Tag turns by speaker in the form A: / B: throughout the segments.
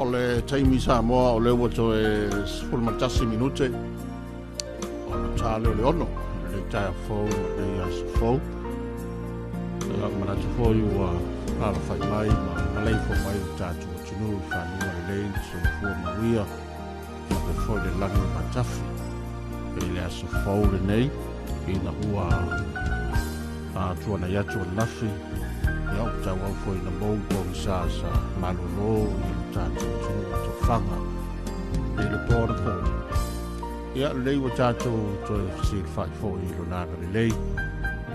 A: O le taimi Samoa o lea ua toe 11 minute o le tale o le 6 le taeao fou ma lenei aso fou. Ia manatu foi ua alafai mai ma maleifua mai le tatou atunuu i fanuga lelei le soifua manuia faapea foi le lagi matafi i le aso fou lenei ina ua tuanai atu ananafi. Ia ua tauau foi ina mou pogisa sa malolo i le tatou atunuu i tofaga i le po na po. Ia lelei ua tatou toe fesilafai foi i lona agalelei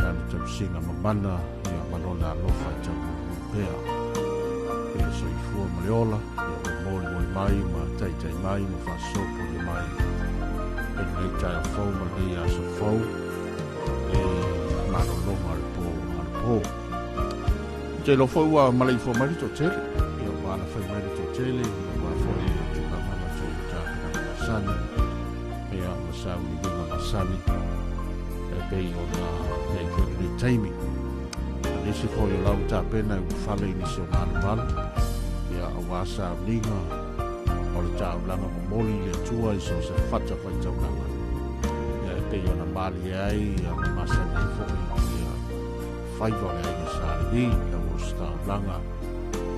A: lana tausiga mamana ia ma lona alofa i taumūmū pea. I le soifua ma le ola, ia ua molimoli mai ma taitai mai ma faasopolia mai i lenei taeao fou ma lenei aso fou e malologa o le po a le po. Ou te iloa foi ua maleifua mai le toatele, ia ua alafai mai le toatele, ia ua foi ia tulaga la tou tapenaga masani, ia ma sauniuliga masani, e pei ona iai foi lenei taimi. A nisi foi o lau tapena i ua fale i nisi o malumalu, ia aua sauniga o le taulaga momoli i le Atua i so o se fata faitaulaga. Ia e pei ona malie ai ia ma masani ai foi ia faiva o le aiga Sa Levi, le ositaulaga,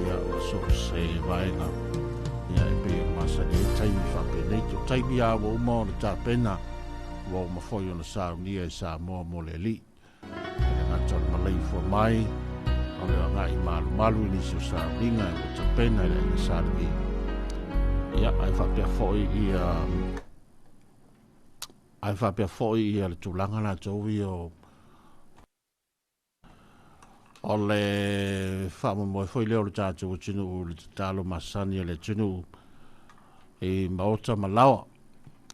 A: ia ma so o se vaega. Ia e pei ona masani ai taimi faapenei. O taimi lava ua uma ona tapena, ua uma foi ona saunia e Samoa mo le alii. E le gata o le maleifua mai, o le agai malumalu i nisi o sauniga ua tapena i le aiga Sa Levi. Ia, ae faapea foi ia ae faapea foi ia le tulaga latou ia o le faamoemoe foi lea o le tatou atunuu i le tatalo masani a le atunuu i maota ma laoa.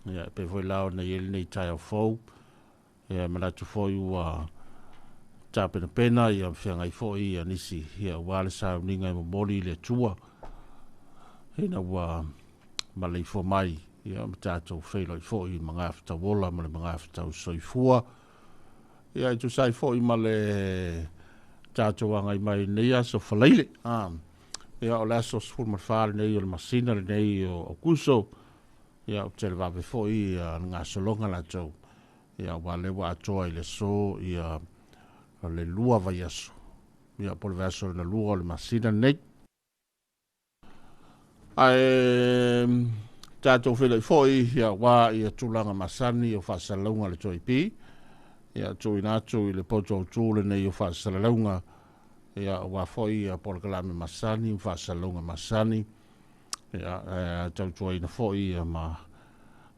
A: Ia, e pei foi la ona i ai lenei taeao fou, ia manatu foi ua tapenapena ia feagai foi ia nisi ia aua le sauniga e momoli i le Atua ina ua maleifua mai ia ma tatou feiloai foi i magafetauola ma le magafetau soifua. Ia e tusa ai foi ma le tatou agai mai i lenei aso Faraile. Ia o le aso 14 lenei o le masina lenei o Aokuso. Ia ou te televave foi ia le gasologa latou. Ia aua lea ua atoa i le aso ia le 2 vaiaso. Ia po o le vaiaso lona 2 o le masina lenei. Ae tatou feiloai foi ia aua ia tulaga masani o faasalalauga a le 2AP. Ia tuuina atu i le poto autu lenei o faasalalauga ia aua foi ia polokalame masani ma faasalalauga masani. Ia tautuaina foi ia ma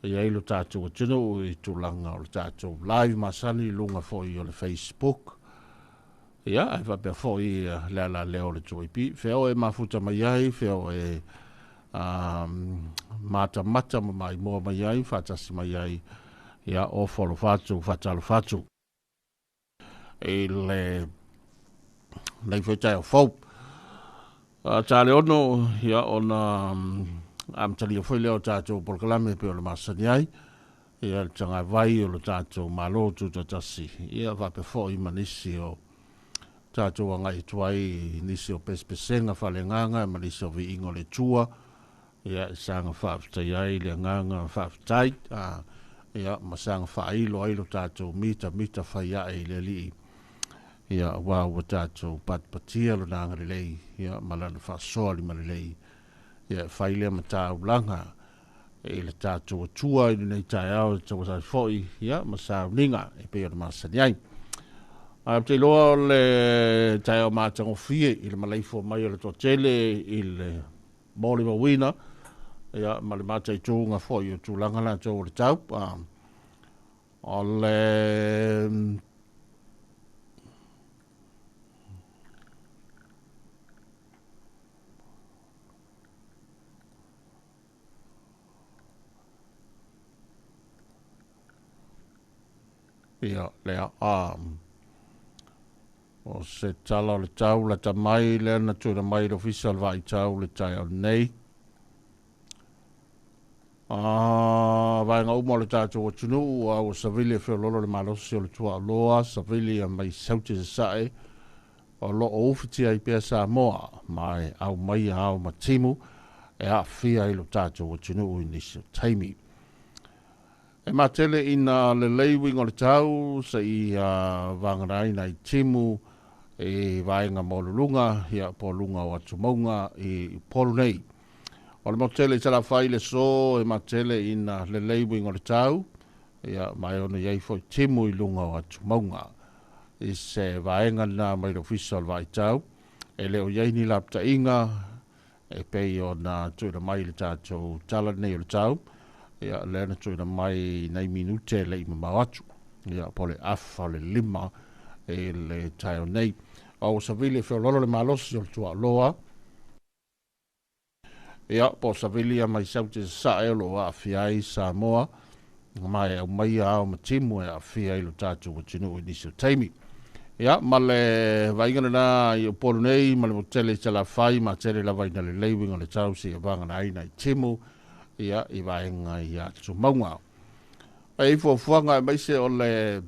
A: iai lo tatou atunuu i tulaga o le tatou live masani i luga foi o le Facebook. Ia ae faapea foi le ala lea o le 2AP. Fea o e mafuta mai ai, fea o e matamata ma maimoa mai ai, faatasi mai ai, ia o alofa atu, faatalofa atu i le nei foi taeao fou. Ta le 6, ia ona amatalia foi lea o tatou polokalame e pei ona masani ai, ia le tagavai o le tatou Malo tutoatasi, ia faapea foi ma nisi o tatou agai atu ai nisi o pesepesega faaleagaga ma nisi o viiga o le Atua, ia e saga faafetai ai le agaga faafetai, ia ma saga faailo ai lo tatou mitamita fai ae i le alii, ia aua ua tatou patipatia lona agalelei, ia ma lana faasoa limalelei, ia e fai lea mataulaga i le tatou Atua i lenei taeao e tauasa ai foi, ia ma sauniga e pei ona masani ai. Ae ou te iloa o le taeao matagofie i le maleifua mai o le toatele i le molimauina, ia ma le mataituga foi o tulaga latou o le tau. O le ia lea o se tala o le tau lata mai lea na tuuina mai i le ofisa o le vaitau le taeao nei. Vaega uma o le tatou atunuu a ua savili e feololo le malosi o le tuaoloa, savili a mai saute sasae o loo ufitia ai pea Samoa ma e aumaia ao ma timu e aafia ai lo tatou atunuu i nisi o taimi. E matele ina lelei uiga o le tau seia vagana ai nai timu i vaega maualuluga, ia po o luga o atumauga i Upolu nei. O le motu tele i Salafai i le aso, e matele ina lelei uiga o le tau, ia ma e ono i ai foi timu i luga o atumauga. I se vaega lena mai le Ofisa o le Vaitau, e le o i ai ni lapataiga e pei ona tuuina mai i le tatou tala lenei o le tau, ia lea na tuuina mai nai minute le i mamao atu, ia po o le 4:30 i le taeao nei. A ua savili e feoloolo le malosi o le tuaoloa, ia po o savili ia mai Saute Sasae o lo o aafia ai Samoa, ma e aumaia ao ma timu e aafia ai lo tatou atunuu i nisi o taimi. Ia, ma le vaaiga lena i Upolu nei ma le motu tele i Salafai, matele lava ina lelei uiga o le tau seia vagana ai nai timu, ia, i vaega i atumauga. E i fuafuaga aemaise o le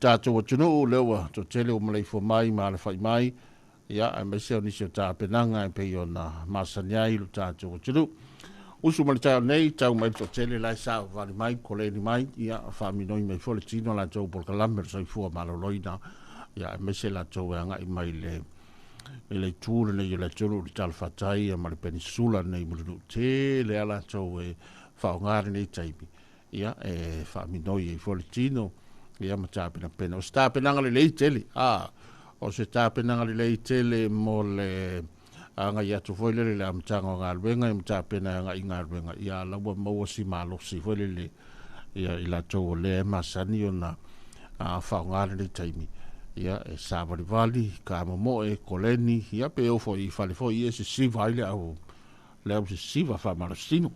A: tatou atunuu lea ua toatele ua maleifua mai ma alafai mai, ia, aemaise o nisi o tapenaga e pei ona masani ai lo tatou atunuu. Usu ma le taeao nei, tau mai le toatele la e savavali mai, koleni mai, ia, faaminoi mai foi le tino latou polokalame o le soifua maloloina, ia, aemaise latou e agai mai le i le itu lenei o le atunuu i le talafatai ma le penisula lenei Mulinuu tele a latou e faaaoga lenei taimi, ia, e faaminoi ai foi le tino, ia, ma tapenapena. O se tapenaga lelei tele, o se tapenaga lelei tele mo le agai atu foi lele i le amataga o galuega, ma tapena e agai i galuega, ia la ua maua si malosi foi lele, ia, i latou o lea e masani ona faaaoga lenei taimi, ia, e savalivali, kamomoe, koleni, ia, pe oo foi i fale foi ia e sesiva ai le au sesiva faamalositino.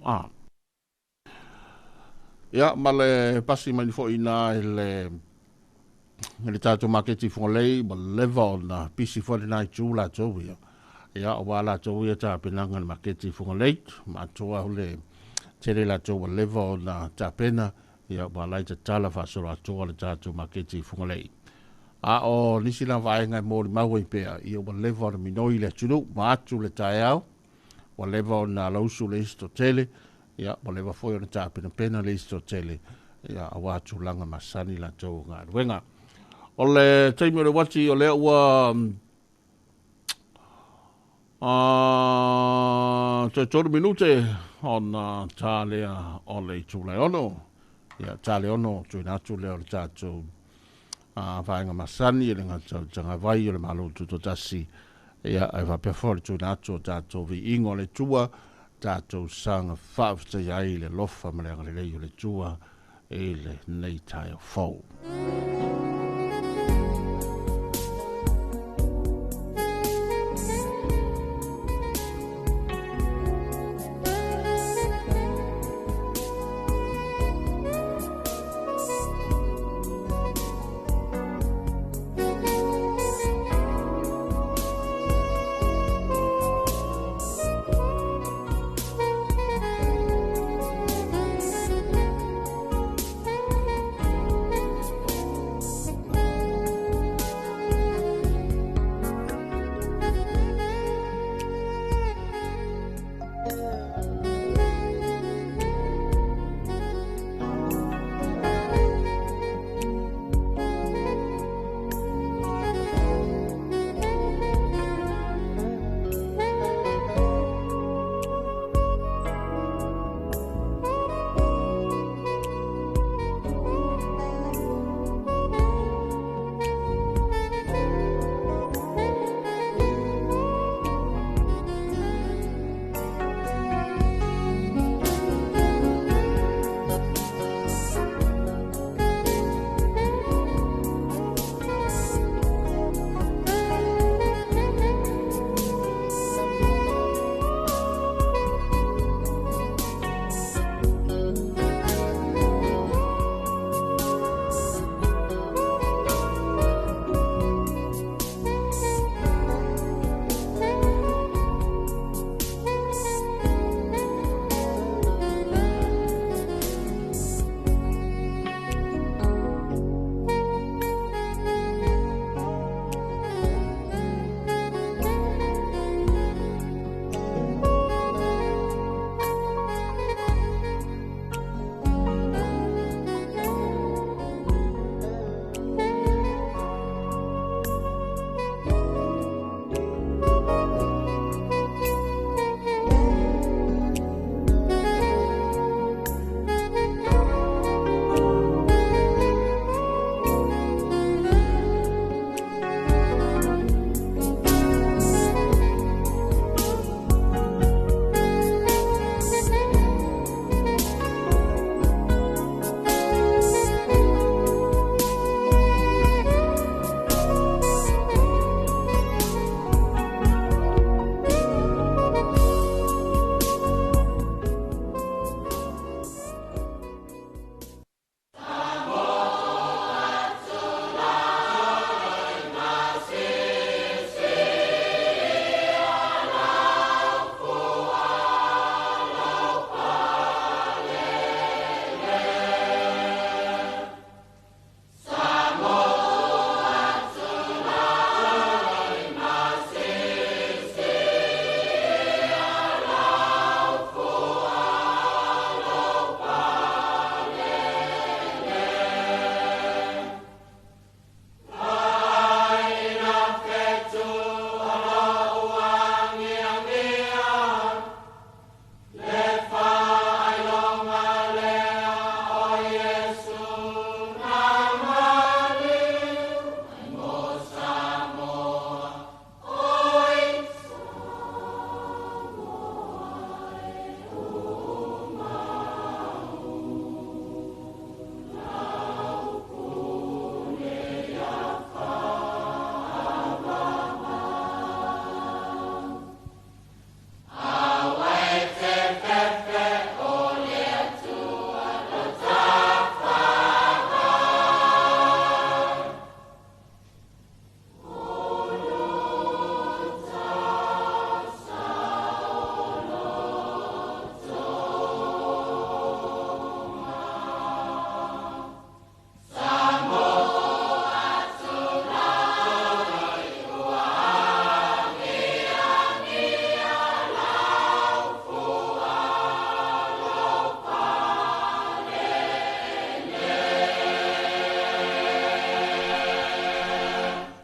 A: Ia, ma le pasi mai foi i ina i le tatou maketi i Fugalei, ua leva ona pisi foi lena itu latou ia, ia, aua latou ia tapenaga i le maketi i Fugalei, ma atoa o le tele latou ua leva ona tapena, ia, ua ala ai tatala faasoloatoa le tatou maketi i Fugalei. A o nisi la vaega e molimau ai pea, ia, ua leva ona minoi le atunuu ma atu le taeao, ua leva ona alausu le isi toatele, ia, ua leva foi ona tapenapena le isi toatele, ia, aua tulaga masani latou galuega. O le taimi o le uati o lea ua toe 3 minute ona ta lea o le itula e 6. Ia, ta le 6 tuuina atu lea o le tatou vaega masani e le gata o le tagavai o le Malo Tutoatasi, ia, ae faapea foi le tuuina atu o tatou viiga o le Atua, tatou saga faafetaia ai le alofa ma le agalelei o le Atua i lenei taeao fou.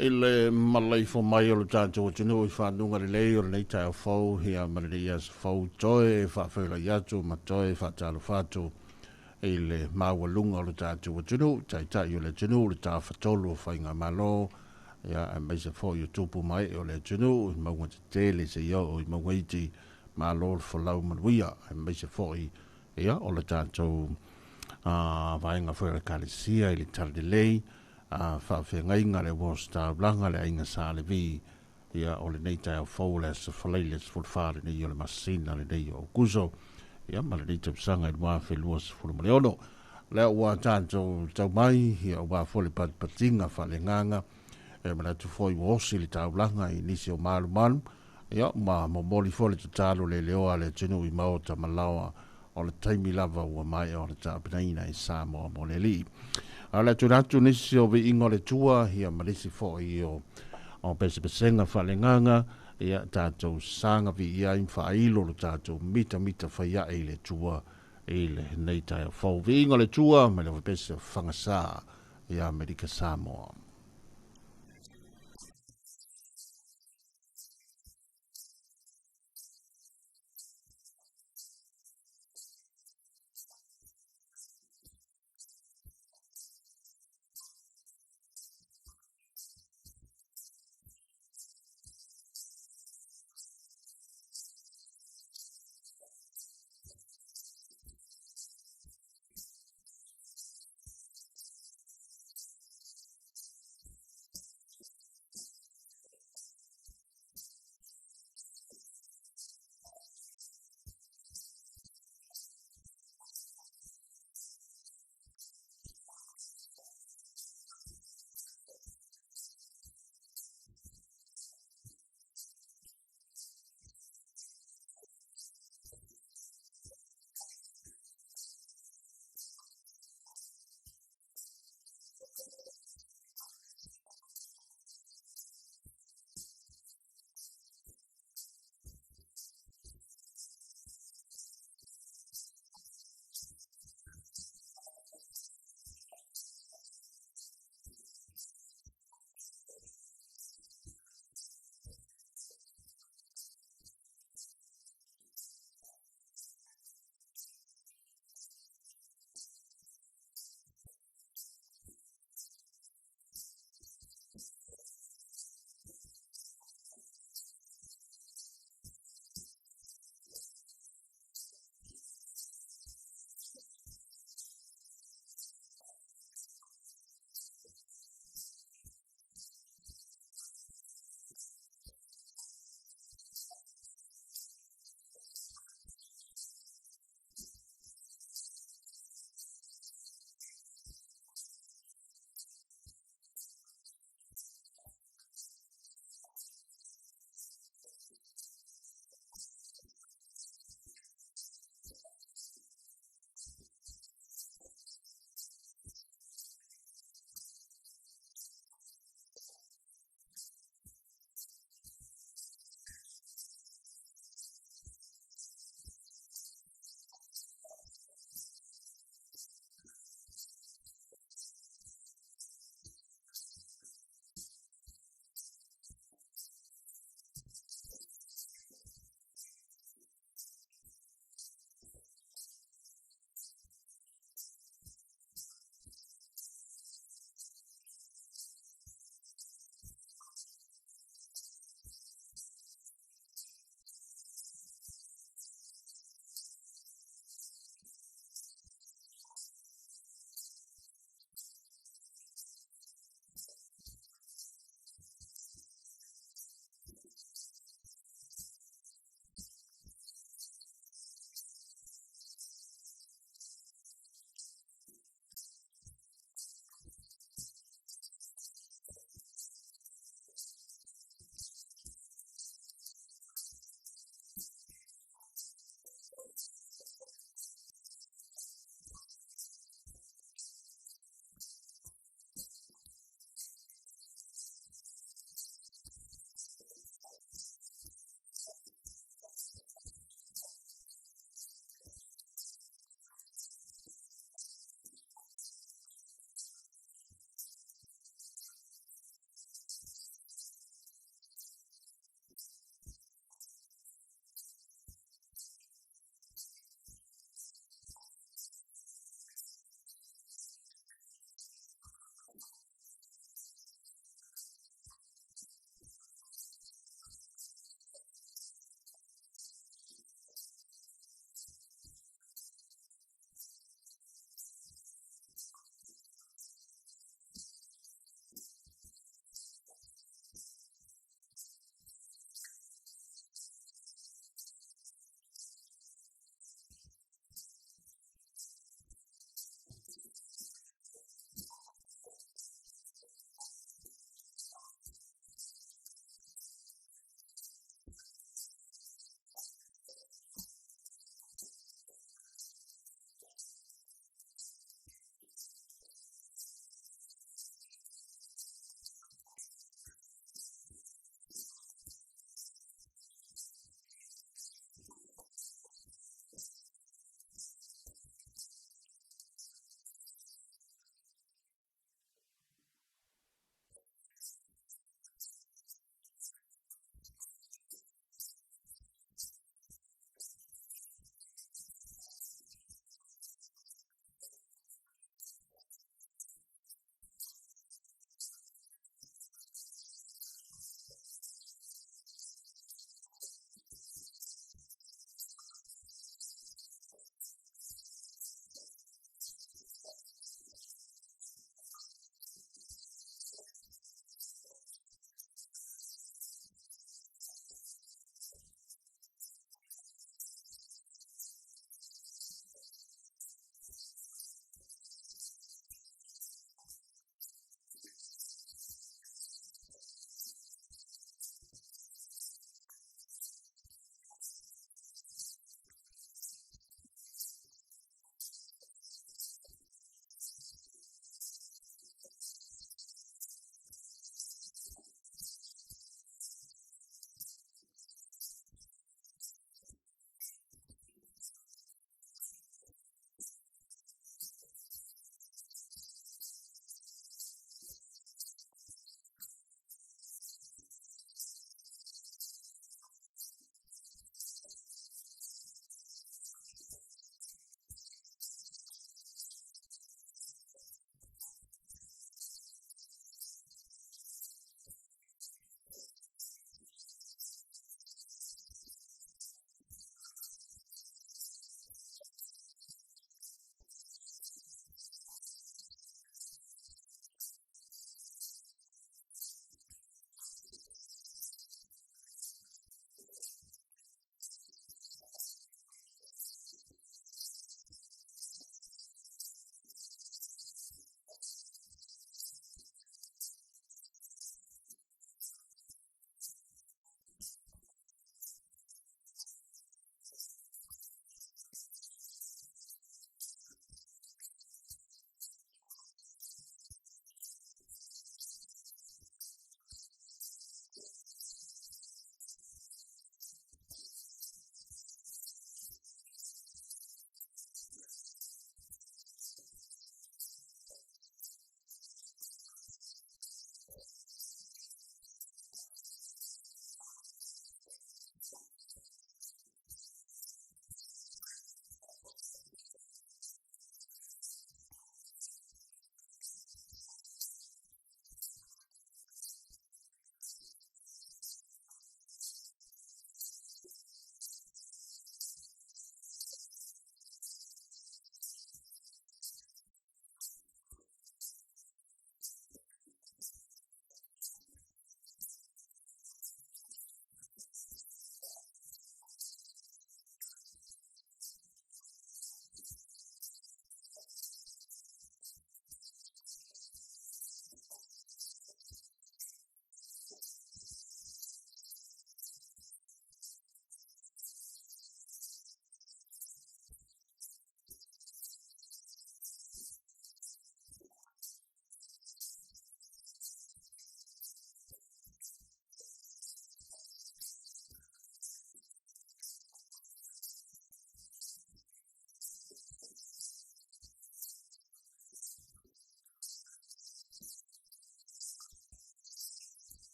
A: I le malaifo mai o le tatou atunuu i fanuga lelei o lenei taeao fou, ia ma lenei aso fou, toe faafeiloai atu ma toe faatalofa atu i le maualuga o le tatou atunuu, taitai o le atunuu, le tafatolu o faigamalo, ia aemaise foi o tupu ma ee o le atunuu, i mauga tetele seia oo i mauga iti, malo le folau manuia, aemaise foi ia o le tatou vaega foi o le Ekalesia i le Talalelei, faafeagaiga le uositaulaga le aiga Sa Levi, ia o lenei taeao fou o le aso Faraile 14 lenei o le masina lenei o Aokuso, ia ma lenei tausaga i 2026. Lea ua tatou tau mai, ia aua foi le patipatiga faaleagaga, e manatu foi ua osi le taulaga i nisi o malumalu, ia ma momoli foi le tatalo leleoa a le atunuu i maota ma laoa, o le taimi lava ua maea o le tapenaina e Samoa mo le Alii. A o le atu atu nisi o viiga o le Atua, ia ma nisi foi o pesepesega faaleagaga, ia tatou saga viia ai ma faailo lo tatou mitamita faiae i le Atua i lenei taeao fou. Viiga o le Atua mai le pese o Fagasa i Amerika Samoa.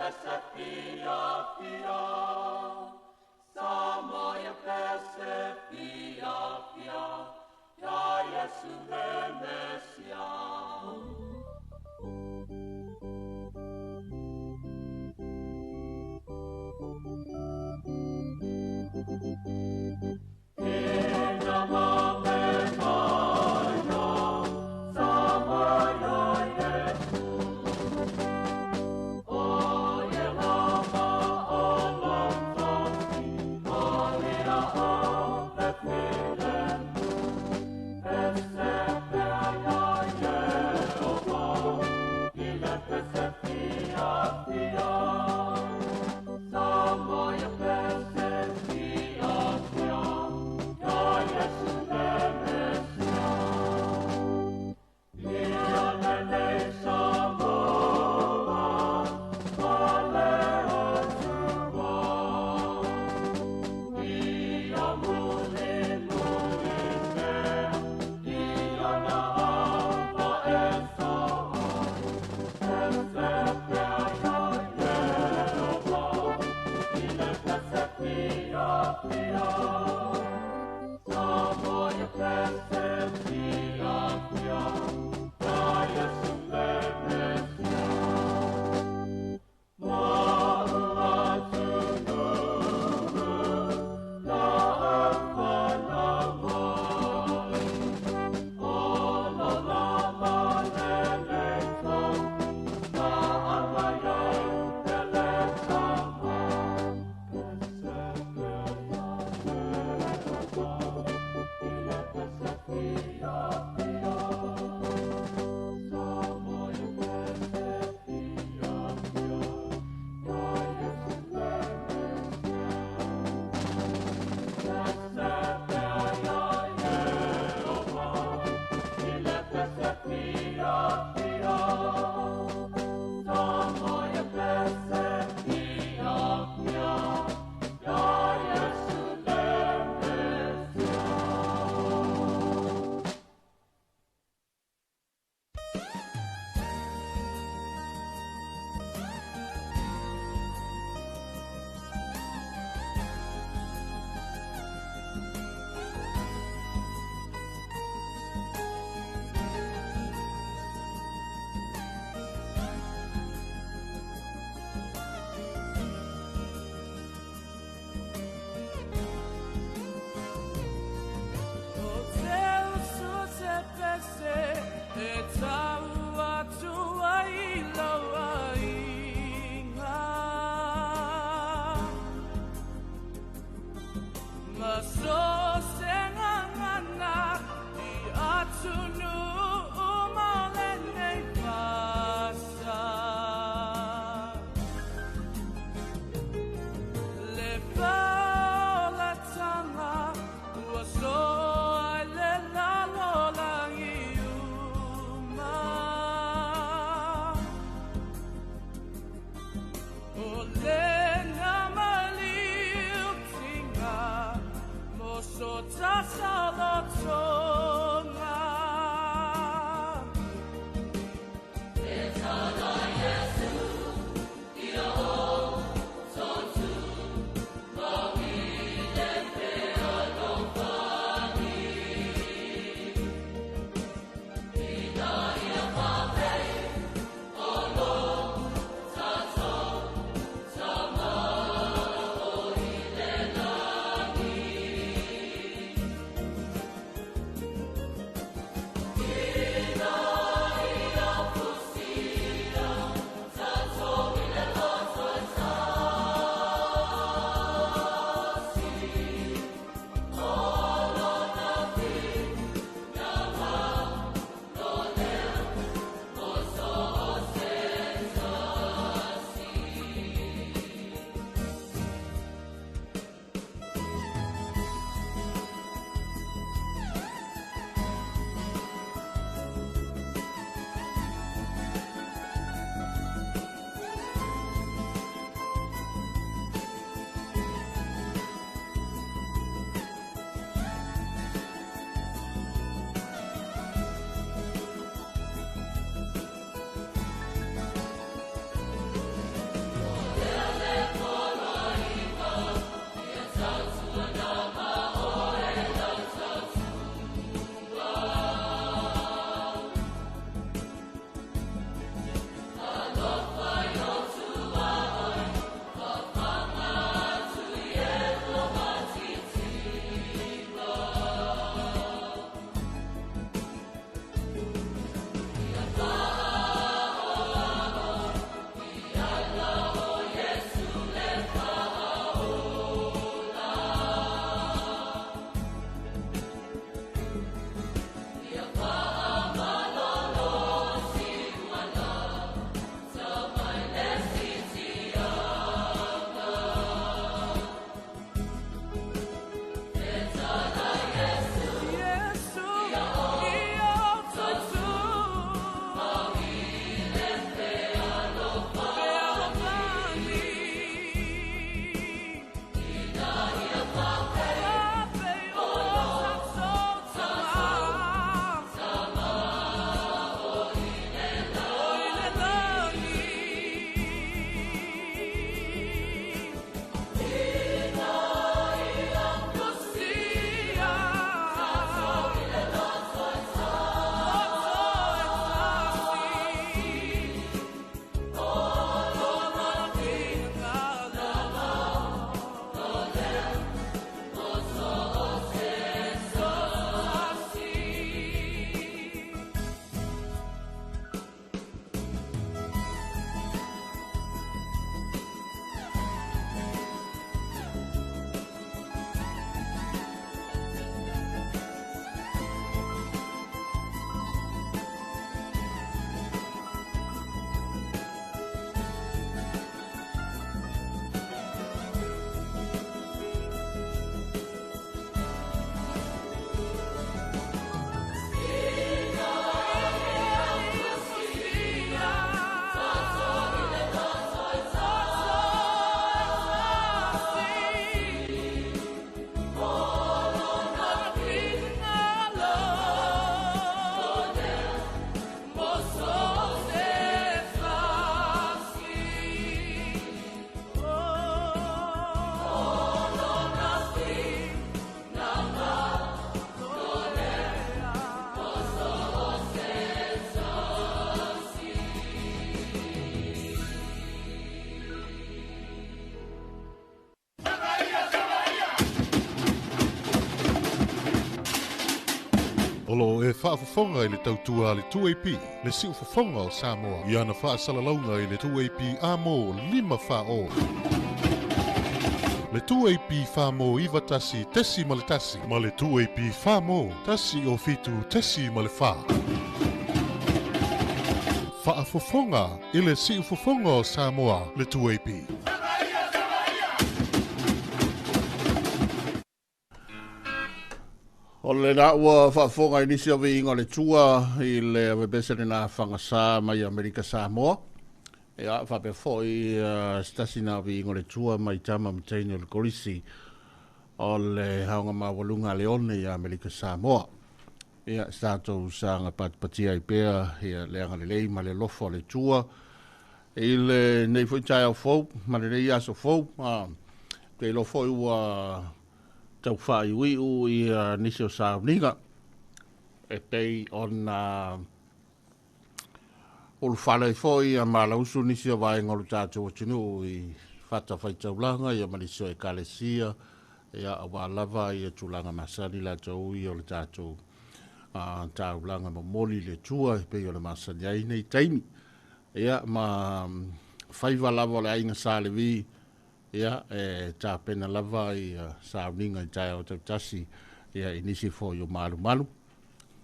B: Pese fia fia, sa moja pese fia fia, ja Jesu le Mesia. Ina mame maia, sa moja Jesu. O ye lama o lomfasi, alia o le filemu, pese pea.
C: Faafofoga i le tautua a le 2AP, le siufofoga o Samoa, i ana faasalalauga i le 2AP Amo 540. Le 2AP Famo 91.1 ma le 2AP Famo 107.4. Faafofoga i le siufofoga o Samoa, le 2AP.
A: O le la ua faafofoga i nisi o viiga o le Atua i le avebese lena fagasa mai Amerika Samoa. Ia, faapea foi se tasi na o viiga o le Atua mai tama ma teine o le Kolisi o le aoga maualuga a Leone i Amerika Samoa. Ia, se tatou saga patipatia ai pea ia le agalelei ma le alofa o le Atua i lenei foi taeao fou ma lenei aso fou. Te iloa foi ua tau faaiuiu ia nisi o sauniga e pei ona ulufale ai foi ia malausu nisi o vaega o le tatou atunuu i fatafaitaulaga ia ma nisi o ekalesia ia aua lava ia tulaga masani latou ia o le tatou taulaga momoli i le Atua e pei o le masani ai nei taimi ia ma faiva lava o le aiga Sa Levi. Ia, e tapena lava ia sauniga i taeao tautasi ia i nisi foi o malumalu.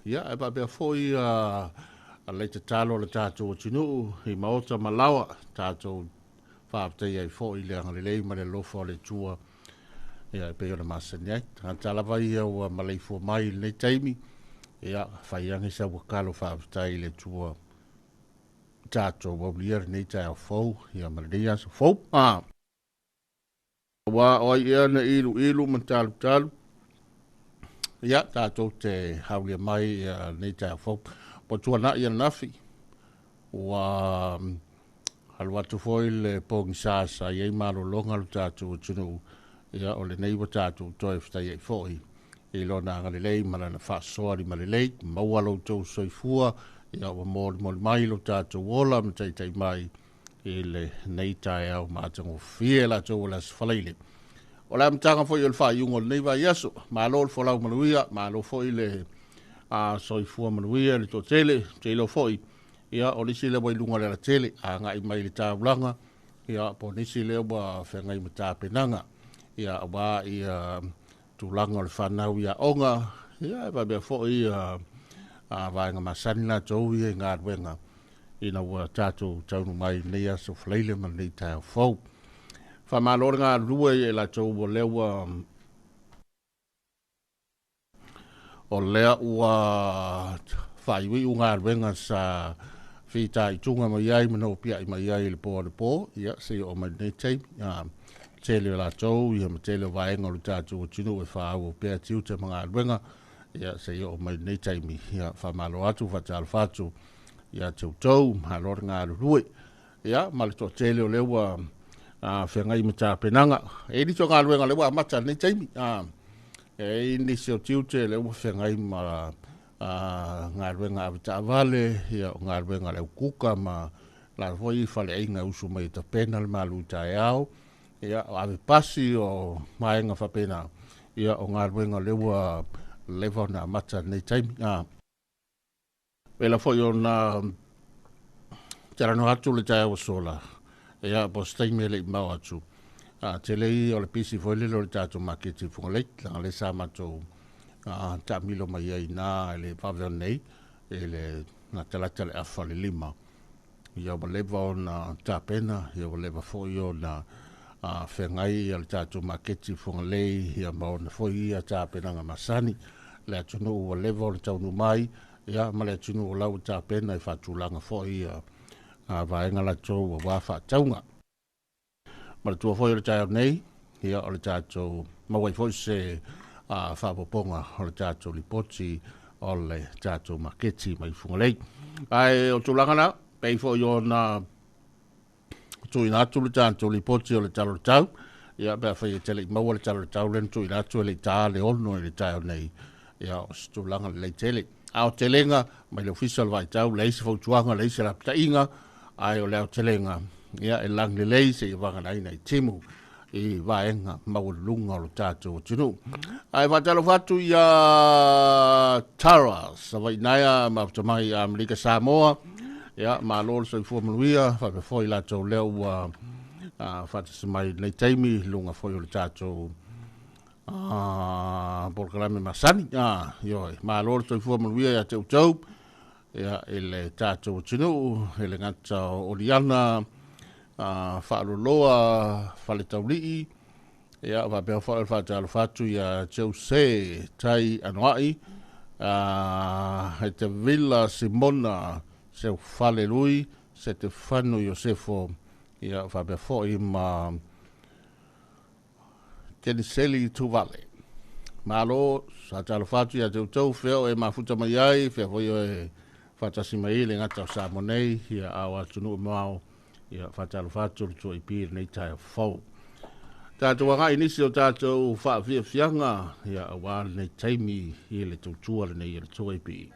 A: Ia, e faapea foi a le tatalo o le tatou atunuu i maota ma laoa, tatou faafetaia ai foi le agalelei ma le alofa o le Atua ia e pei ona masani ai. Tagata lava ia ua maleifua mai i lenei taimi, ia, fai ane sau tatalo faafetai i le Atua tatou aulia lenei taeao fou ia ma lenei aso fou. Ua o ai ea na ilu ilu ma talu talu. Ia, tatou te haulia mai ia lenei taeao fou. Ua tuanai ananafi, ua alu atu foi le pogisa sa i ai malologa lo tatou atunuu. Ia, o lenei ua tatou toe fetaiai foi i lona agalelei ma lana faasoa limalelei. Maua lo outou soifua, ia ua molimoli mai lo tatou ola ma taitai mai i lenei taeao matagofie latou o le Aso Faraile. O le amataga foi o le faaiuga o lenei vaiaso, malo le folau manuia, malo foi le soifua manuia le toatele. Te iloa foi, ia, o nisi lea ua i luga o le alatele, agai mai le taulaga, ia, po o nisi lea ua feagai ma tapenaga, ia, aua ia tulaga o le fanau i aoga, ia, e faapea foi ia vaega masani latou ia i galuega ina ua tatou taunu mai lenei aso Faraile ma lenei taeao fou. Faamalo le galulue ia i latou o lea ua faaiuiu galuega sa fitaituga mai ai ma nopiai mai ai i le po o le po, ia, seia oo mai lenei taimi. Tele o latou ia ma tele o vaega o le tatou atunuu e faaauau pea tiute ma galuega, ia, seia oo mai lenei taimi. Ia, faamalo atu, faatalofa atu ia te outou, malo le galulue. Ia, ma le toatele o lea ua feagai ma tapenaga. E nisi o galuega lea ua amata lenei taimi. E nisi o tiute lea ua feagai ma galuega avetaavale, ia, o galuega a le aukuka ma la foi faleaiga usu mai e tapena le malu taeao, ia, o avepasi o vaega faapena, ia, o galuega lea ua leva ona amata lenei taimi. Pela foi ona talanoa atu le taeao ua sola, ia, po o se taimi e le i mamao atu, tele ia o le pisi foi lele o le tatou maketi i Fugalei, leaga lea sa matou taamilo mai ai i le vave o nei, i le latalata le afa le 5. Ia, ua leva ona tapena, ia, ua leva foi ona feagai ia le tatou maketi i Fugalei, ia, ma ona foi ia tapenaga masani. Le atunuu ua leva ona taunuu mai, ia, ma le atunuu o lau tapena e faatulaga foi ia vaega latou aua faatauga. Ma le tua foi o le taeao nei, ia, o le tatou maua ai foi se faapopoga o le tatou lipoti o le tatou maketi mai Fugalei. Ae o tulaga na, pei foi ona tuuina atu le tatou lipoti o le tala o le tau, ia, pe afai e te le i maua le tala o le tau lea na tuuina atu e le i ta le 6 i le taeao nei, ia, o se tulaga lelei tele. A o telega mai le ofisa o le vaitau, leai se fautuaga, leai se lapataiga, ae o le aotelega, ia, e lagilelei seia vaganaina i timu. I vaega maualuluga o lo tatou atunuu. Ae faatalofa atu ia Tara Savainaea mafuta mai i Amerika Samoa. Ia, malo le soifua manuia, faapea foi i latou lea ua faatasi mai i lenei taimi i luga foi o le tatou polokalame masani. Ioe, malo le soifua manuia ia te outou, ia, i le tatou atunuu, i le gata o Oliana, Faaloloa, Faletaulii, ia, faapea foi le faatalofa atu ia Jose Tai Anoai, e te Vila Simona Seufale Lui, Setefano Iosefo, ia, faapea foi ma Keniseli Tuvale. Malo, faatalofa atu ia te outou, fea o e mafuta mai ai, fea foi o e faatasi mai le gata o Samoa nei, ia, a o atunuu mamao, ia, faatalofa atu le 2AP i lenei taeao fou. Tatou agai nisi o tatou faafiafiaga, ia, aua lenei taimi i le tautua lenei e le 2AP.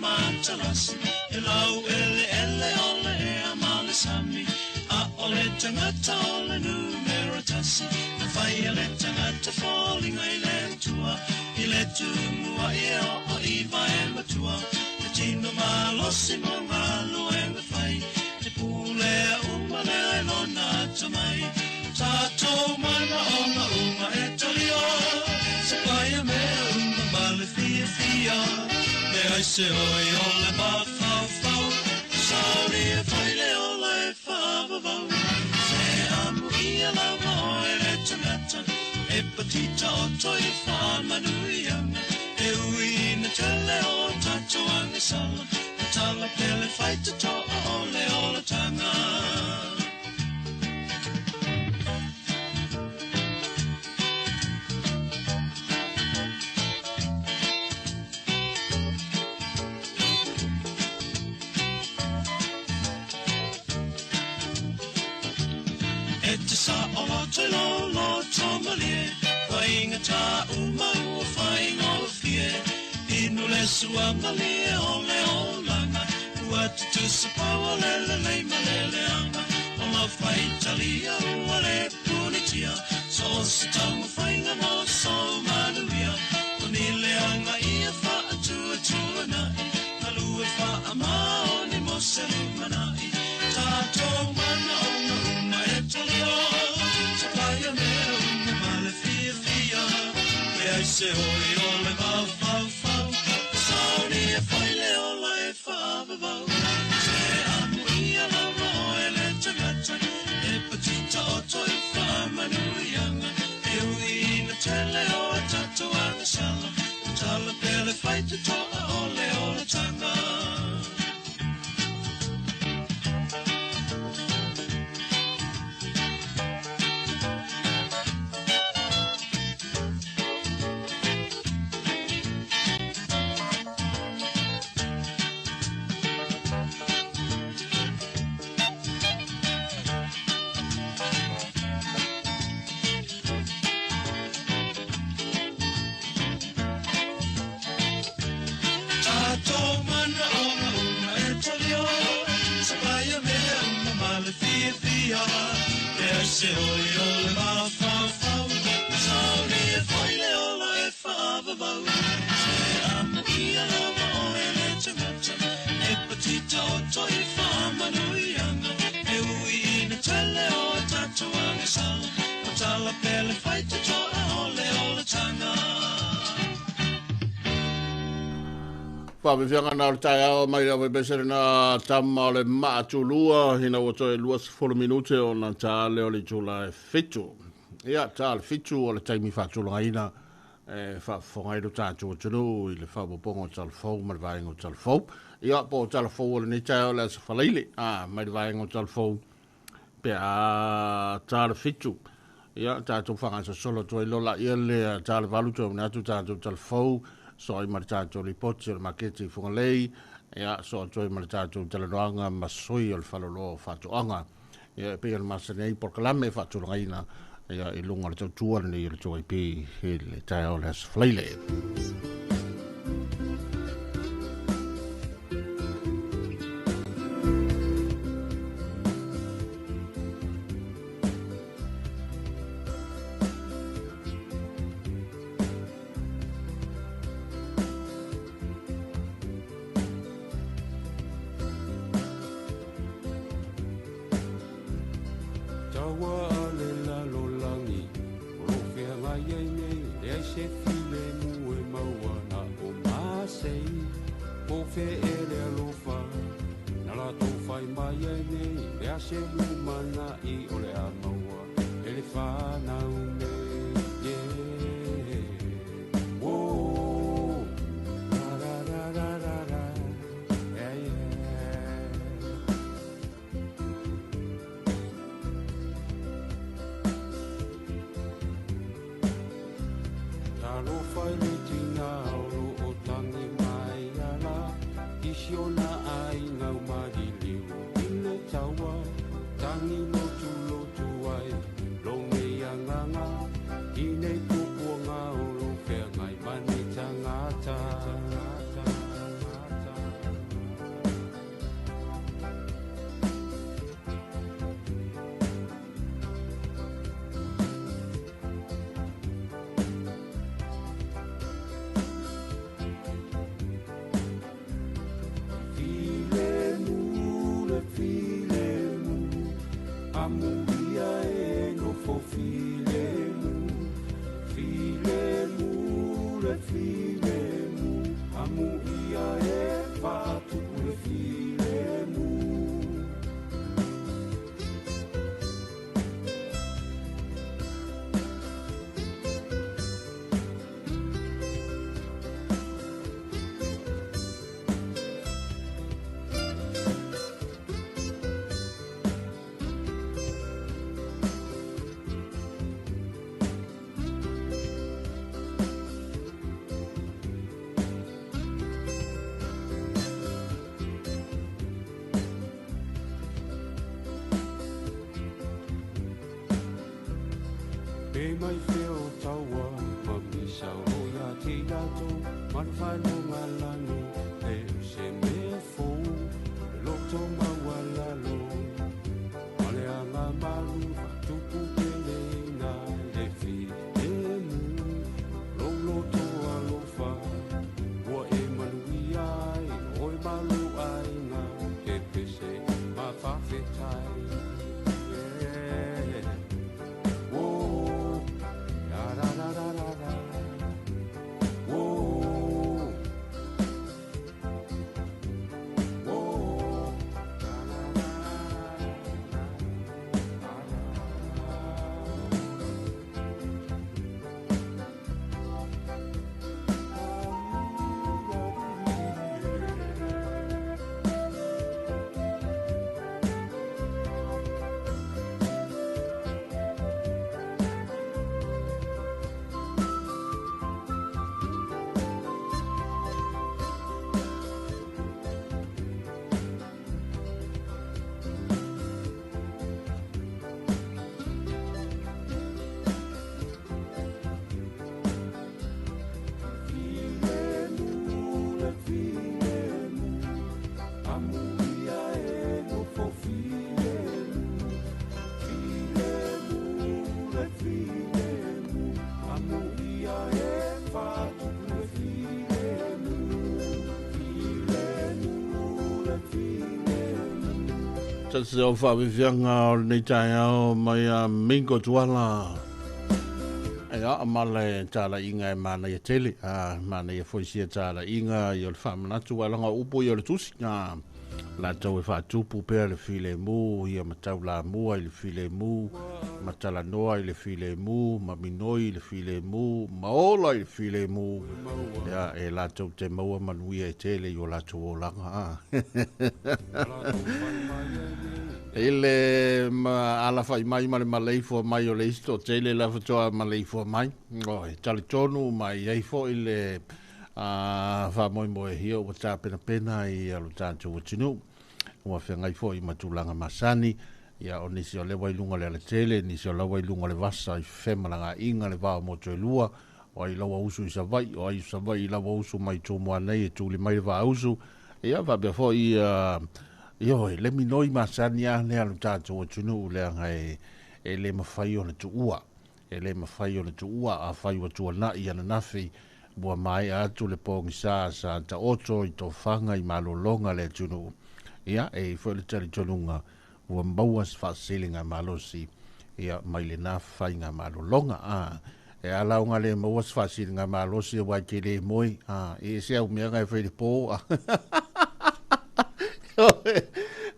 B: Matalasi, e lau ele ele ole e amale sami, a ole tangata ole numero tasi, na whai ele tangata falling ai le tua, i le tumua i o o iwa e matua, te tino malosi mo ngā lue me whai, te pule umale ai lona tamai, tātou mana ona uma e talia, se paia mea uma male fia fia, me ai se oi ole ma fau fau, sauri e whaile ole e whavavau. Se amu ia lava oe le tangata, e patita o toi whamanuianga, e ui ina tele o tatou angasala, na tala pele whaita toa ole ole tanga. Te lolo tomalie, whainga tā uma ua whainga o fie. Inu le sua malie o le olanga, ua tutusa pau o lele lei malele anga. O la whaitalia ua le punitia, so se taunga whainga mo so manuia. O ni leanga ia whaatua tua nai, ngalue whaa mao ni mo se lumanai. Tātou mana o ngā uma e talia, se oi ole mau fau fau, sauri e whaile ole e whavavau. Se amu ia lava oe le tangata, e patita o toi whamanuianga, e ui ina tele o a tatou angasala, o tala pele whaita toa ole ole tanga. Se oi ole ma fau fau, sauri e whaile ole e whavavau. Se amu ia lava oe le tangata, e patita o toi whamanuianga, e ui ina tele o e tatou angasala, o tala pele whaita toa ole ole tanga.
A: Whawhiwhianga nā o tai ao mai rawe besere nā tama o le maatulua hina ua toe 20 minute o nā tāle o le tula e fitu. Ia, tāle fitu o le taimi whaatulungaina e whaafongairo tātou o tunu i le whaapoponga o talafou ma le vaenga o talafou. Ia, po o talafou o le nei tai o le asa whaleile. Mai le vaenga o talafou pe a tāle fitu. Ia, tātou whangasa solo toi lola ia le tāle valu toi mnatu tātou talafou. So ai mare tātou ripoti o le maketi i Whangalei, ia, so toi mare tātou talanoanga masoi o le whaloloa o whatoanga. Ia, e pei o le masanei porkalame whaatulungaina, ia, i lunga le tautua nei o le tau IP i le tae o le asa whaleile.
B: Yeah. Whoa. La, la, la, la, la, la.
D: mai fea o taua ma misa o ia te latou ma le faalogalani e o se mea fou le loto maualalo ma le agamalu faatupu peleina le filemu lou loto alofa ua e manuia ai oe ma lou aiga e pese ma faafetai. Yeah. Whoa, da da da da da da. Whoa, whoa, da da da da da. Filemu, le filemu, amuia e nofo filemu. Filemu, le filemu, amuia e fatupu le filemu. Filemu, le filemu.
A: Tasi o faafiafiaga o lenei taeao mai a Mingo Tuala. Ia, ma le talaiga e manaia tele, a manaia foi sia talaiga i o le faamanatu alaga o upu ia o le tusi. A latou e faatupu pea le filemu, ia ma taulamua i le filemu, ma talanoa i le filemu, ma minoi i le filemu, ma ola i le filemu. Ia, e latou te maua manuia e tele i o latou olaga. A. I le ma alafai mai ma le maleifua mai o le isi toatele la faatoa maleifua mai. O, e talitonu ma i ai foi le faamoemoe ia ua tapenapena i lo tatou atunuu. Ua feagai foi ma tulaga masani, ia o nisi o lea ua i luga o le alatele, nisi o la ua i luga o le vasa i femalagaaiga le va o motu e lua, o ai laua usu i Savaii, o ai Savaii laua usu mai Tumua nei e tuli mai le vaausu. Ia faapea foi ioe, le minoi masani a lea lo tatou atunuu leaga e le mafai ona tuua. E le mafai ona tuua afai ua tuanai ananafi ua maea atu le pogisa sa taoto i tofaga i malologa le atunuu. Ia, e i foi le talitonuga ua maua se faasiliga malosi ia mai lena faiga malologa. A e ala ona le maua se faasiliga malosi aua e te le moe. A e ese au meaga e fai le po.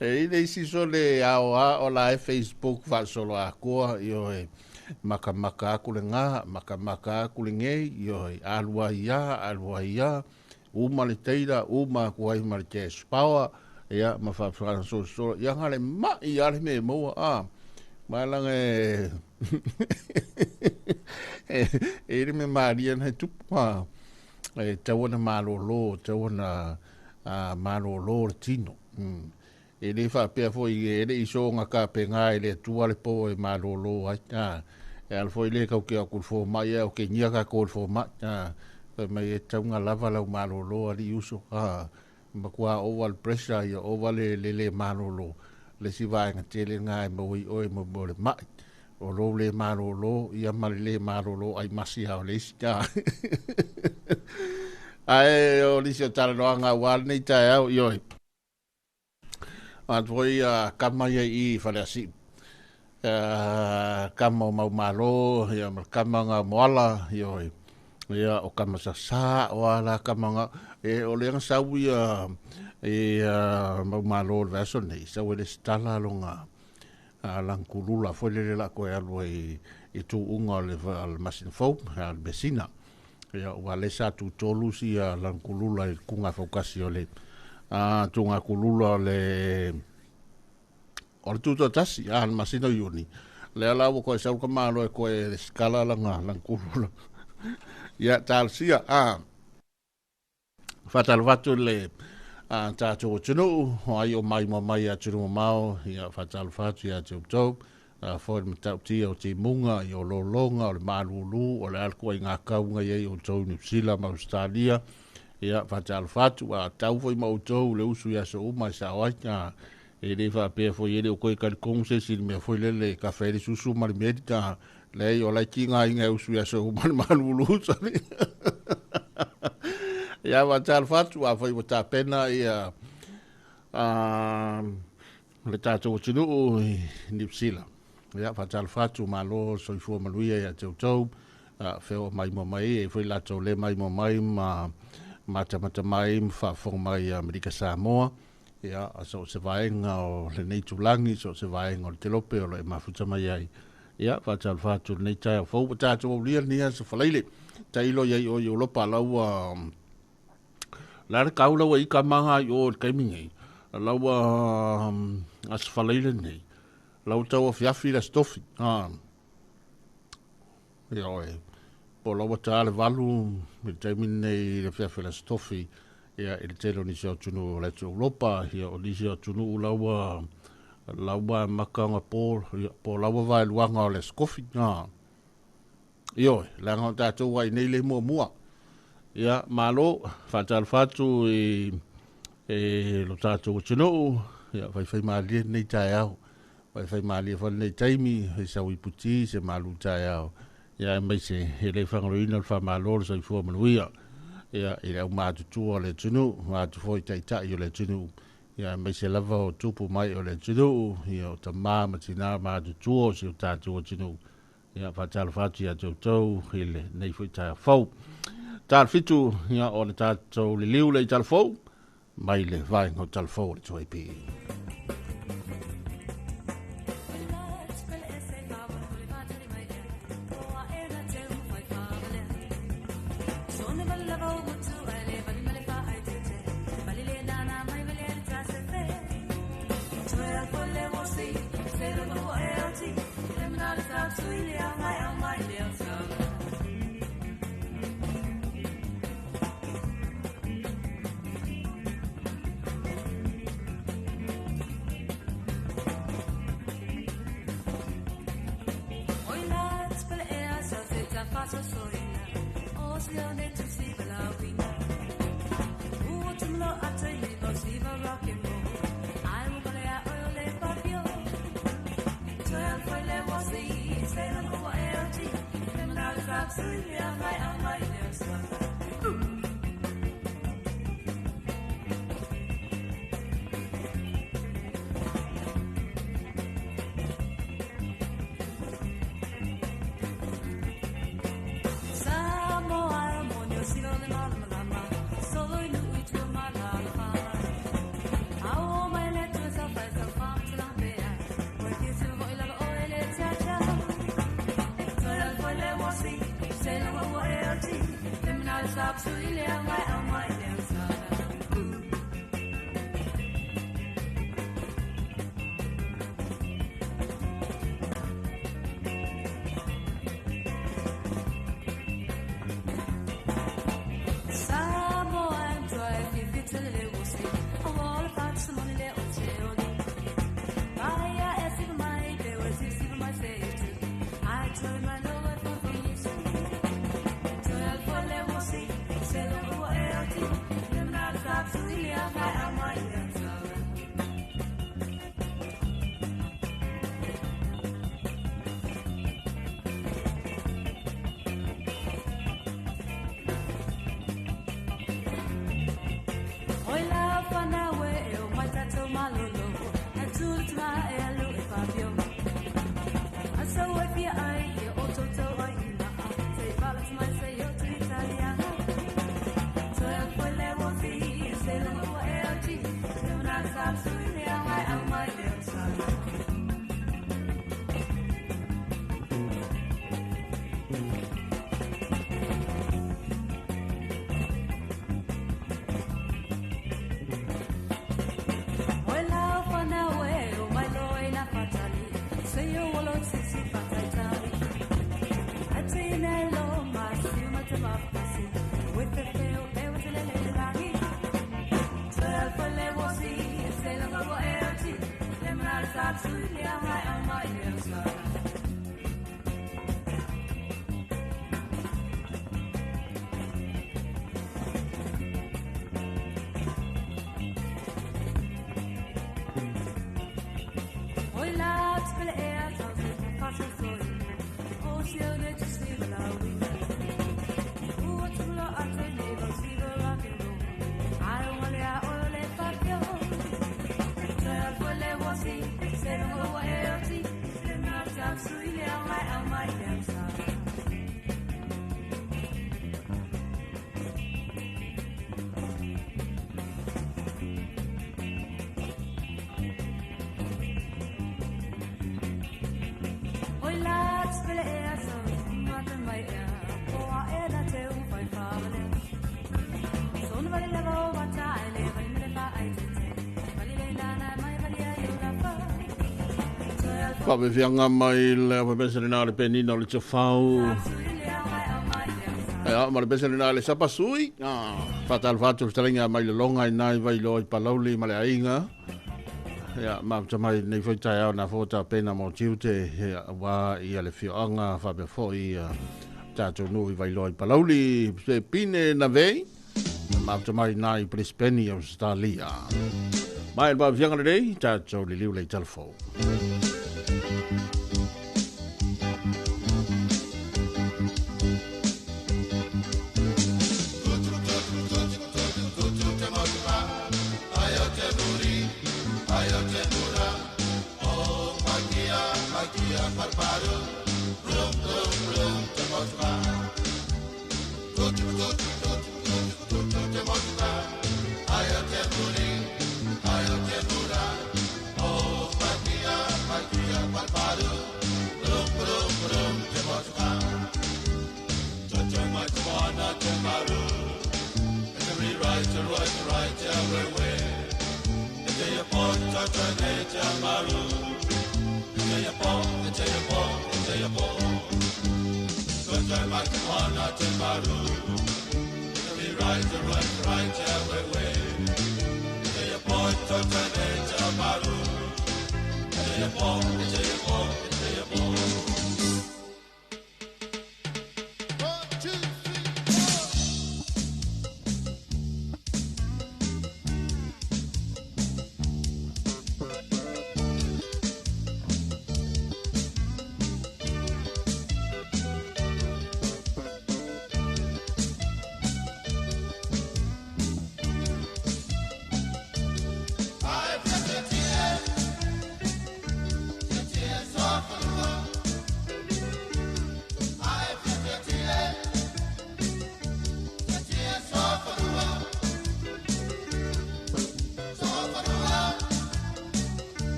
A: E i le isi so le ao a o la e Facebook faasolo akoa ioe makamaka aku le ngā, makamaka aku le ngei, ioe, alua ia, alua ia, uma le teira, uma aku ai ma le cash power, ia, ma faafana sosolo, ia nga le mai a le me maua, a, ma langa e, e le me maria na tupu, a, e tau ona malolo, tau ona malolo le tino. E le faapea foi e le i soga kapega e le Atua le po e malolo ai. A, e ala foi le kau ke aku le fomai e o ke nia ka ko le fomai. A, fai mai e taunga lava lau malolo ali uso. A, matua over le pressure ia over le le le malolo. Le si vaega tele ngā e maui oe mo mo le mai. O lou le malolo, ia ma le le malolo ai masi hao le isi. A, ae o nisi o talanoaga ua lenei taeao, ioe. Atu foi a kama ia i Faleasiu. Kama o Maumalo, ia ma le kama nga Moala, ioe. Ia o kama sasa, o ala kama nga, e o le nga sau ia, e Maumalo le vaiaso nei, sau e le sitala longa, langkulula foi le le la koe alu ai i tuuga o le masina fou, a le mesina. Ia, ua le sa tutolu si a langkulula i kunga faukasi o le tunga kulula o le tutoatasi, a le masina o Iuni. Lea la ua koe sau ka malo e koe le skala langa langkulula. Ia, talosia, a faatalofa atu le tatou atunuu, o ai o mai ma mai atunuu mamao, ia faatalofa atu ia te outou. Foi le matautia o timuga i o lologa o le malūlū o le alakua i ngā kaunga i ai o tou Niu Sila ma Australia. Ia faatalofa atu a tau foi ma outou le usu i aso uma e sao ai e le faapea foi e le o koe talitonu se isi i le mea foi lele kafe ai le susu ma le meli ta leai o lai tigaina e usu i aso uma le malūlū sali. Ia faatalofa atu afai ua tapena ia le tatou atunuu i Niu Sila. Ia faatalofa atu malo soifua manuia ia te outou feo mai mo mai e foi latou le mai mo mai ma matamata mai ma faafofoga mai i Amerika Samoa. Ia so o se vaega o lenei tulagi, so o se vaega o le telope o lo e mafuta mai ai. Ia faatalofa atu lenei taeao fou ua tatou aulia lenei aso Falaile. Tailo i ai o i Europa laua la le kau laua i ka manga i o le taimi nei. Laua aso Falaile nei. Lau tau afiafi le aso Tofi. Ia oe. Po laua tā le 8 i le taimi nei le afiafi le aso Tofi. Ia i le tele o nisi o atunuu o le atu Europa. Ia o nisi o atunuu laua laua maka ona po, ia, po laua vaeluaga o le aso Kofi. Ioe, leaga o tatou ai nei le muamua. Ia, malo, faatalofa atu i lo tatou atunuu. Ia, faifai malie lenei taeao. Faifai malie foi lenei taimi, e sau iputi se malu taeao. Ia, aemaise e le fagaloina le faamalo le soifua manuia. Ia, i le au matutua o le atunuu, matu foi taitai o le atunuu. Ia, aemaise lava o tupu mai o le atunuu, ia o tamā ma tinā matutua o si o tatou atunuu. Ia, faatalofa atu ia te outou i lenei foi taeao fou. 6:45, ia, o le tatou liliu le i talafou, mai le vaega o talafou o le 2AP. Faafefiaga mai le afapesa lena le penina o le tafau. Ia, ma le pesa lena le sapasui. Faatalofa atu le fetalaiga mai lologa i nai vailoa i Palauli ma le aiga. Ia, mafuta mai lenei foi taeao na fua tapena mo tiute, ia, aua ia le fioaga faapea foi ia tatou nuu i Vailoa i Palauli, se pine na vei, mafuta mai nai Brisbane, Australia. Mai le faafiaga lenei, tatou liliu le i talafou.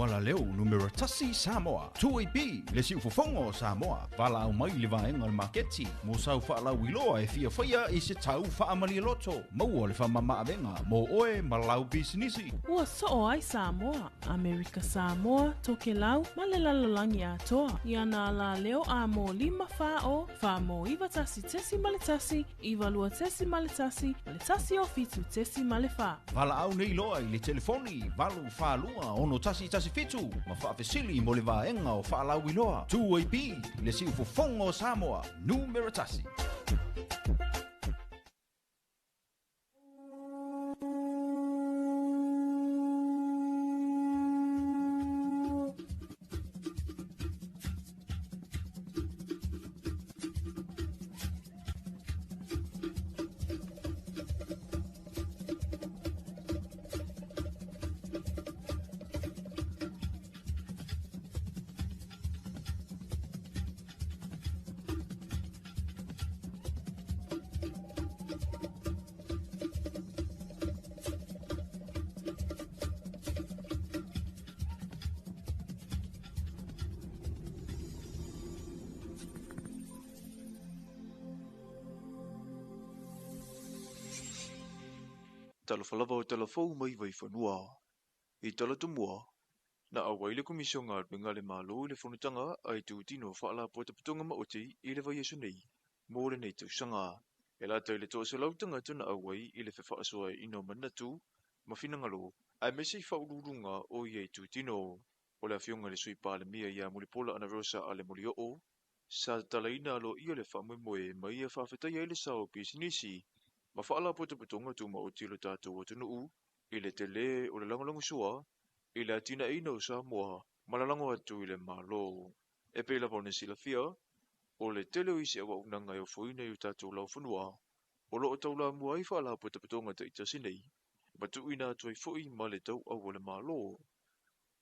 E: Auala leo numera tasi Samoa. 2AP, le siufofoga o Samoa. Valaau mai i le vaega o le maketi mo sau faalauiloa e fia faia i se tau faamalialoto. Maua le faamamaavega mo oe ma lau pisinisi.
F: Ua soo ai Samoa, Amerika Samoa, Tokelau ma le lalolagi atoa. I ana alaleo amo 5 4 0 4 9 1.1 9 2.1 ma le 1 o 7.4.
E: Valaau nei loa i le telefoni 842 6117 ma faafesili mo le vaega o faalauiloa. 2AP, le siufofoga o Samoa, numera tasi.
G: Talofa lava o talafou mai Vaifanua. I Talatumua, na auai le Komisi o Galuega a le Malo i le fonotaga a itutino faalapotopotoga maoti i le vaiaso nei mo lenei tausaga. E lata i le 100 tagata na auai i le fefaasoaeaina o manatu ma finagalo aemaise i faauluuluga o ia itutino. O le afioga i le Sui Palemia ia Mulipola Anarosa Ale Molioo sa tatalaina aloaia le faamoemoe ma ia faafetaia ai le sao o pisinisi ma faalapotopotoga tumaoti o le tatou atunuu i le tele o le lagolagosua i le atinaeina o Samoa ma lalago atu i le Malo. E pei lava ona silafia, o le tele o isi auaunaga e ofoina i o tatou laufanua o loo taulamua ai faalapotopotoga taitasi nei ma tuuina atu ai foi ma le tauau o le Malo.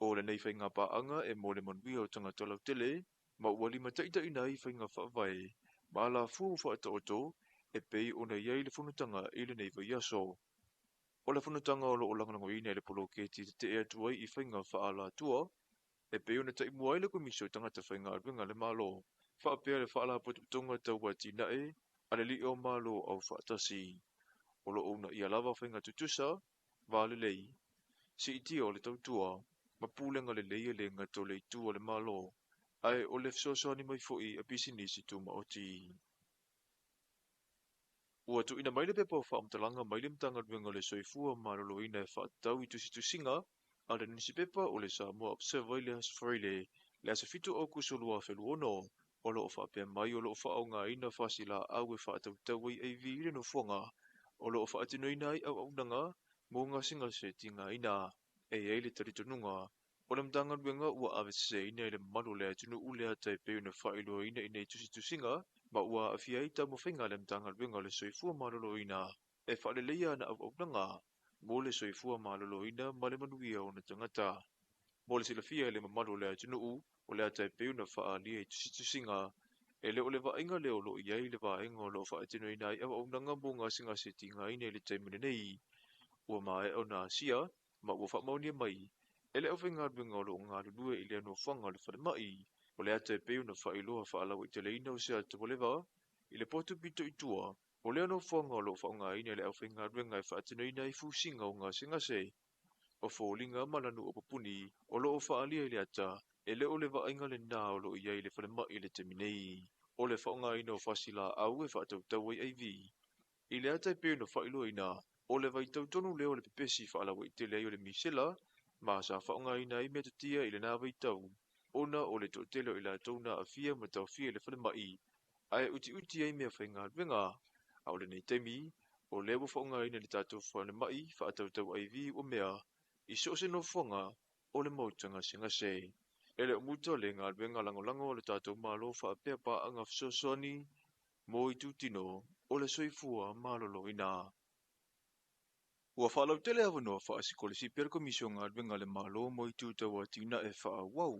G: O lenei faiga paaga e mo le manuia o tagata lautele ma ua limataitaiina ai faiga faavae ma alafua ua faataoto e pei ona i ai le fonotaga i lenei vaiaso. O le fonotaga o loo lagolagoina i le poloketi tetee atu ai i faiga faaalatua e pei ona taimua ai le Komisi o Tagata Faigaluega a le Malo faapea le faalapotopotoga tau atinae a le alii o Malo Aufaatasi. O loo uunaia lava faiga tutusa, va lelei, siitia o le tautua ma pulega lelei e le gata o le itu a le Malo ae o le fesoasoani mai foi a pisinisi tumaoti. Ua tuuina mai le pepa o faamatalaga mai le Matagaluega o le Soifua Maloloina e faatatau i tusitusiga a le nusipepa o le Samoa Observer i le Aso Faraile le aso 7 Aokuso 2026. O loo faapea mai o loo faaaogaina fasilaau e faatautau ai IV i le nofoaga o loo faatinoina ai auaunaga mo gasegase tigaina. E i ai le talitonuga o le Matagaluega ua aveseseina i le mamalu o le atunuu le ata e pei ona faailoaina i nei tusitusiga ma ua aafia ai taumafaiga a le Matagaluega o le Soifua Maloloina e faaleleia ana auaunaga mo le soifua maloloina ma le manuia o ona tagata. Mo le silafia e le mamalu o le atunuu, o le ata e pei ona faaalia i tusitusiga e le o le vaaiga lea o loo i ai le vaega o loo faatinoina ai auaunaga mo gasegase tigaina i le taimi lenei. Ua maea ona asia ma ua faamaonia mai e le aufaigaluega o loo galulue i lea nofoaga o le falemai. O le ata e pei ona faailoa faalauaiteleina o se ata ua leva i le potu pito i tua o lea nofoaga o loo faaaogaina e le aufaigaluega e faatinoina ai fusiga o gasegase. O foliga ma lanu o papuni o loo faaalia i le ata e le o le vaaiga lena o loo i ai le falemai i le taimi nei. O le faaaogaina o fasilaau e faatautau ai IV i le ata e pei ona faailoaina o le vaitau tonu lea o le pepesi faalauaitele ai o le misela ma sa faaaogaina ai metotia i lena vaitau ona o le toatele o i latou na aafia ma taofia i le falemai ae utiuti ai mea faigaluega. A o lenei taimi o lea ua faaaogaina le tatou falemai faatautau IV ua mea i so o se nofoaga o le maota gasegase. E le o muta le galuega lagolago a le tatou Malo faapea paaga fesoasoani mo itutino o le soifua maloloina. Ua faalautele avanoa faasikolasipi a le Komisi o Galuega a le Malo mo itu tau atinae faaauau.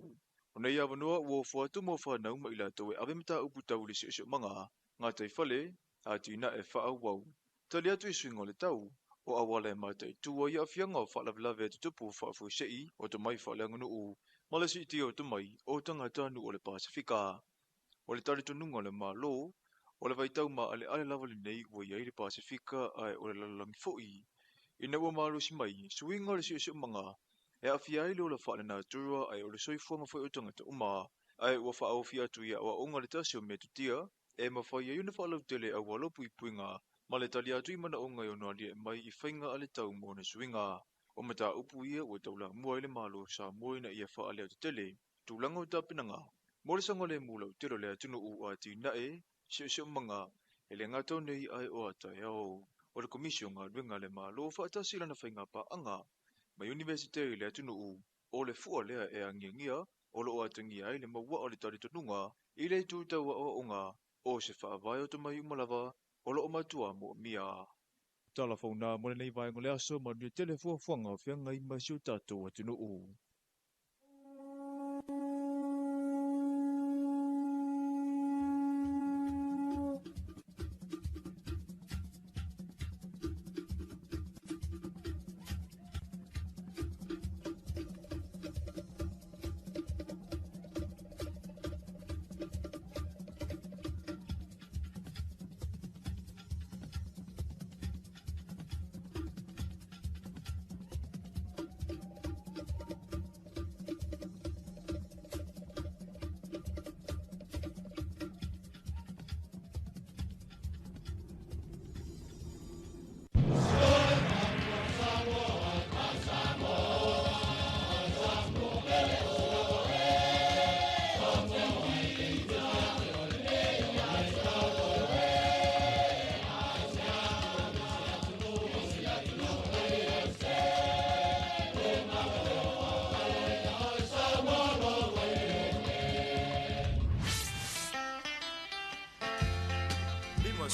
G: O nei avanoa ua ofo atu mo fanau ma i latou e ave mataupu tau i le siosiomaga, gataifale, atinae faaauau, tali atu i suiga o le tau, O auala e mataitu ai aafiaga o faalavelave e tutupu faafuasei o tomai faaleaganuu ma le siitia o tomai o tagatanuu o le Pasefika. O le talitonuga o le Malo, o le vaitau maaleale lava lenei ua i ai le Pasefika ae o le lalolagi foi, ina ua malosi mai suiga o le siosiomaga e aafia ai le ola faalenatura ae o le soifuaga foi o tagata uma, ae ua faaofi atu i aoaoga le tasi o metotia e mafai ai ona faalautele auala o puipuiga ma le tali atu i manaoga e ono aliae mai i faiga a le tau ma ona suiga. O mataupu ia ua taulamua ai le Malo o Samoa ina ia faaleaotetele tulaga o tapenaga mo le saogalemu lautele o le atunuu atinae siosiomaga e le gata o nei ae o a taeao. O le Komisi o Galuega a le Malo faatasi i lana faiga paaga ma Iunivesite i le atunuu, o le fua lea e agiagia o lo o atagia ai le mauaa o le talitonuga i le itu tau aoaoga o se faavae o tomai uma lava o lo o matua moomia. Tala fauna mo lenei vaega o le aso, manuia tele fuafuaga o feagai ma si o tatou atunuu.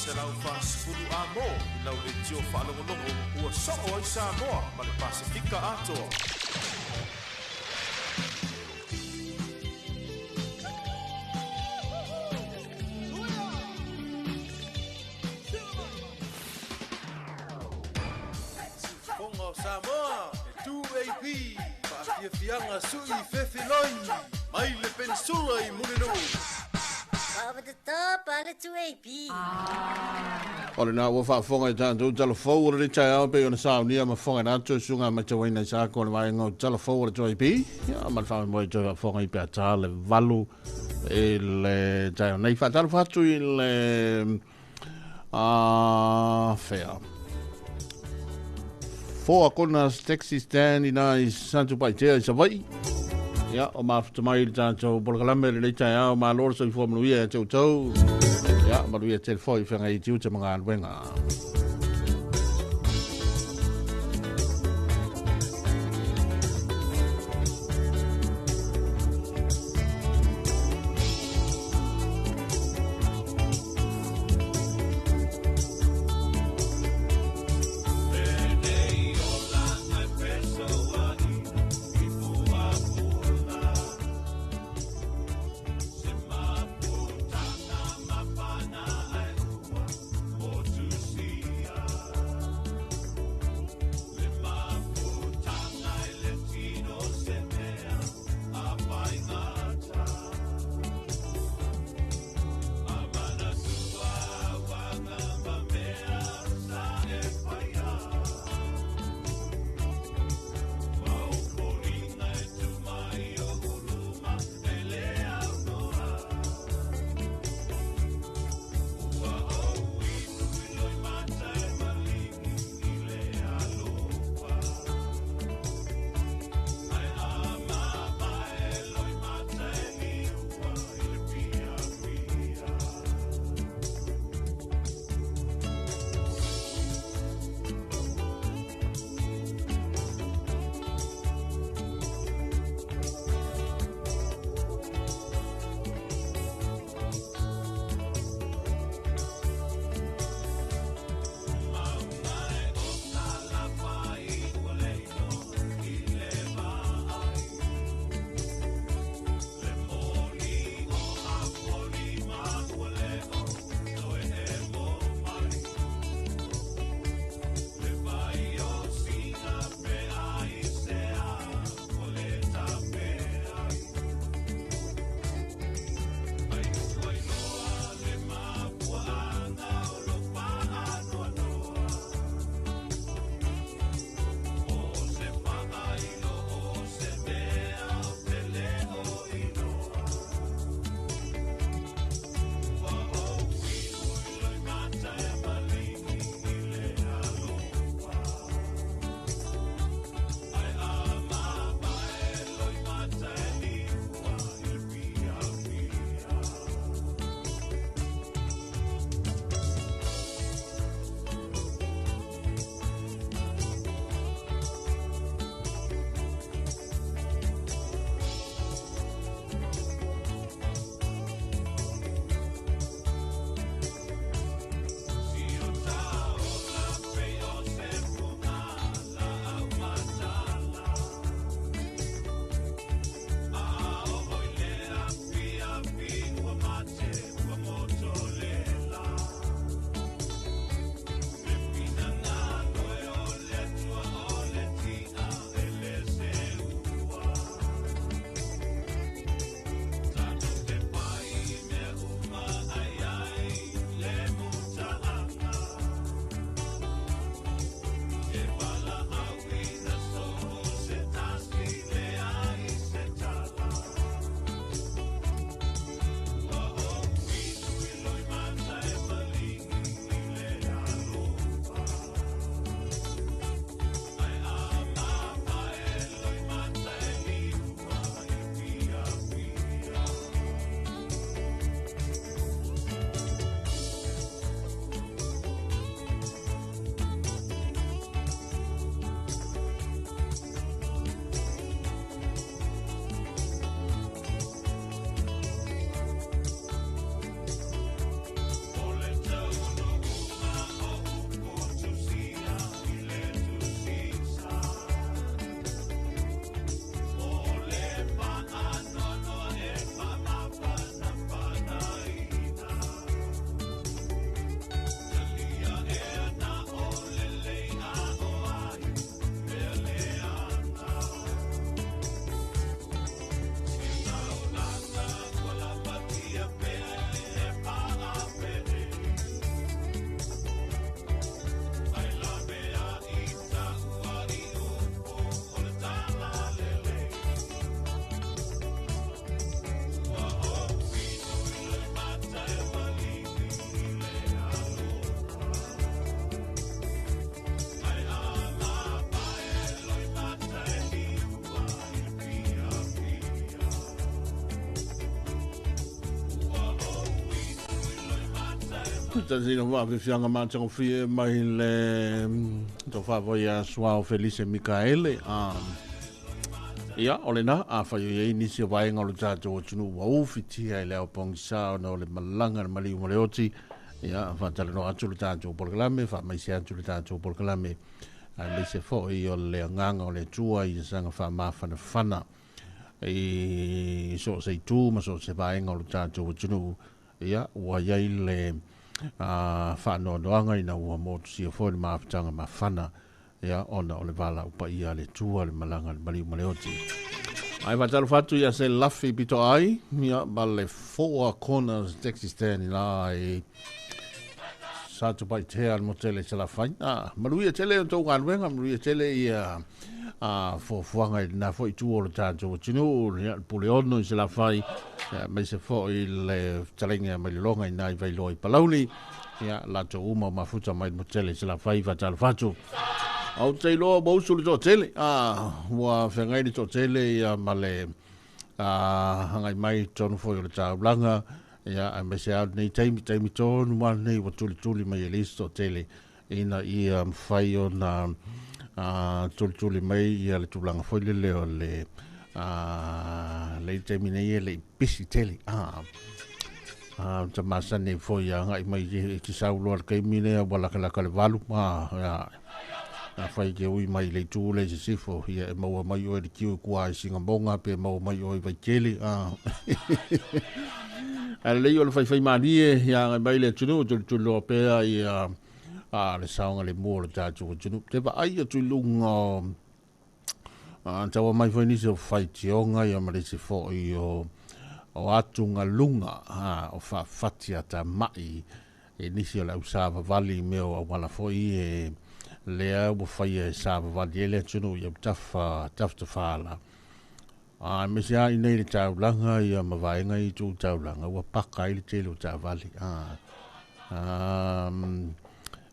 H: 540 amo i lau leitio faalogologo ua soo ai Samoa ma le Pasefika atoa. Fonga o Samoa, e 2AP, faafiafiaga sui fefiloi, mai le peninsula i Mulinuu.
I: Over the top, ale 2AP.
A: O le na ua faafofoga i tatou talafou o le taeao pei ona saunia ma fofoga i latou susuga ma tauaina i sa ko le vaega o talafou o le 2AP. Ia, ma le faamoemoe toe faafofoga i pe ata le 8 i le taeao nei. Faatalofa atu i le fea. Four Corners Taxi Stand ina i Satupaitea i Savaii. Ia, o mafuta mai i le tatou polokalame le taeao, malo le soifua manuia ia te outou. Ia, manuia tele foi i feagai i tiute ma galuega. Tasi na faafiafiaga matagofie mai le tofa foi ia Suao Felise Mikaele. Ia, o lena, afai o iai nisi o vaega o le tatou atunuu ua ufitia i le ao pogisa ona o le malaga le maliu ma le oti, ia, faatalanoa atu le tatou polokalame, faamaise atu le tatou polokalame, aemaise foi o le agaga o le Atua ia saga faamafanafana i so o se itu ma so o se vaega o le tatou atunuu, ia, ua iai le faanoanoaga ina ua motusia foi le mafutaga mafana, ia, ona o le valaau paia a le Atua le malaga le maliu ma le oti. Ai faatalofa atu ia se lafi pito ai, ia, ma le Four Corners Taxi Stand i la i Satupaitea le motele Salafai. Manuia tele o tou galuega, manuia tele ia fuafuaga i lena foi itu o le tatou atunuu, ia, le Puleono i Salafai, ia, aemaise foi le fetalaiga mai Lologa i na i Vailoa i Palauli, ia, latou uma o mafuta mai le motele Salafai, faatalofa atu. Ou te iloa ua usu le toatele, ua feagai le toatele ia ma le agai mai i totonu foi o le taulaga, ia, aemaise lava lenei taimi, taimi tonu lava lenei ua tulituli mai e le isi toatele ina ia mafai ona tulituli mai ia le tulaga foi lele o le le taimi nei e le i pisi tele. Ta masani foi agai mai i te sau loa le taimi lea ua lakalaka le 8, ia, afai ke ui mai le itu le i sisifo, ia e maua mai oe le kiu i kua i Singamoga pe maua mai oe i Vaitele. Ae lelei o le faifai malie, ia agai mai le atunuu, tulituliloa pea ia le saoga le mua o le tatou atunuu. Te vaai atu i luga o taua mai foi nisi o faitioga ia ma le isi foi o atugaluga o faafati atamai e nisi o le ausavavali mea o auala foi e lea ua faia e savavali ai le atunuu ia tafa tafala. Aemaise lava i nei le taulaga ia ma vaega i itu taulaga ua paka ai le tele o taavale.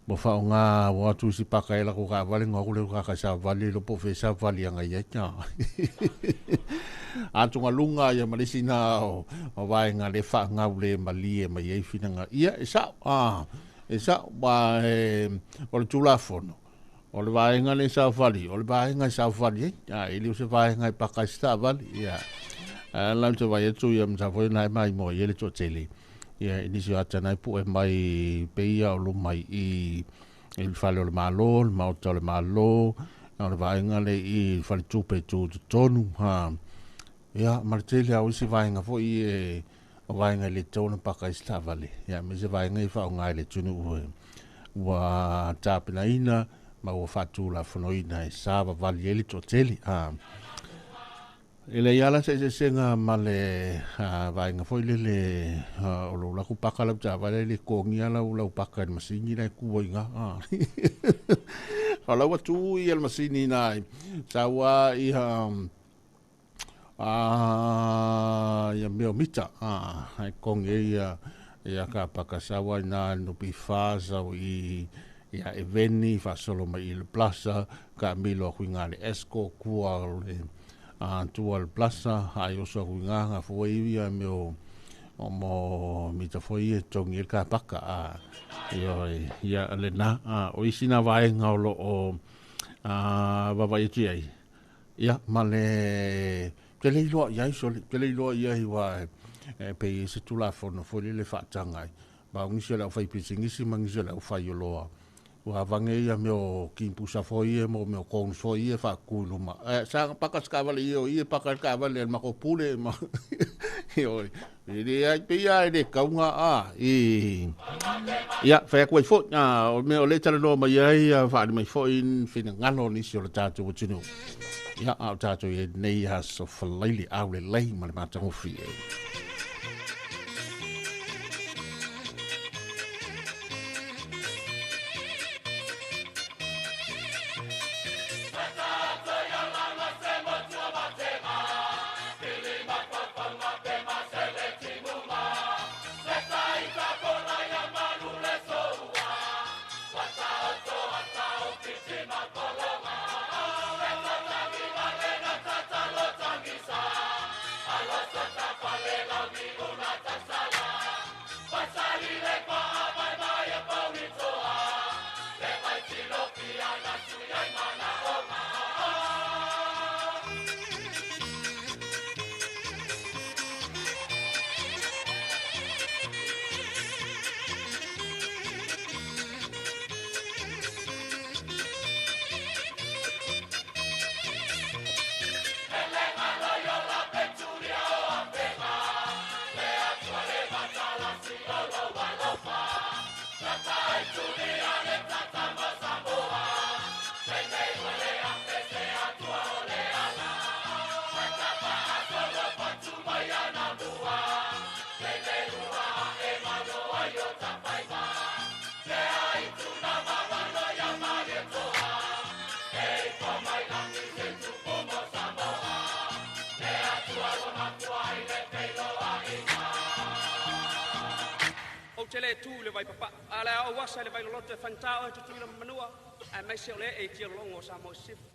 A: Ua faaaoga ua atu isi paka ai lakou taavale ga aku le kaka savavali lo po o fea savavali agai ai. Atugaluga ia ma le isi na o vaega le faagau le malie mai ai finaga. Ia e sao, e sao, ma o le Tulafono, o le vaega le savavali, o le vaega e savavali ai, e le o se vaega e paka ai se taavale. Ia, lau te vai atu ia ma foi na mai mo ia le toatele. Ia, i nisi o ata nai pue mai peia o luma i le fale o le Malo, le maota o le Malo, o le vaega le i le faletupe tu totonu. Ia, ma le tele au isi vaega foi e o vaega i le tatau ona paka ai se taavale. Ia, aemaise vaega i faaaoga i le atunuu ua tapenaina ma ua faatulafonoina e savavali ai le toatele. E leai lava la se eseesega ma le vaega foi lele o lou laku paka lau taavale le togia lau paka i le masini la e tua i ina. O lau atu ia le masini na saua ia ia mea o mita, ai togi ai ia ka paka saua ina NP4 sau i ia eveni faasolo mai i le plaza ka milo aku i ngā le esco kua le tua le plaza ai oso aku i ngā ngā fua ia mea o mo mita foi e togi ai le ka paka. Ia lena o isi na vaega o loo vavaai atu ai. Ia ma le te le iloa i ai sole, te le iloa i ai wa e pe se Tulafono foi le faataga ai. Ma o nisi o le aufai pisinisi ma nisi o le aufai oloa. Ua avange ia mea o kimpusa foi e mo mea o kong foi e faakui luma. Sa paka se taavale ia o ia paka le taavale a le matou pule ma ioe. E le ai pe ia e le kauga i ia fai atu ai foi o mea o le talanoa mai ai faali mai foi finagalo nisi o le tatou atunuu. Ia a o tatou i nei aso falaili au le lei ma le matagofie.
J: Alosa ta palela. Ou te le tu i le vaipapaa, a o le a ou asa i le vailoloto e fagata oe Tutuila ma Manua, aemaise o le ee i tialologo o Samoa i Sisifo.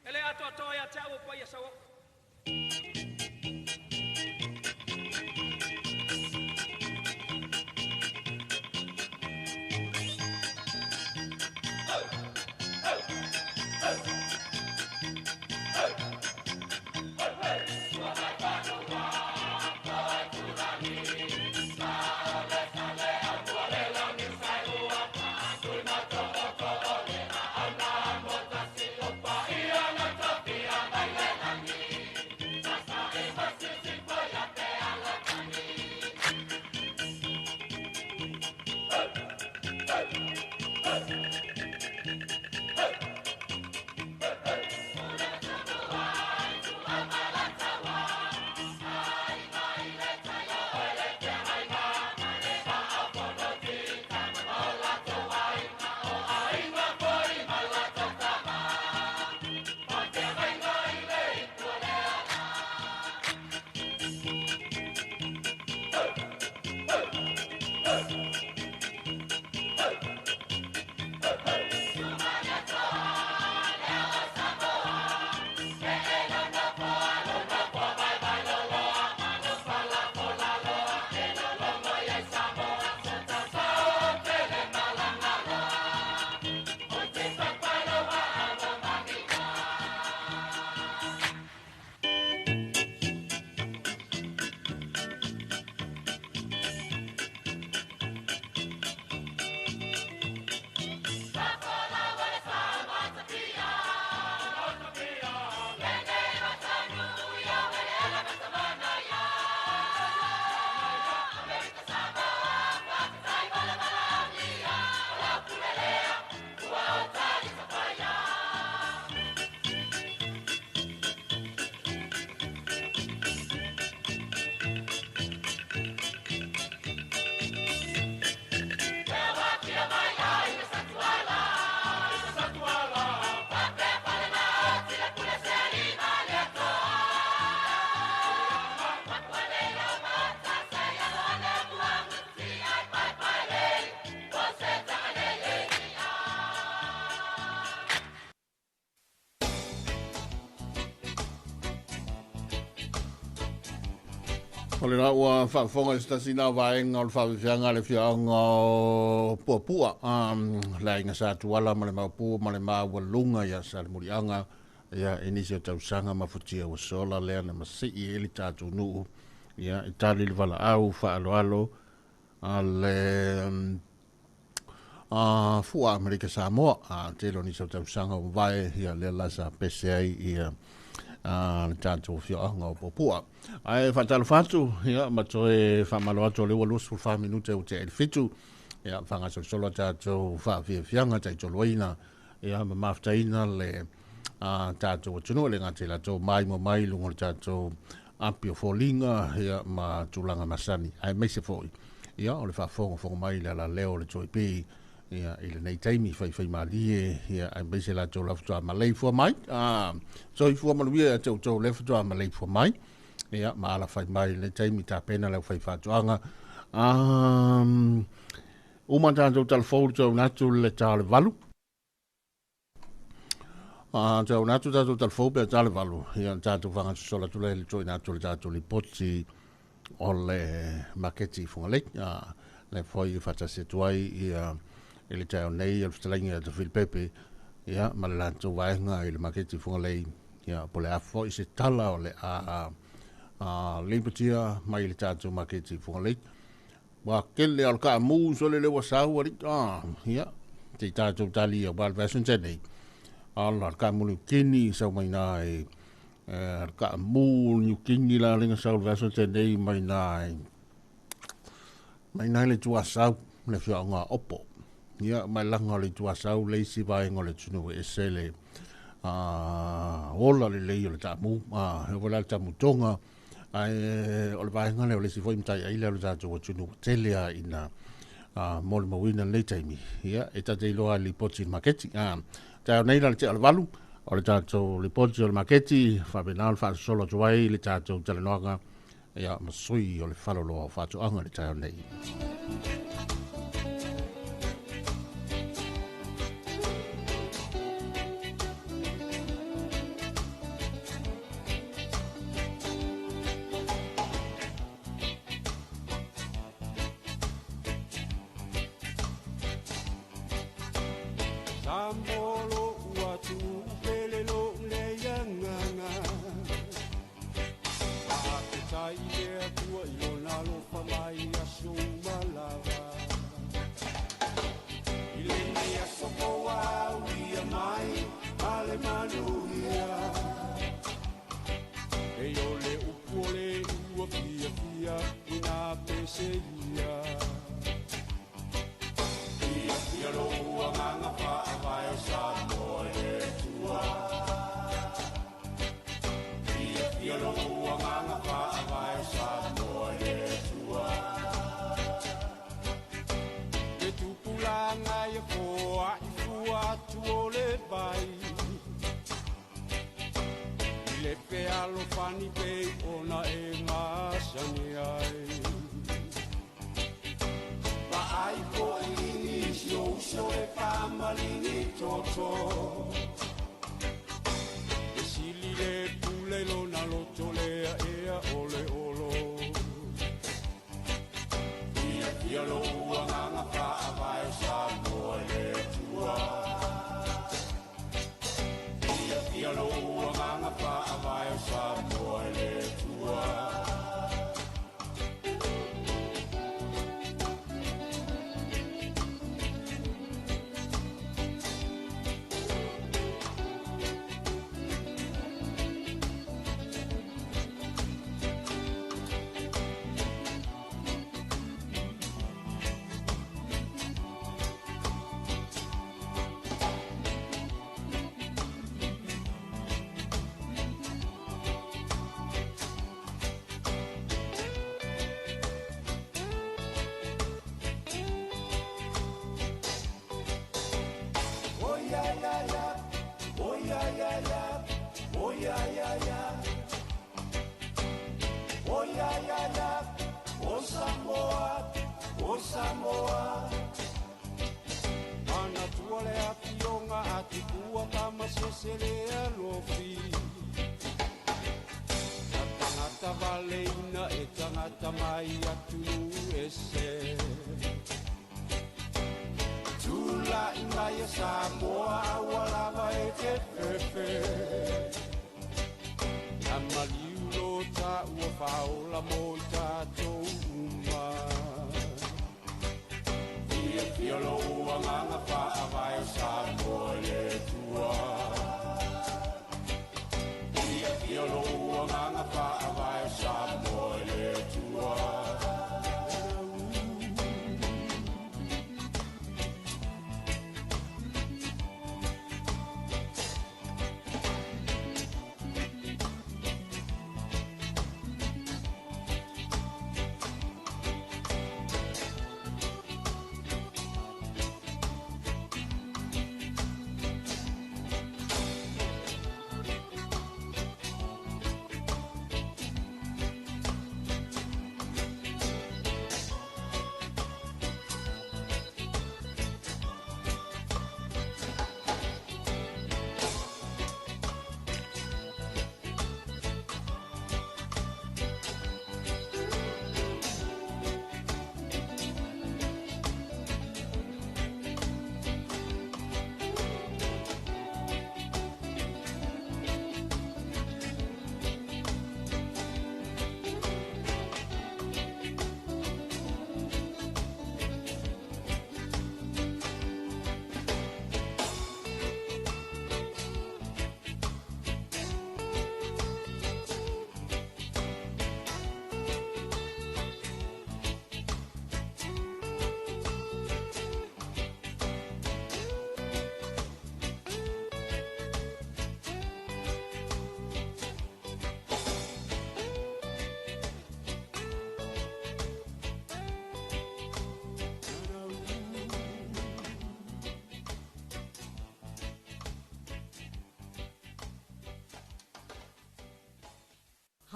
J: E le atoatoa ia te au o paia sauoo.
A: O le ua faafofoga i se tasi na vaega o le faafiafiaga a le afioaga o Puapua, le aiga Sa Tuala ma le Maopu ma le Maualuga ia Salemuliaga ia i nisi o tausaga mafutia ua sola lea na masii ai le tatou nuu ia e tali le valaau faaaloalo a le fua Amerika Samoa. Tele o nisi o tausaga ua mavae ia lea la sa pese ai ia le tatou afioaga o Puapua. Ae faatalofa atu ia ma toe faamalo atu o lea ua 24 minute ua tea i le 7 ia faagasolosolosolo a tatou faafiafiaga taitoloina Ia ma mafutaina le tatou atunuu le gata i latou mai mo mai luga o le tatou api o foliga ia ma tulaga masani aemaise foi ia o le faafogafoga mai le alaleo o le 2AP ia i lenei taimi faifaimalie ia aemaise latou le faatoa maleifua mai soifua manuia ia te outou le faatoa maleifua mai ia ma alafai mai i lenei taimi tapena le aufaifaatoaga uma tatou talafou le toe le ta o le 8. Tau natu tatou talafou pe ta le 8 ia tatou faagasolo atu le toe atu le tatou lipoti o le maketi i Fugalei. Le foi i faatasi atu ai ia i le taeao nei o le fetalaiga ia Tafili Pepe ia ma le latou vaega i le maketi i Fugalei ia po o le a foi se tala o le a lipotia mai i le tatou maketi i Fugalei. Ua kele o le kaamu so le lewa sau ali ia te tatou tali ia wal version tenei. Ala le kaamu niukini sau mai na e le kaamu niukini la lenga sau version tenei mai na le tuasau le fiaoga opo. Ia mai langa le tuasau le isi vaega o le atunuu e ese le ola lelei o le taamu e oo foi la le taamu ae o le vaega lea o le isi foi matai ai lea o le tatou atunuu tele a ina molimauina lenei taimi. Ia e tate iloa lipoti i le maketi. Taeao nei la le tea o le 8 o le tatou lipoti o le maketi faapena o le faasolo atu ai le tatou talanoaga ia ma sui o le faloloa o faatoaga le taeao nei.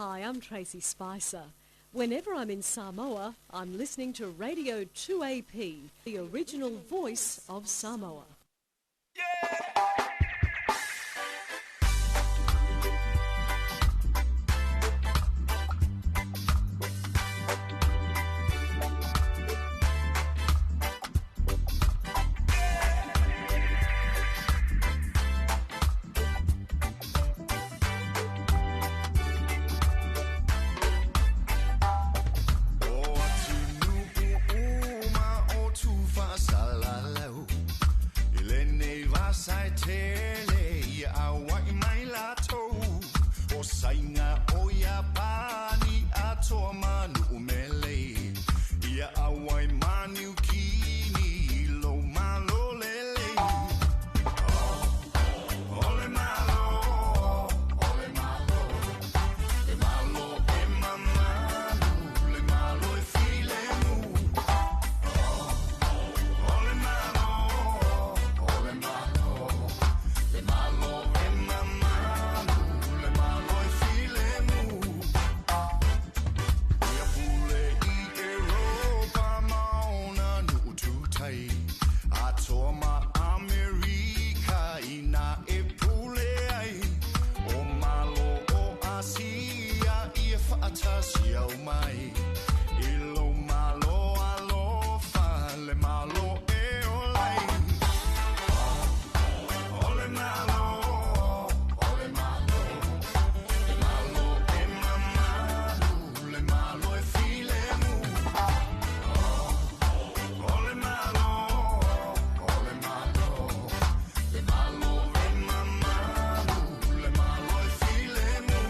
K: Hi, I'm Tracy Spicer. Whenever I'm in Samoa, I'm listening to Radio 2AP, the original voice of Samoa.
L: O atunuu uma o Tufasalalau I lenei vasa e tele ia auai mai latou O saiga o Iapani atoa ma Nuumele Ia auai ma Niukini i lou malo lelei O le malo, o le malo Le malo e mamalu, le malo e filemu O le malo, o le malo Le malo e mamalu, le malo e filemu Ia pule i Europa ma ona nuu tutai Atoa ma Amerika ina e pule ai O malo o Asia ia faatasi au mai I lou malo alofa le malo e olai O le malo, o le malo Le malo e mamalu, le malo e filemu O le malo, o le malo Le malo e mamalu, le malo e filemu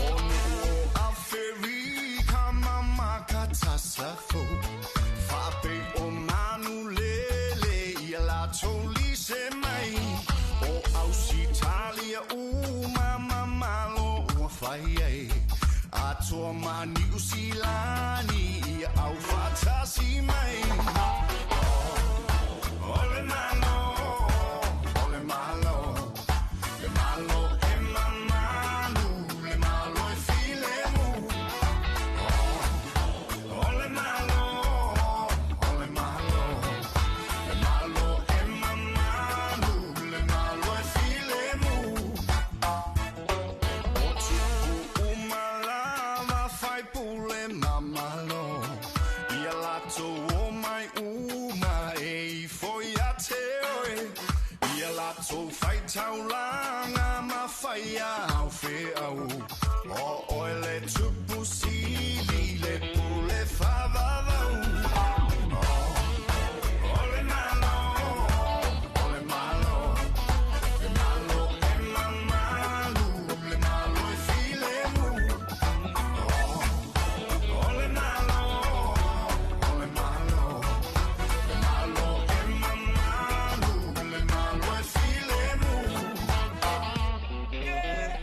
L: O nuu o Aferika ma Makatasafo Faapei o manulele ia latou lise mai O Ausitalia uma ma malo ua fai ai Atoa ma Niu Silani ia aufatasi mai O le malo, o le malo Le malo e mamalu, le malo e filemu O le malo, o le malo Le malo e mamalu, le malo e filemu O tupu uma lava fai pule ma malo Ia latou o mai uma e ifo ia te oe Ia latou fai taulaga ma fai au feau O oe le tupu sili le pule faavavau O le malo, o le malo Le malo e mamalu, le malo e filemu O le malo, o le malo Le malo e mamalu, le malo e filemu.
K: Yeah.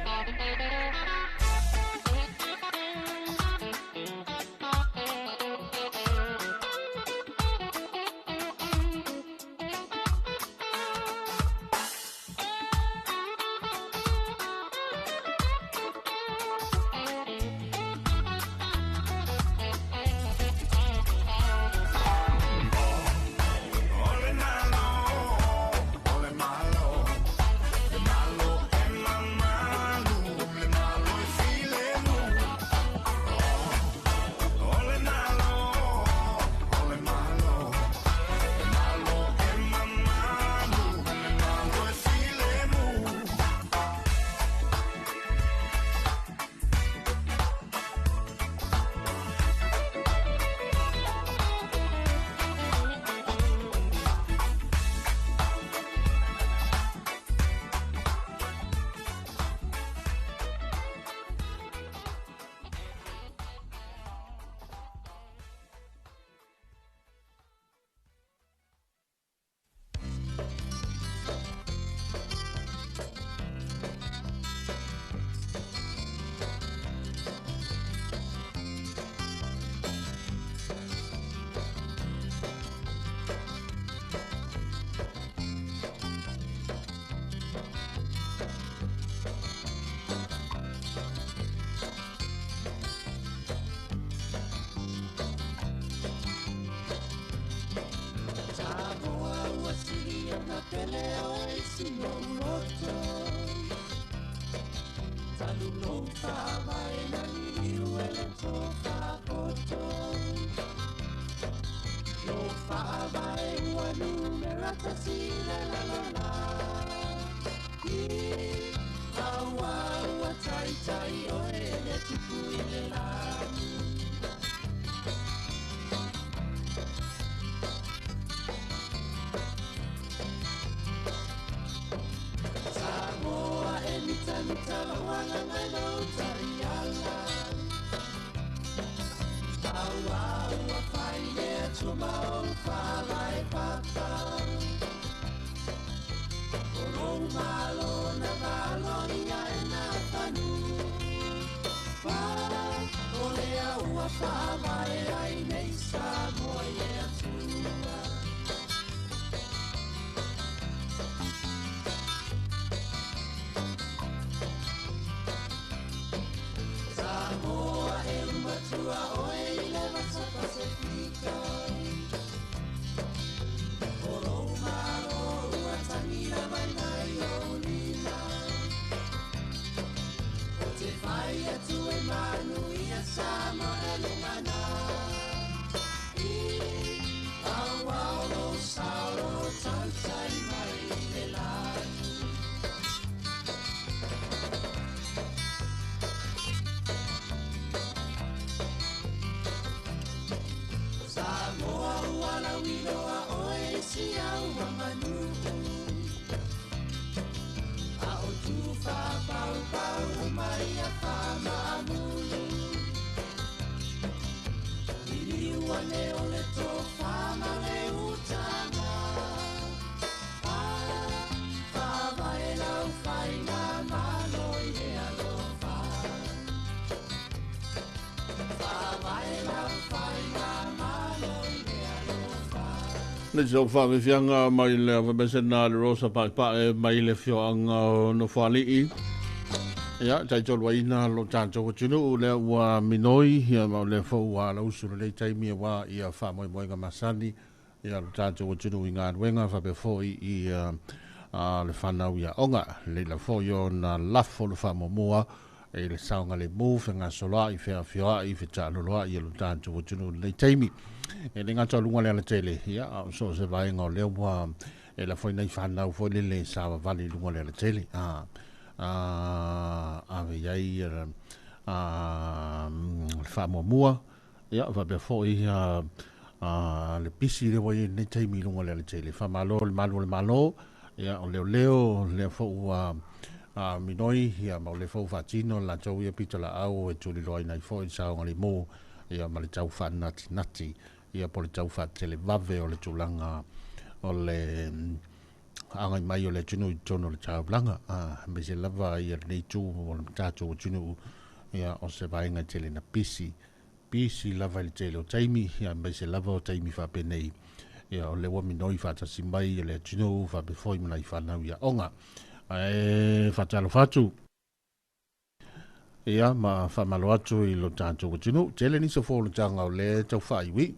B: Faavae na liliu e le tofapoto. Lo faavae ua numera tasi le lalolagi. Aua ua taitai oe le tupu i le lagi. Samoa e mitamita mauagaga i lou taiala. Aua ua fai le Atua ma ou faavae papa. O lou malo na malo ia e na fanu. Pa, o lea ua faavae ai nei Samoa i le Atua. Samoa e umatua oe i le vasa Pasifika. O lou malo ua tangi lava i nai ou lima. O te fai atu e manu ia Samoa e lumana. I aua o lou sao lo tautai mai i le lagi. Samoa ua lauiloa oe i si au manu. A o tufa pau pau mai a whamamulu. Liliu ane o le tofa ma le utanga. A whavae lau whainga malo i le alofa. Whavae lau whainga malo i le alofa.
A: Le sau whawefianga mai le awamesena le Rosa Paepae mai le fioanga o Nofali'i. Ia, taitolu aina lo tātou atunuu lea ua minoi, ia ma o lea fou ua alausu le lei taimi e wā ia whaamoemoenga masani, ia lo tātou atunuu i ngā whapea foi i le whanau ia onga. Leila foi o na lafo le whaamomua, e le saonga le mū, whenga soloa i whea fioa i whea loloa i lo tātou atunuu le lei taimi. E le ngata lunga le ala tele, ia, a o so se vaenga o lea ua e la foi nei whanau foi le le sawa vali lunga le ala tele. Ave iai, le whaamuamua, ia, whapea foi, le pisi le wai nei taimi lunga le ala tele. Whamalo le malu le malo, ia, o leo leo, lea fo ua, minoi, ia, ma o le fo whatino, la tau ia pita la au, e tuli loa inai foi, saonga le mō, ia, ma le tau whanati nati, ia, po le tau whatele vave o le tūlanga, o le angai mai o le tunu i tono le taulanga. Me se lava ia nei tū o le tātou o tunu, ia, o se vaenga tele na pisi, pisi lava i le tele o taimi, ia, me se lava o taimi whapenei, ia, o le wami noi whatasi mai o le tunu, whapefoi mana i whanau ia onga. E whatalo whatu. Ia, ma whamalo atu i lo tātou o tunu. Tele nisa fōno tanga o le tau whaiwi.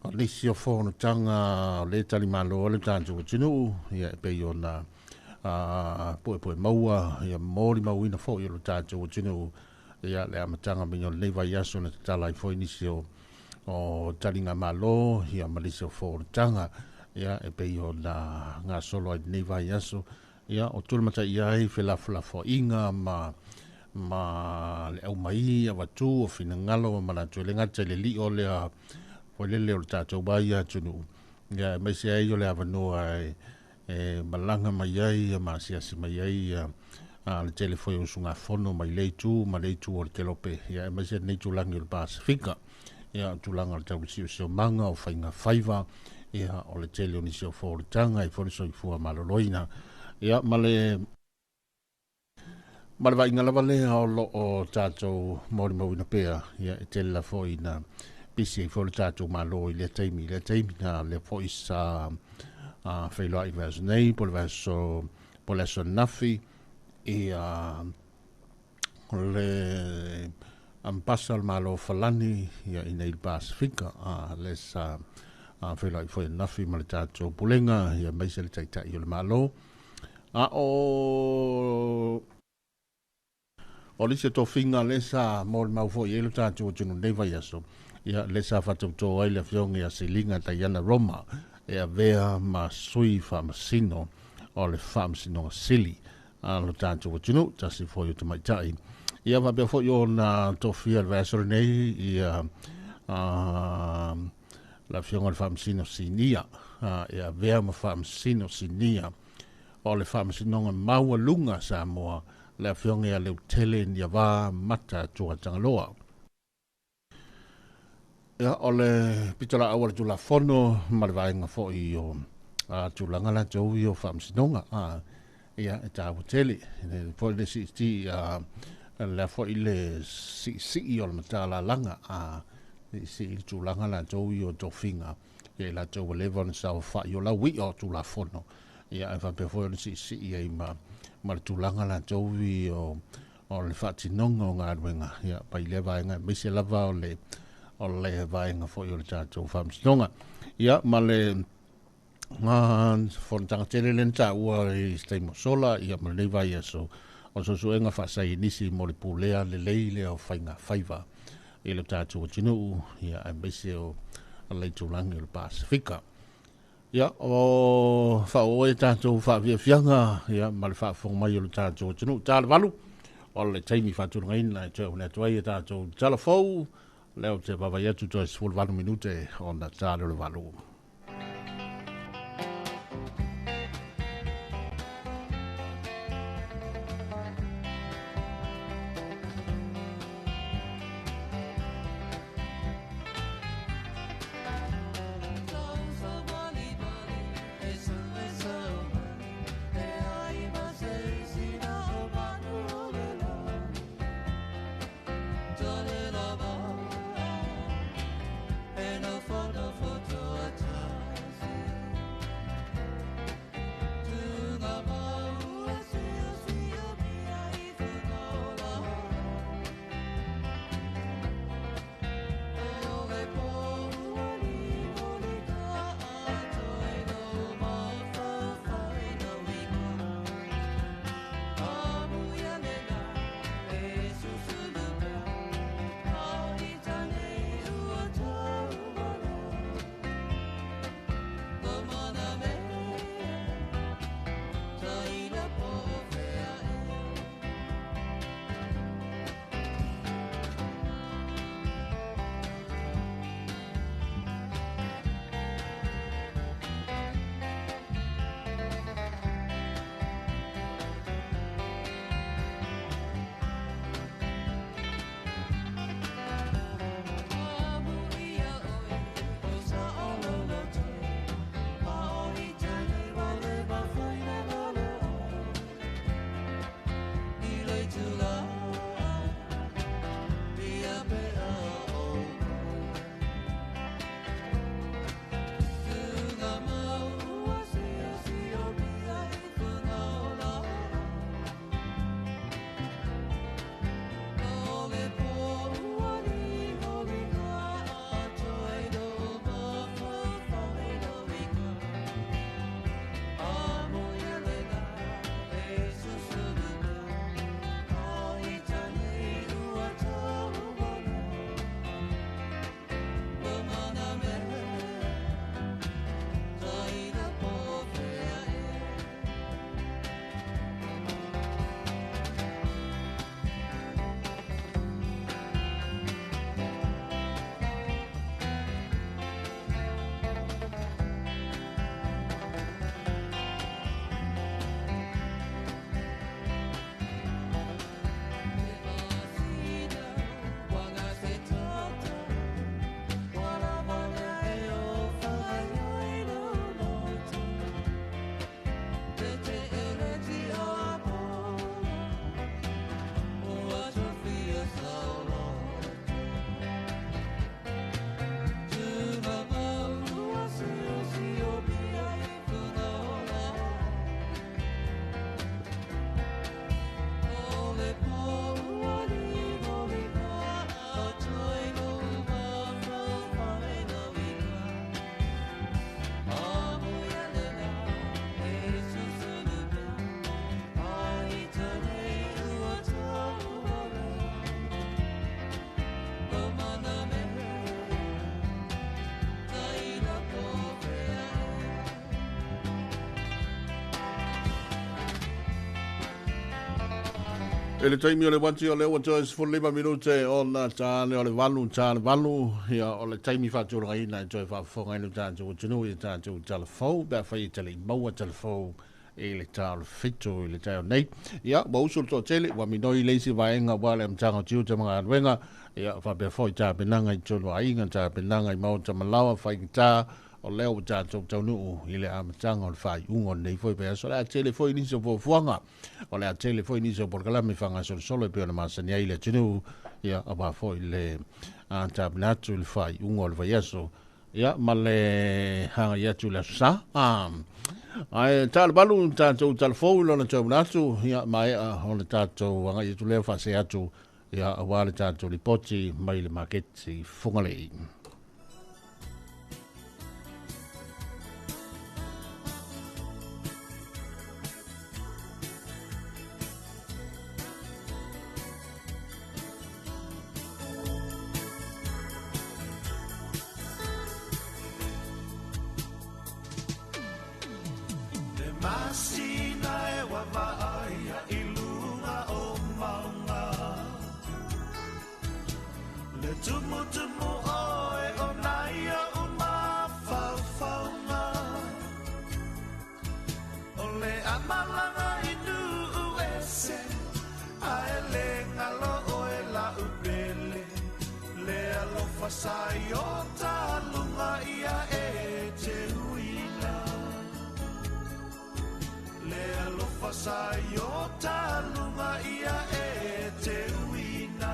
A: O nisi o fōno tanga o le tali malo o le tātou o tunu. Ia, e pei o na, poe poe maua, ia mōri mauina fōi o lo tātou o tunu. Ia, le amatanga mingo le vai aso na tatala i fōi nisi o talinga malo, ia ma nisi o fōno tanga. Ia, e pei o na ngā solo ai nei vai aso. Ia, o tūle mata ia ai whelafolafoinga ma le au mai, a watu, o whinangalo, ma mana tue le ngata le li o lea, o le leo le tātou wai a tunu. Ia, mai se ai o le awanoa e malanga mai ai, ma siasi mai ai, a le tele foi o sunga fono mai le tu, ma le tu o le telope. Ia, mai se nei tūlangi o le Pasifika. Ia, tūlanga o le tau sio sio manga, o whainga whaiva, ia, o le tele o nisi o fōrutanga, i fōri soifua maloloina. Ia, ma le vainga lava lea o lo o tātou mōri mauina pea, ia, e tele la foi na pisi i fōri tātou malo i lea taimi, na lea foi sa whailoa i vaso nei, po le vaso, po le aso nafi, ia, le ampasa o le malo falani, ia, i nei Pasifika, le sa whailoa i foi nafi ma le tātou pulenga, ia, mai se le taitai o le malo. A o O le isi tofiga le sa molimau foi i ai lo tatou atunuu nei vaiaso, ia le sa faatautō ai le afioga ia Siliga Taiana Roma e avea ma sui faamasino o le Faamasinoga Sili a lo tatou atunuu, tasi foi o tamaitai. Ia faapea foi ona tofia le vaiaso lenei ia le afioga i le Faamasino Sinia e avea ma Faamasino Sinia o le Faamasinoga Maualuga Samoa, le afioga ia Leutele Niava Mata Tuatagaloa. Ia, o le pitolaau a le Tulafono ma le vaega foi o tulaga latou ia o faamasinoga, ia e taua tele foi le siiti lea foi le siisii o le matalalaga siisii le tulaga latou ia o tofiga ia i latou ua leva ona saofai o lauia o Tulafono. Ia ae faapea foi ona siisii ai ma le tulaga latou ia o le faatinoga o galuega ia mai lea vaega, aemaise lava o le vaega foi o le tatou faamasinoga. Ia ma le fonotaga tele lea na taua i se taimi o sola, ia ma lenei vaiaso o suesuega faasaienisi mo le pulea lelei lea o faiga faiva i le tatou atunuu, ia aemaise o le itulagi o le Pasefika. Ia, o faaoo ai tatou faafiafiaga ia ma le faafofoga mai o le tatou atunuu. 8:15 o le taimi faatulagaina e toe one atu ai tatou tala fou lea ou te vaavaai atu toe 18 minute ona ta le 8.
B: E no fono foto.
A: E le taimi o le uati o lea ua toe 15 minute ona ta le o le 8 ta le 8, ia o le taimi faatulagaina e toe faafofoga ai le tatou atunuu i le tatou talafou pe afai e te le i maua talafou i le ta o le 7 i le taeao nei. Ia, ua usu le toatele, ua minoi le isi vaega aua le amataga o tiute ma galuega, ia faapea foi tapenaga i totonu o aiga, tapenaga i maota ma laoa, faigata o lea ua tatou taunuu i le amataga o le faaiuga o lenei foi vaiaso. O le a tele foi nisi o fuafuaga, o le a tele foi nisi o polokalame faagasolosolo e pei ona masani ai le atunuu, ia aua foi le tapena atu i le faaiuga o le vaiaso, ia ma le agai atu i le aso Sa. Ae taluvalu tatou talafou i lona toe manatu, ia maea o le tatou agai atu lea faasee atu, ia aua le tatou lipoti mai le maketi Fugalei.
B: Le masina e wavaia i lunga o maunga. Le tumu tumu oe o naia o mafaufauga. O le amalanga i nuu ese, ae le ngalo oe la upele. Le alofa sa i o talunga ia e te uina. Le alofa sa i o talunga ia e te uina.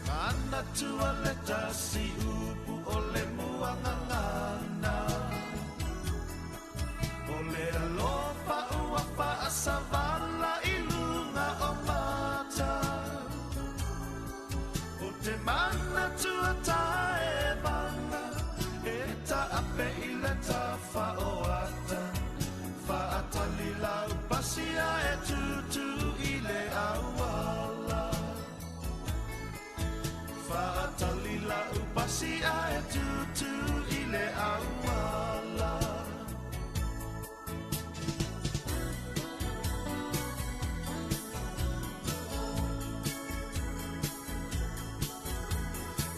B: Mana tua le tasi upu o le muangangana. O le alofa ua faasavala i luga o mata. O te mana tua tae mana, e taape i le tafaoata. Faatali lau pasia e tutu i le auala. Faatali lau pasia e tutu i le auala.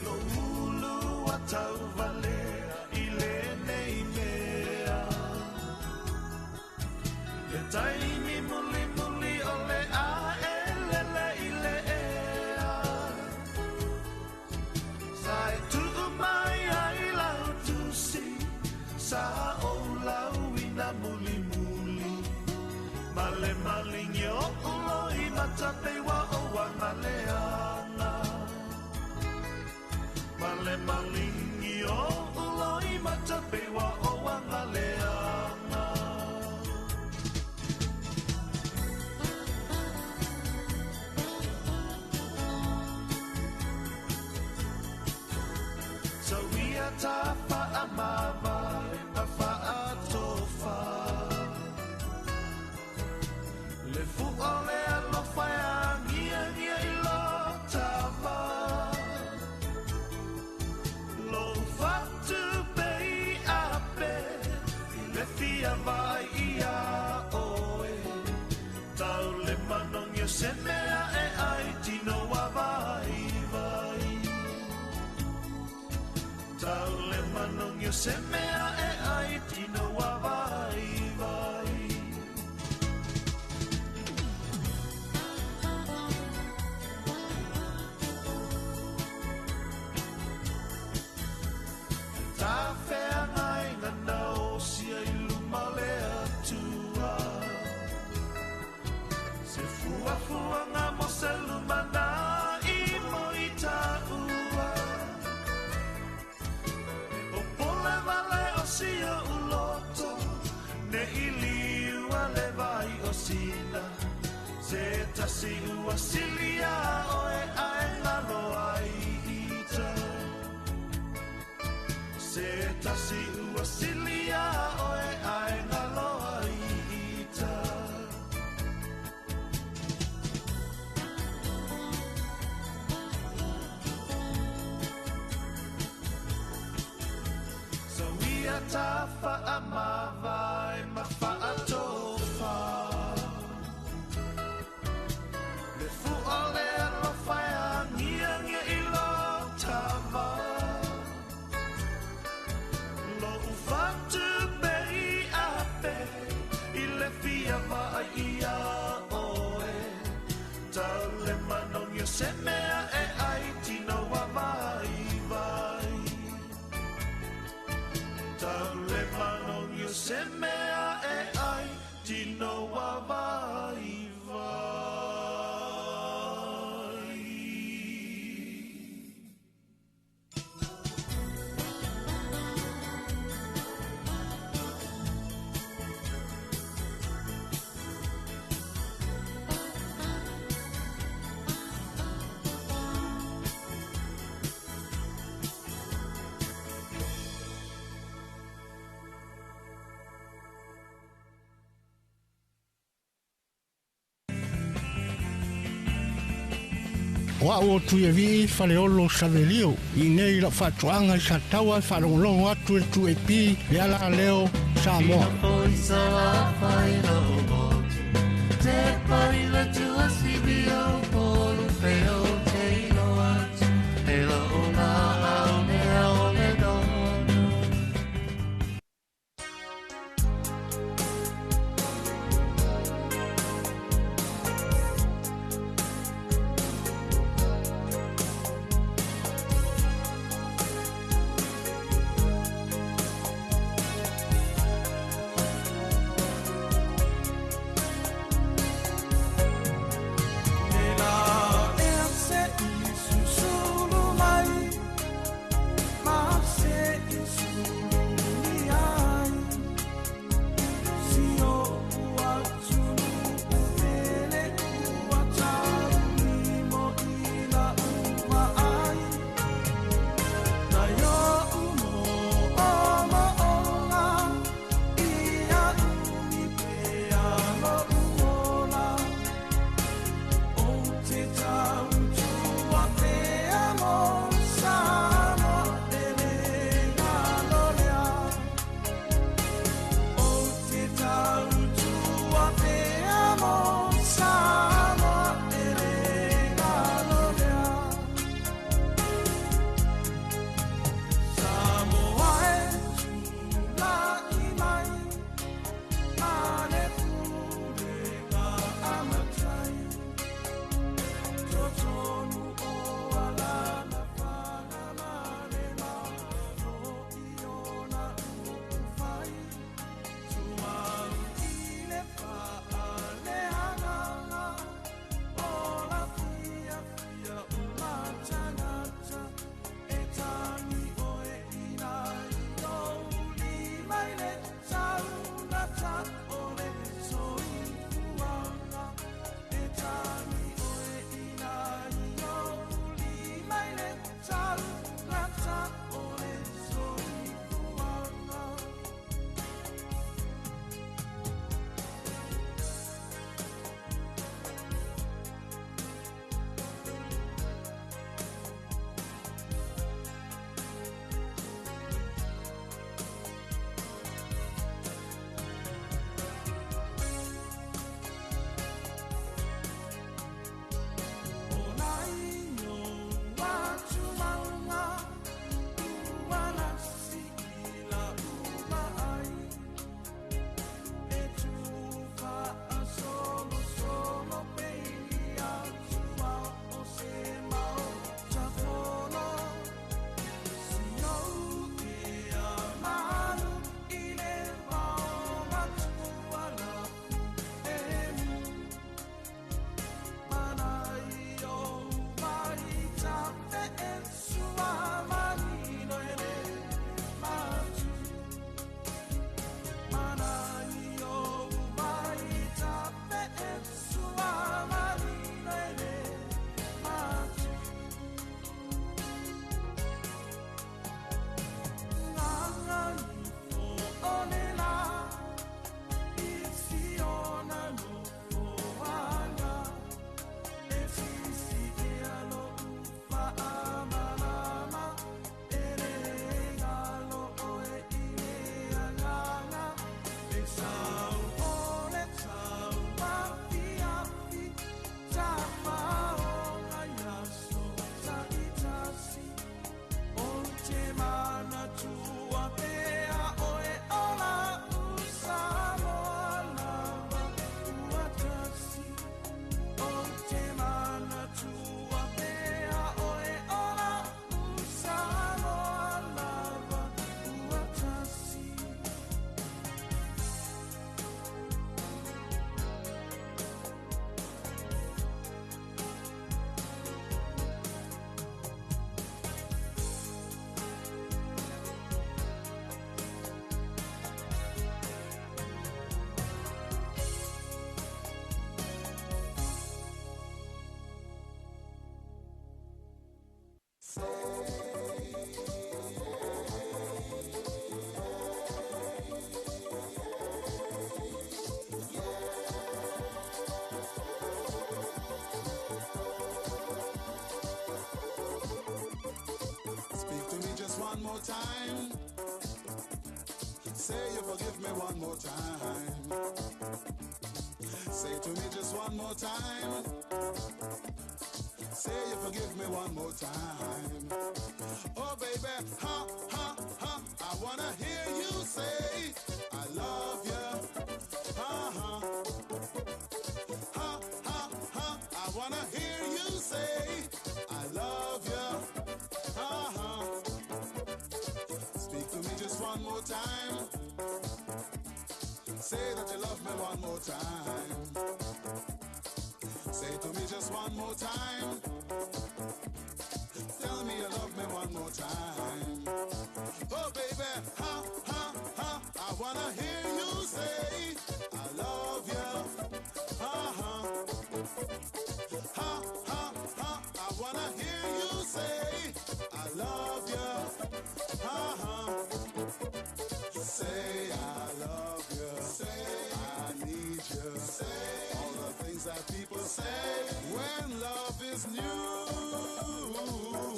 B: Lo ulu atau valea i lenei mea. Le taimi muli muli o le a e lele i le ea. Sa e tuu mai ai lau tusi, sa o lau ina muli muli. Male malingi o uloi matapewa o wangaleanga. Male malingi o uloi matapewa o wangaleanga. Tauia ta whaamava ma whaatofa. Le fua le alofa e angia ngia i lo tava. Lo whatu pe i ape, i le fia vai i a oe. Tau le manongi o se mea e ai tino wa vai vai. Tau le manongi o se mea e ai tino wa vai vai. Ta whea ngai ngana o sia i luma le atua. Se fua fua ngā mo se luma nā i mo i ta ua. O pole vale o sia uloto, ne i liua le vai o sina. Se tasi ua silia oe ae ngalo ai ita. Se tasi ua silia oe ae ngalo ai ita. Whaamawai ma whaatofa Le fua le alofa e angiangia i lo tava Lo ufatu bei ape i le fia vaai ia oe Tau le manongi o se mea e ai tino wa vai vai Tau le manongi o se mea e ai tino wa vai vai.
A: O au o tui e vii faleolo savelio i nei lau faatoaga i Sataua e faalogologo atu e 2AP le ala leo Samoa.
B: Nela
M: one more time. Say you forgive me one more time. Say to me just one more time. Say you forgive me one more time. Oh baby, ha ha ha. I wanna hear you say I love you. Ha ha. Ha ha ha. I wanna hear you say I love you. Ha ha. Speak to me just one more time. Say that you love me one more time. Say to me just one more time. Tell me you love me one more time. Oh baby, ha ha ha. I wanna hear you say I love you. Ha ha. Ha ha ha. I wanna hear you say I love you. Ha ha. Say I love you. Say I need you. Say all the things that people say when love is new.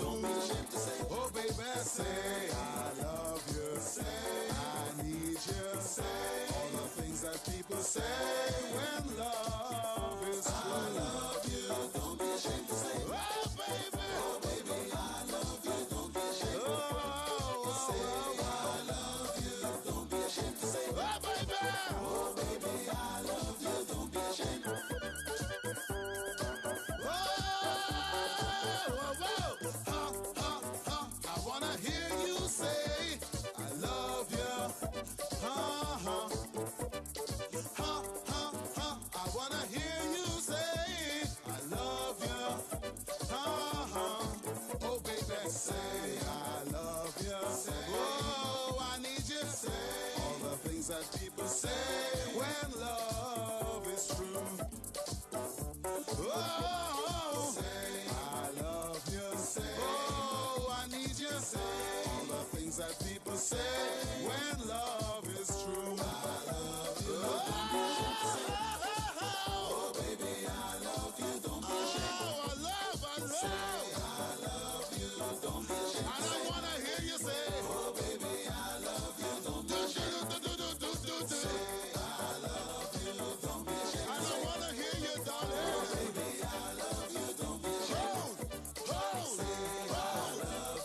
M: Don't be ashamed to say. Oh baby, say I love you. Say I need you. Say all the things that people say when love is true. I love you. Don't be ashamed to say. Oh baby, oh baby, I love you. Don't be ashamed. Oh, say I love you. Don't be ashamed to say. Oh baby, oh baby, I love you. Don't be ashamed. Whoa, whoa, whoa. Ha, ha, ha. I wanna hear you say I love you. Ha, ha. Ha, ha, ha. I wanna hear you say I love you. Ha, ha. Oh, baby, say I love you. Say, oh, I need you. Say all the things that people say when love is true. Oh, say I love you. Say, oh, I need you. Say all the things that people say when love is true. I love you. Oh, baby, I love you. Don't be ashamed. Oh, I love, I love. Say I love you. Don't be ashamed. And I wanna hear you say, oh, baby, I love you. Don't be ashamed. Do, do, do, do, do, do. Say I love you. Don't be ashamed. And I wanna hear you, darling. Oh, baby, I love you. Don't be ashamed. Oh, oh, oh,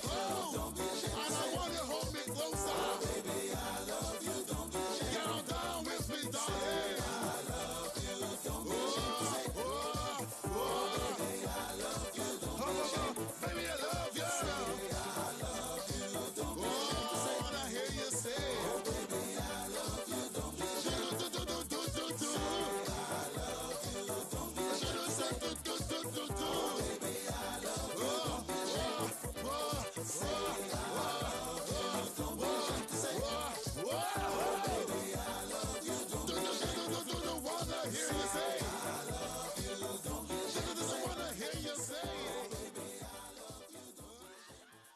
M: oh. Don't be ashamed. And I wanna hold me closer. Oh, baby, I love you. Don't be ashamed. Get on down with me, darling. Say I love you. Don't be ashamed to say. Oh, oh, baby, I love you. Don't be ashamed. Baby, I love you. Say I love you. Don't be ashamed to say. I wanna hear you say. Oh, baby, I love you. Don't be ashamed. Do, do, do, do, do, do. Say I love you. Don't be ashamed to say. Do, do, do, do, do. Oh, baby, I love you. Don't be ashamed. Say I love you. Don't be ashamed to say. Oh, baby, I love you. Don't be ashamed. Do, do, do, do, wanna hear you say. I love you. Don't be ashamed to say. Wanna hear you say. Oh, baby, I love you. Don't be ashamed.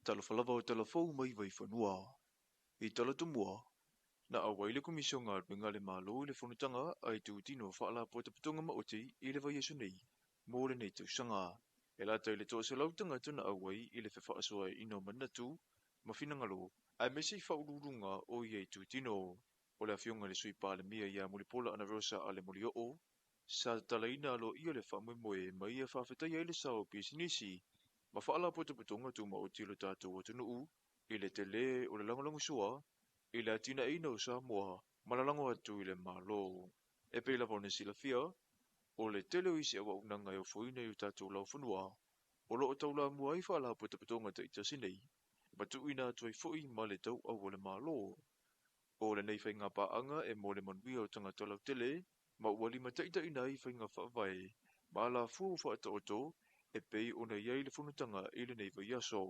G: Talofa lava o talafou mai vaifanua. I talatumua, na auai le komisi o galuega a le Malo i le fonotaga a itutino faalapotopotoga maoti i le vaiaso nei mo lenei tausaga. E lata i le 100 tagata na auai i le fefaasoaina o manatu ma finagalo aemaise i faauluuluga o ia itutino. O le afioga i le Sui Palemia ia Mulipola Anarosa a le Molioo, sa tatalaina aloaia le faamoemoe ma ia faafetaia ai le sao o pisinisi ma faalapotopotoga tumaoti o le tatou atunuu i le tele o le lagolagosua i le atinaeina o Samoa ma lalago atu i le Malo. E pei lava ona silafia, o le tele o isi auaunaga e ofoina i o tatou laufanua, o loo taulamua ai faalapotopotoga taitasi nei, ma tuuina atu ai foi ma le tauau o le Malo. O lenei faiga paaga e mo le manuia o tagata lautele, ma ua limataitaiina ai faiga faavae ma alafua ua faataoto e pei ona i ai le fonotaga i lenei vaiaso.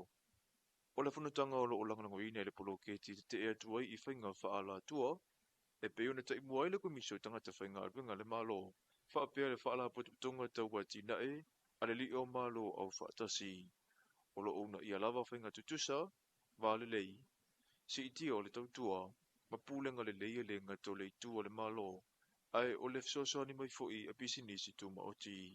G: O le fonotaga o loo lagolagoina e le poloketi e tetee atu ai i faiga faaalatua e pei ona taimua ai le Komisi o Tagata Faigaluega a le Malo, faapea le Faalapotopotoga Tau Atinae a le Alii o Malo Aufaatasi. O loo uunaia lava faiga tutusa, va lelei, siitia o le tautua ma pulega lelei e le gata o le itu a le Malo, ae o le fesoasoani mai foi a pisinisi tumaoti.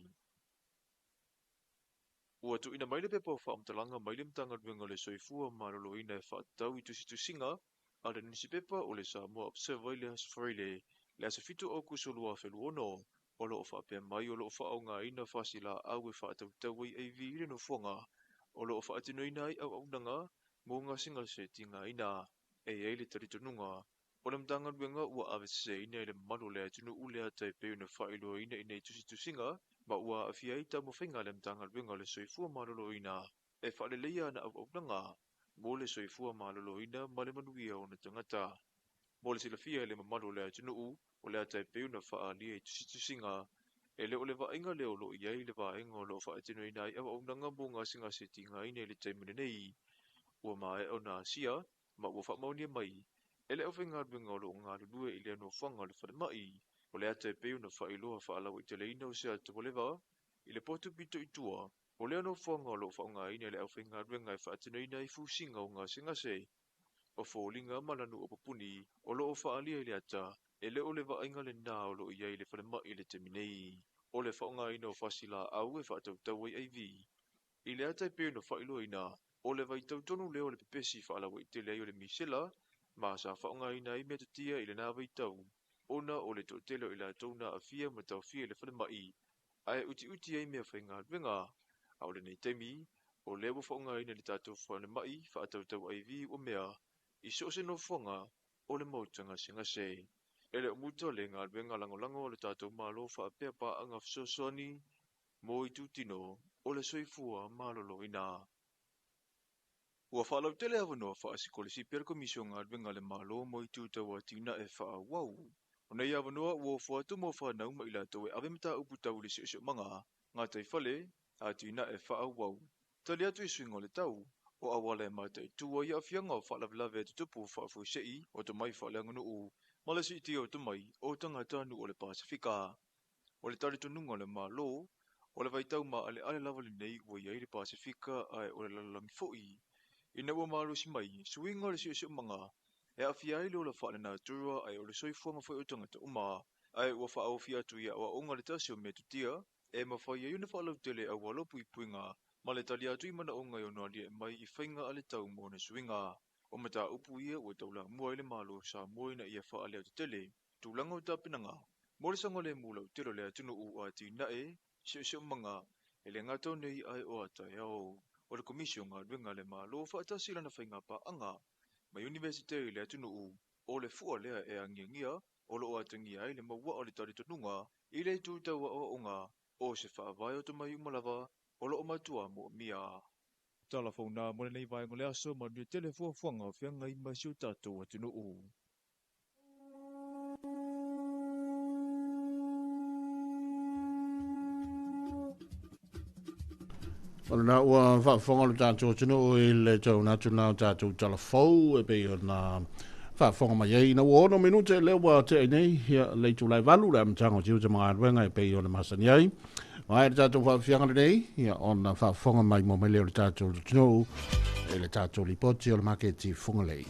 G: Ua tuuina mai le pepa o faamatalaga mai le Matagaluega o le Soifua Maloloina e faatatau i tusitusiga a le nusipepa o le Samoa Observer i le Aso Faraile, le aso 7 Aokuso 2026, o loo faapea mai o loo faaaogaina fasilaau e faatautau ai IV i le nofoaga o loo faatinoina ai auaunaga mo gasegase tigaina. E i ai le talitonuga o le Matagaluega ua aveseseina e le mamalu o le atunuu le ata e pei ona faailoaina i nei tusitusiga, ma ua aafia ai taumafaiga a le Matagaluega o le Soifua Maloloina e faaleleia ana auaunaga mo le soifua maloloina ma le manuia o ona tagata. Mo le silafia e le mamalu o le atunuu, o le ata e pei ona faaalia i tusitusiga, e le o le vaaiga lea o loo i ai le vaega o loo faatinoina ai auaunaga mo gasegase tigaina i le taimi lenei. Ua maea ona asia ma ua faamaonia mai e le aufaigaluega o loo galulue i lea nofoaga o le falemai. O le ata e pei ona faailoa faalauaiteleina o se ata ua leva i le potu pito i tua o lea nofoaga o loo faaaogaina e le aufaigaluega e faatinoina ai fusiga o gasegase. O foliga ma lanu o pupuni o loo faaalia i le ata, e le o le vaaiga lena o loo i ai le falemai i le taimi nei. O le faaaogaina o fasilaau e faatautau ai IV i le ata e pei ona faailoaina, o le vaitau tonu lea o le pepesi faalauaitele ai o le misela, ma sa faaaogaina ai metotia i lena vaitau, ona o le toatele o i latou na aafia ma taofia i le falemai, ae utiuti ai meafaigaluega. A o lenei taimi, o lea ua faaaogaina le tatou falemai faatautau IV ua mea i so o se nofoaga o le maota gasegase. E le o muta le galuega lagolago a le tatou Malo faapea paaga fesoasoani mo itutino o le soifua maloloina. Ua faalautele avanoa faasikolasipi a le Komisi o Galuega a le Malo mo itu tau atinae faaauau. O nei avanoa ua ofo atu mo fanau ma i latou e ave mataupu tau i le siosiomaga, gataifale, atinae faaauau, tali atu i suiga o le tau, o auala e mataitu ai aafiaga o faalavelave e tutupu faafuasei o tomai faaleaganuu ma le siitia o tomai o tagatanuu o le Pasefika. O le talitonuga o le Malo, o le vaitau maaleale lava lenei ua i ai le Pasefika ae o le lalolagi foi, ina ua malosi mai suiga o le siosiomaga e aafia ai le ola faalenatura ae o le soifuaga foi o tagata uma, ae ua faaofi atu i aoaoga le tasi o metotia e mafai ai ona faalautele auala o puipuiga ma le tali atu i manaoga e ono aliae mai i faiga a le tau ma ona suiga. O mataupu ia ua taulamua ai le Malo o Samoa ina ia faaleotetele tulaga o tapenaga mo le saogalemu lautele o le atunuu atinae siosiomaga e le gata o nei ae o a taeao. O le Komisi o Galuega a le Malo faatasi i lana faiga paaga ma Iunivesite i le atunuu, o le fua lea e agiagia o loo atagia ai le mauaa o le talitonuga i le itu tau aoaoga o se faavae o tomai uma lava o loo matua moomia. Tala fauna mo lenei vaega o le aso, manuia tele fuafuaga o feagai ma si o tatou atunuu.
A: O lena ua faafofoga le tatou atunuu i le taunatu na o tatou talafou e pei ona faafofoga mai ai ina ua 6 minute lea ua tea nei ia le itula e 8 le amataga o tiute ma galuega e pei ona masani ai. Mai le tatou faafiaga lenei ia ona faafofoga mai mo mai lea o le tatou atunuu i le tatou lipoti o le maketi Fugalei.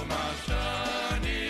N: Masani,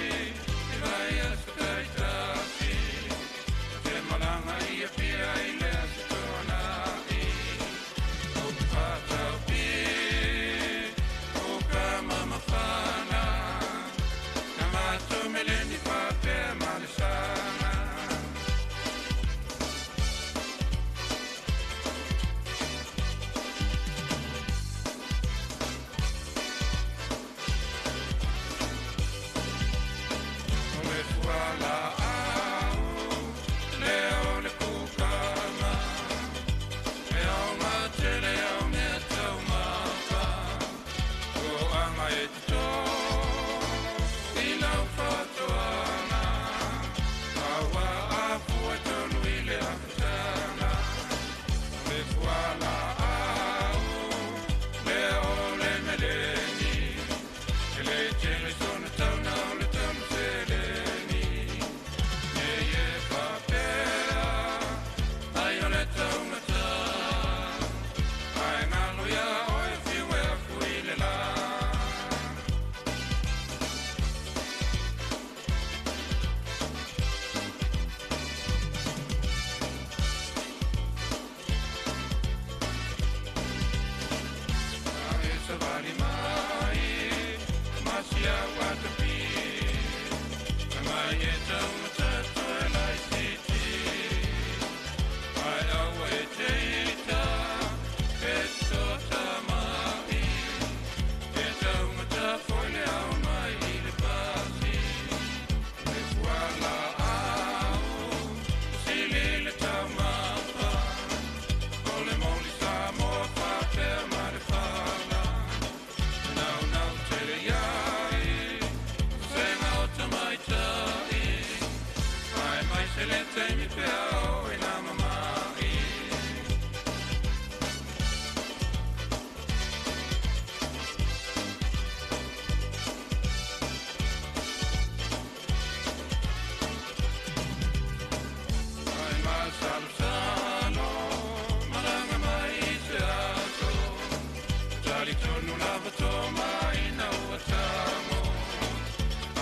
D: talitonu lava tō maina ua tango.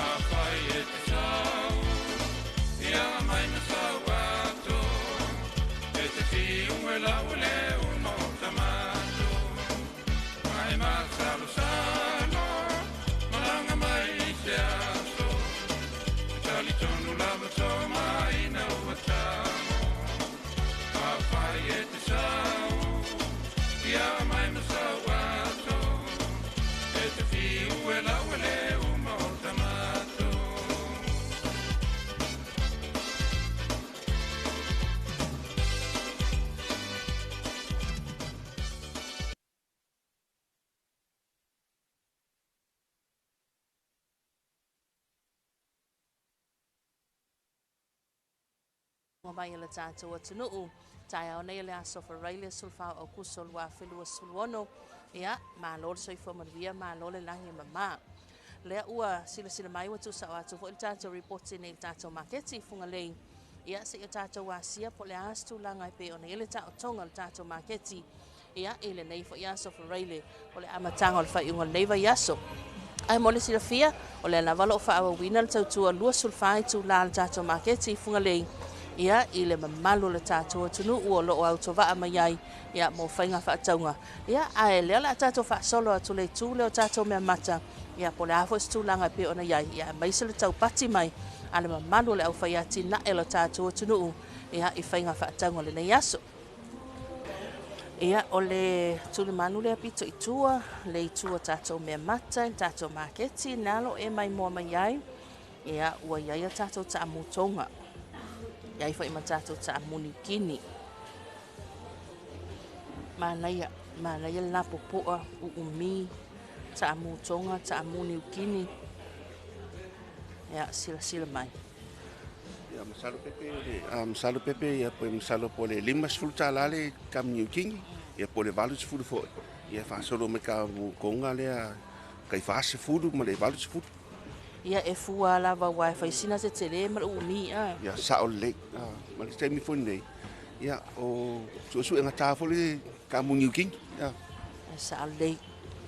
D: A whai e te sau, ia mai na sau ato. E te whiunga lau le uma o tamato. Mai masalo salo, malanga mai i te aso. E talitonu lava tō maina ua tango. A whai e te sau, ia mai na sau ato. E te whiunga lau le uma o tamato.
F: Mai le tātou atunuu, taeao nei le aso Faraile 14 Aukuso 2026, ia, malo le soifua manuia, malo le lagi e mamā. Lea ua silasila mai ua tuusao atu foi le tatou ripoti nei i le tatou maketi i Fugalei. Ia, seia tatou asia po o le a se tulaga e pei ona i ai le taotoga o le tatou maketi. Ia, i lenei foi aso Faraile, o le amataga o le faaiuga o lenei vaiaso. Ae mo le silafia, o lea lava o lo o faaauauina le tautua 24 itula a le tatou maketi i Fugalei, ia, i le mamalu o le tatou atunuu o lo o autovaa mai ai, ia, mo faiga faatauga. Ia, ae lea o le a tatou faasolo atu le itu lea o tatou mea mata, ia, po o le a foi se tulaga e pei ona i ai, ia, aemaise le taupati mai a le mamalu o le aufaiatinae o le tatou atunuu, ia, i faiga faatauga o lenei aso. Ia, o le tulimanu lea pito i tua, le itu o tatou mea mata i le tatou maketi, na lo e maimoa mai ai, ia, ua i ai a tatou taamutoga. I ai foi ma tatou taamunikini. Manaia, manaia le lapopoa, uumi, taamutoga, taamuniukini. Ia, silasila mai.
N: Ia, masalo pepe le, masalo pepe ia po masalo po le $50 le kamuniukini, ia po le 80 foi. Ia faasolo mai ka mukonga lea kai 40 ma le 80.
F: Ia, e fua lava ua e faisina se tele ma le uumi a.
N: Ia, sao lelei. Ma le taimi foi nei, ia, o suesuega tā foi le kamuniukini. Ia.
F: E sao lelei.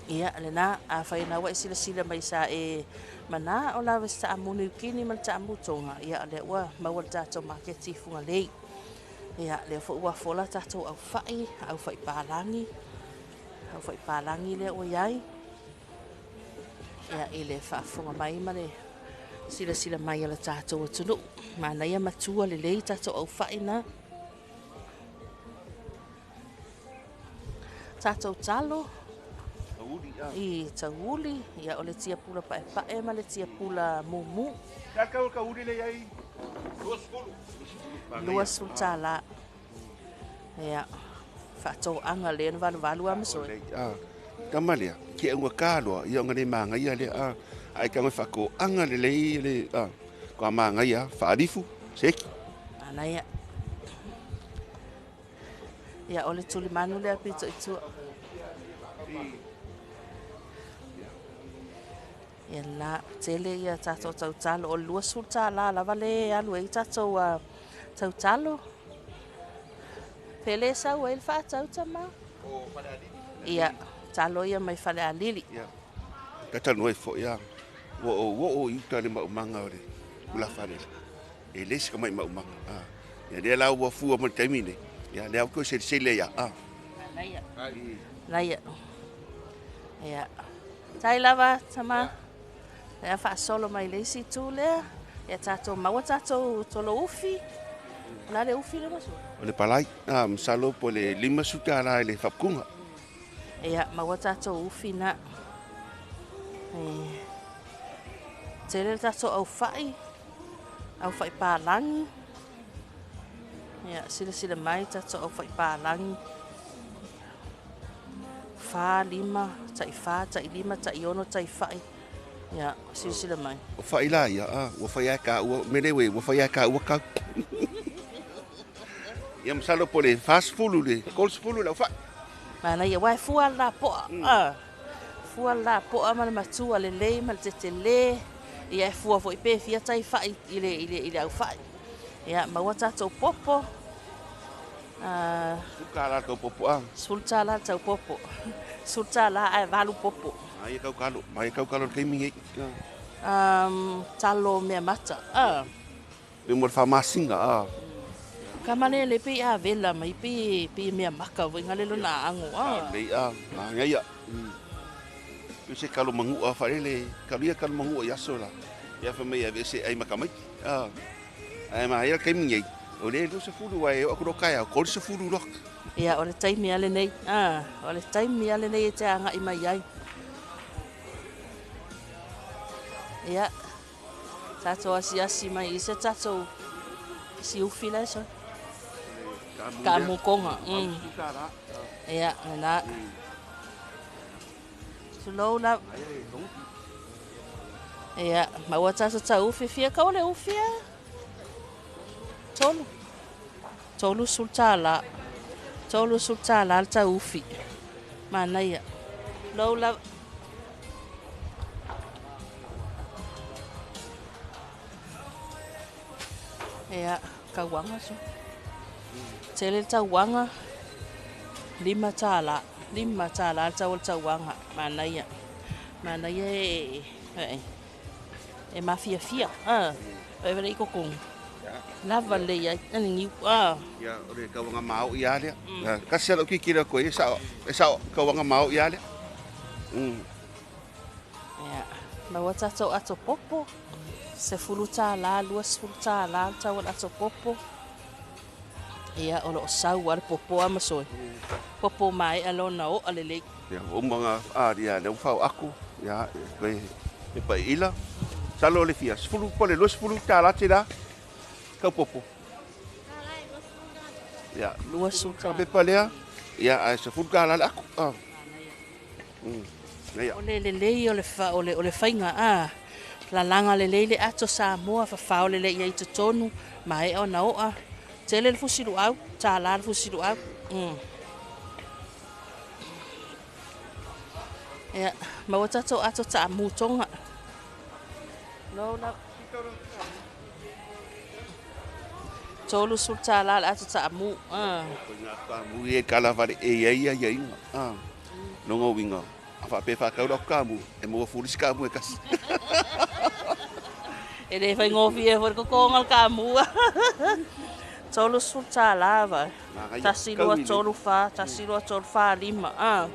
F: Ia, lena, a whai na wa e silasila mai sa e mana o lava se taamuniukini ma le taamutoga, ia, lea ua maua le tatou maketi i Fugalei. Ia, lea foi ua fola tatou au whai, au whai pālangi, au whai pālangi lea ua iai. Ia, i le faafofoga mai ma le silasila mai a le tatou atunuu. Manaia matua lelei tatou au whai na. Tatou talo, i tauli, ia o le tiapula paepae ma le tiapula mumu.
N: Ka kauli le ai 20.
F: $20. Ia, faatoaga lea na valuvalu a masoe.
N: Tama lea, ki unga kaloa, ia unga le mangaia lea, ai ka whakoanga le lei le, ko mangaia, whaarifu, seki.
F: Anaia. Ia, o le tulimanu lea pito i tua. Ia la, tele ia tatou tautalo, o le $20 lava le alu ai tatou tautalo. Pele sau ai le faatau tama. Ia, talo ia mai Falealili.
N: Ia, tata noe foi ia. Ua o ua o i uta le maumanga o le ulafalela. E le se ka mai maumanga. Ia lea la ua fua mo le taimi nei. Ia lea ko se se le ia.
F: Naia. Naia. Ia. Tai lava tama. Ia faasolo mai le isi itu lea. Ia tatou maua tatou tolo ufi. O la le ufi le maso.
N: O le palai, masalo po le $50 i le fapukunga.
F: Ia, maua tatou ufi na. Tele le tatou au whai, au whai pālangi. Ia, silasila mai tatou au whai pālangi. 4, 5, tai 4, tai 5, tai 6, tai whai. Ia, silasila mai.
N: O whai la ia, ua whai a ka ua, mele we, ua whai a ka ua kau. Ia, masalo po le 40 le, 30 le au whai.
F: Mana ia, wai fua la poa. Fua la poa ma le matua le lei ma le tetele. Ia, e fua foi pe fia tai whai i le au whai. Ia, maua tatou popo.
N: Ka la kau popo a.
O: 10 tālā le tau popo. 10 tālā ae 8 popo.
N: Mai kau kalo, mai kau kalo le kaimi nei.
O: Talo mea mata. Ah.
N: Le mo le fa'amasinga a.
O: Ka mane le pe a vela mai pe pe mea maka voi ngale lo na ango. Ah.
N: Lei a, ngai ia. Se kalo mangu'a fa'alele, kalo ia kalo mangu'a i aso la. Ia fa mai ave se ai makamai. A. Ai ma ia kaimi nei. O le 20 ai o aku kai o 30 lo.
O: Ia, o le taimi ale nei. Ah, o le taimi ale nei e te anga i mai ai. Ia, tātou asiasi mai i se tātou si ufi le so. Ka mukonga. Ia, na. Slow la. Ia, ma ua tātou tau ufi fia ka ole ufi a. Tolu. 30 tālā. 30 tālā le tau ufi. Manaia. Low la. Ia, kauaga so. Tele le tauaga, 5 tālā. 5 tālā le tau o le tauaga. Manaia. Manaia e, e, e mafiafia. Ah, e vele i kokonga. Lava le ia, ani niu. Ah.
N: Ia, o le kauaga mao ia lea. Kasi ala ki kira koe, e sao kauaga mao ia lea.
O: Ia, maua tātou ato popo. 10 tālā, 20 tālā le tau o le ato popo. Ia, o loo sau a le popo a masoe. Popo mai a lona o a lelei.
N: Ia, umanga a ia le ufau aku, ia koe e pa ila. Salo le fia, 10 po le 20 tālā te la. Kau popo. Ia,
O: 20
N: ka pepa lea. Ia, ai 10 tālā le aku. Ah. Ia.
O: O le lelei o le, fa, o le faiga a. Lalaga lelei le ato Samoa, fafao lelei ia i totonu, ma e ona oa. Tele le fusi luau, tālā le fusi luau. Ia, maua tātou ato ta'amu tonga. Lo la. 30 tālā le ato ta'amu. Ah.
N: Ka mu e kala vale e ia ia ia inga. Ah. Nongo winga. A fa pe fa kau ka mu e mo fu ka mu e kasi.
O: E le whai ngofi e hori kokonga le ka mua. 30 tālā vai. 1, 2, 3, 4, 1, 2, 3, 4, 5. Ah.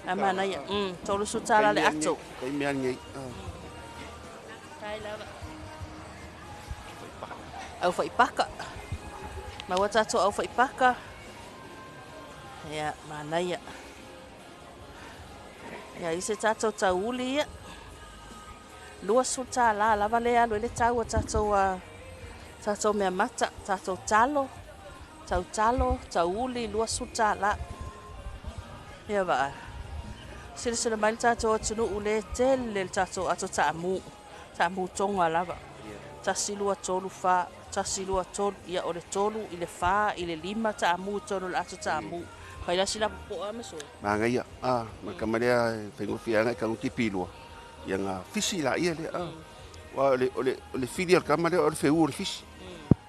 O: A mana ia. 30 tālā le ato.
N: Kai mea nei. Ah.
O: Tai lava. Au whai paka. Maua tātou au whai paka. Ia, manaia. Ia, i se tātou tauli ia. 20 tālā lava le alu i le tau o tātou, tātou mea mata, tātou talo, tau talo, tauli, 20 tālā. Ia vaa. Silasila mai le tātou atunuu le tele le tātou ato ta'amu. Ta'amu tonga lava. 1, 2, 3, 4, 1, 2, 3, ia o le 3, i le 4, i le 5, ta'amu tonu le ato ta'amu. Pai la sila popoa ma so.
N: Mangaia. Ah, ma kamalea whaingofi anga ka nguti pilua. Ia ngā fisi la ia le. Ah. Wa o le o le o le fili al kamalea o le wheu o le fisi.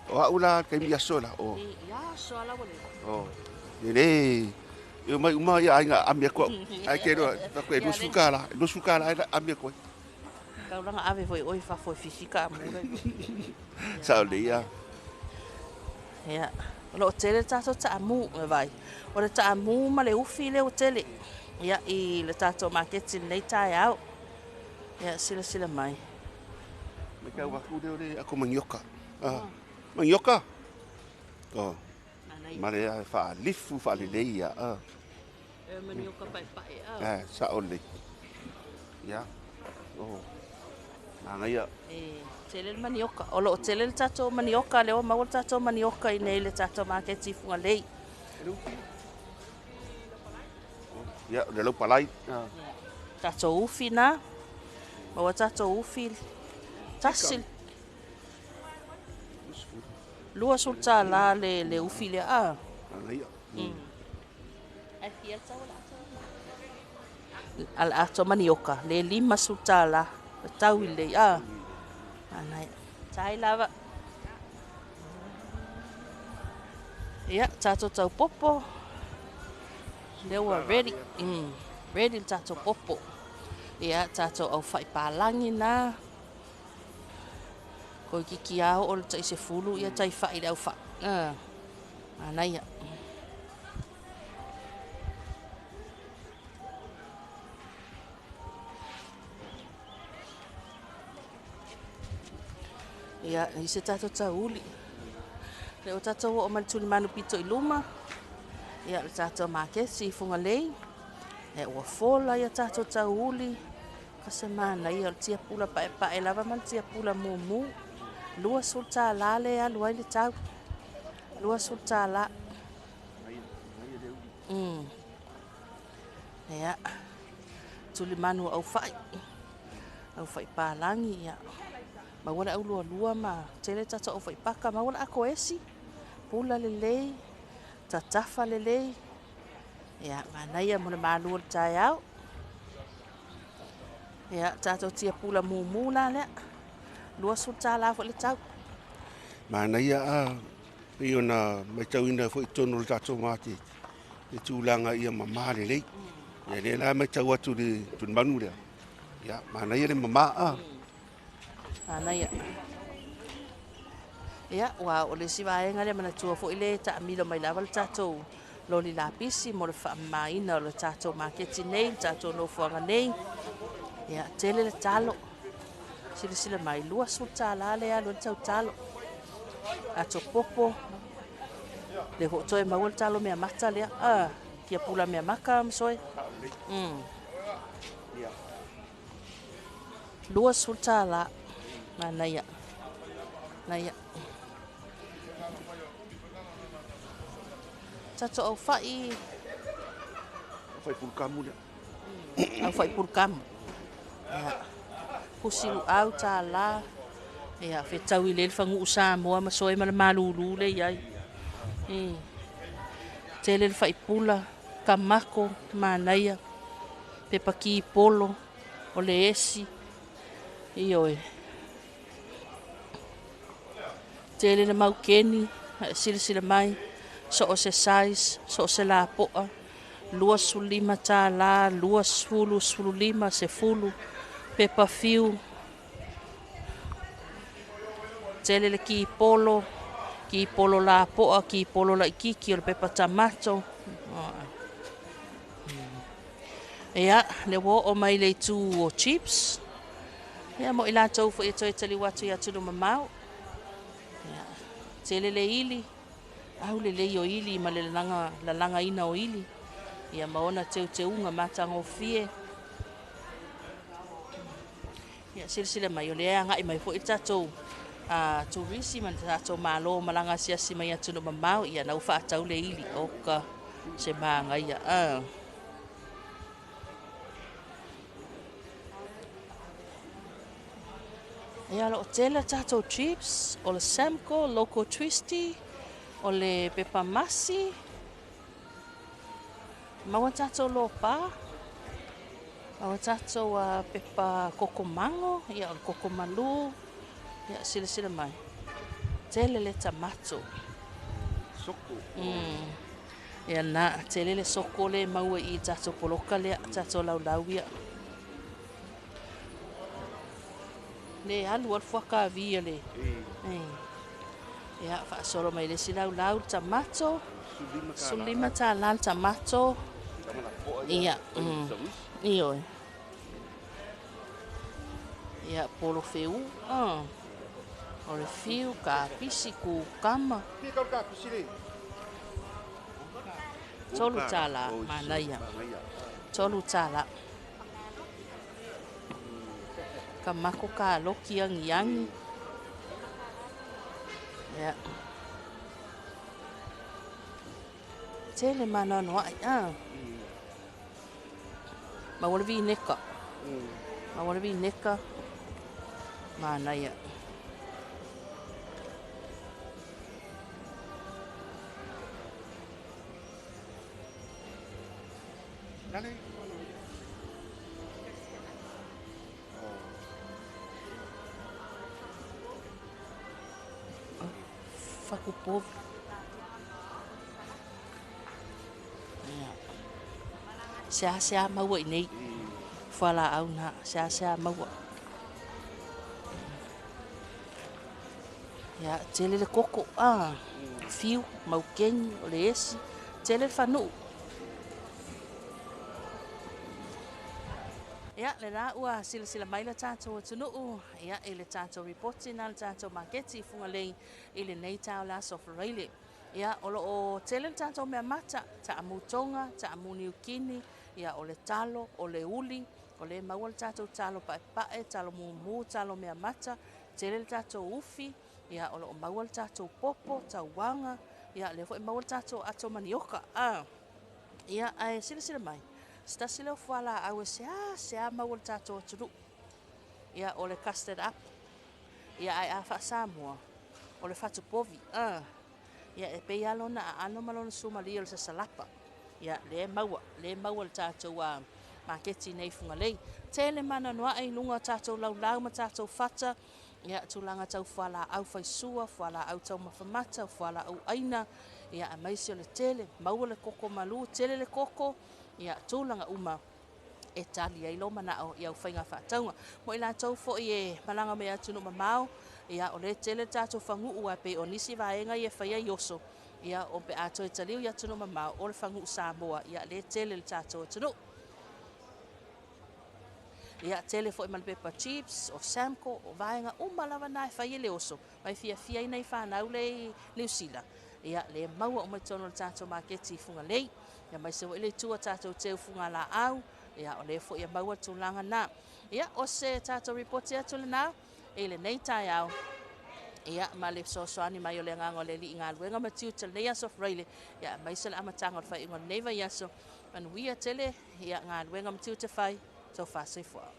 N: O au la kai mi aso la o.
O: Ia, so ala wale.
N: O. Le le e mai uma ia ainga amia ko. Ai ke ro ta koe 20 tālā, 20 tālā ai amia koe.
O: Kaulanga ave foi oi fa foi fisi ka amu le.
N: Sa le ia.
O: Ia. O loo tele tātou ta'amu e vai. O le ta'amu ma le ufi le o tele. Ia, i le tātou maketi nei tae au. Ia, sila sila mai.
N: Me kau waku le o le ako mangioka. Ah. Mangioka. Oh. Mare a fa lifu fa le ia. Ah.
O: E manioka pai pai. Ah.
N: Eh, sa o le. Ia. Oh. Mangaia.
O: E, tele le manioka. O loo tele le tātou manioka, le o maua le tātou manioka i nei le tātou maketi Fugalei.
N: Ia, le lau palai. Ah.
O: Tātou ufi nā. Maua tātou ufi. Tasi. 20 tālā le ufi le a.
N: Mangaia.
O: Ai fia tau le ato. Al ato manioka. Le 50 tālā. Le tau i le a. Anai. Tai lava. Ia, tatou tau popo. Lea ua ready. Ready le tatou popo. Ia, tatou au fai palagi na. Koi kiki ao o le tai se fulu, ia tai fai le au fai. Manaia. Ia, i se tatou tauli. Le o tatou o mai tuli manu pito i luma. Ia, le tatou maketi i Fugalei. E ua fola ia tatou tauli. Ka se manaia o le tia pula pae pae lava ma le tia pula mumu. $20 le alu ai le tau. $20. Ia, tuli manu au fai. Au fai palangi, ia. Maua le au lua lua ma tele tatou au fai paka. Maua le ako esi. Pula lelei. Tatafa lelei. Ia, manaia mo le malu o le taeao. Ia, tatou tia pula mumu la lea. $20 foi le tau.
N: Manaia a pei ona matauina foi tonu le tatou mate. Le tulaga ia mamā lelei. Ia lea la matau atu le tulimanu lea. Ia, manaia le mamā a.
O: Manaia. Ia, ua o le isi vaega lea manatua foi le taamilo mai lava le tatou loli lapisi mo le faamamaina o le tatou maketi nei, le tatou nofoaga nei. Ia, tele le talo. Silasila mai, $20 le alu le tau talo. Ato popo. Le ho toe maua le talo mea mata lea. Kia pula mea maka masoe. $20. Manaia. Naia. Tatou au fai.
N: Au fai pulukamu lea.
O: Au fai pulukamu. Ia. Pusi luau tālā. Ia, fetau i le whangu Samoa ma soe ma le malulu le iai. Tele le fai pula, kamako, manaia. Pepa ki polo, o le esi. Ioe. Tele le maukeni, silasila mai. So o se size, so o se lapoa. $25, 20, 15, 10. Pepa fiu. Tele le ki polo lapoa, ki polo laikiki o le pepa tamato. Ia, le wo o mai le tu o chips. Ia, mo i latou foi e toe tali watu i atunu mamau. Ia, tele le ili. Au le lei o ili ma le lalanga ina o ili. Ia, maona teuteunga matangofie. Ia, silasila mai o le agai mai foi tatou turisi ma tatou malo malanga siasi mai atunu mamau. Ia, nau whaatau le ili o ka se maangaia. Ia, lo o tele tatou chips, o le Samco, Loco Twisty, o le pepa masi. Maua tatou lopa. Maua tatou pepa kokomango, ia o le kokomalu. Ia, silasila mai. Tele le tamato.
N: Soko.
O: Ia na, tele le soko le maua i tatou poloka lea, tatou laulau ia. Le alu alu fuaka via le. Ia, whaasolo mai le si laulau le tamato. $15 le tamato. Ia, Ioe. Ia, polo feu. O le fiu, ka pisi, ku kama. $3, manaia. $3. Ka mako ka loki angi angi. Ia. Tele mana noa ai. Maua le vineka. Maua le vineka. Manaia. Fakupovi. Seasea maua i nei. Fualaau na seasea maua. Ia, tele le koko, fiu, maukeni, o le esi, tele le fanuu. Ia, le la ua silasila mai le tatou atunuu, ia, i le tatou ripoti na le tatou maketi i Fugalei i lenei taeao le Aso Faraile. Ia, o loo tele le tatou mea mata, taamu Tonga, taamu Niukini, ia, o le talo, o le uli, o le maua le tatou talo paepae, talo mumu, talo mea mata, tele le tatou ufi, ia, o loo maua le tatou popo, tauaga, ia, lea foi maua le tatou ato manioka. Ia, ae silasila mai, se tasi leo fualaau e seasea maua le tatou atunuu. Ia, o le custard apple. Ia, ae a faa-Samoa, o le fatupovi. Ia, e pei lava lona aano ma lona sumalia o le sasalapa. Ia, lea maua le tatou maketi nei Fugalei. Tele mananoa'i i luga o tatou laulau ma tatou fata. Ia, tulaga tau fualaau faisua, fualaau taumafamata, fualaau aina. Ia, aemaise o le tele, maua le koko malu, tele le koko. Ia, tulaga uma e tali ai lo manao i au faiga faatauga. Mo i latou foi e malaga mai atunuu mamao, ia, o le tele tatou faguu a pei o nisi vaega ia e faia i oso. Ia, o pe a toe taliu i atunuu mamao, o le faguu Samoa, ia, le tele le tatou atunuu. Ia, tele foi ma le pepa chips, o Samco, o vaega uma lava na e fai e le oso, mai fiafia ai nei whanau le i Niu Sila. Ia, le maua o mai tonu le tatou maketi i Fugalei. Ia, mai se le tua tatou teu fugalaau. Ia, o le foi ia maua tulaga na. Ia, o se tatou ripoti atu lena i lenei taeao. Ia, ma le fesoasoani mai o le agaga o le Alii galuega ma tiute lenei aso Faraile. Ia, aemaise le amataga o le faaiuga o lenei vaiaso. Manuia tele, ia, galuega ma tiute fai, tau faasoifua.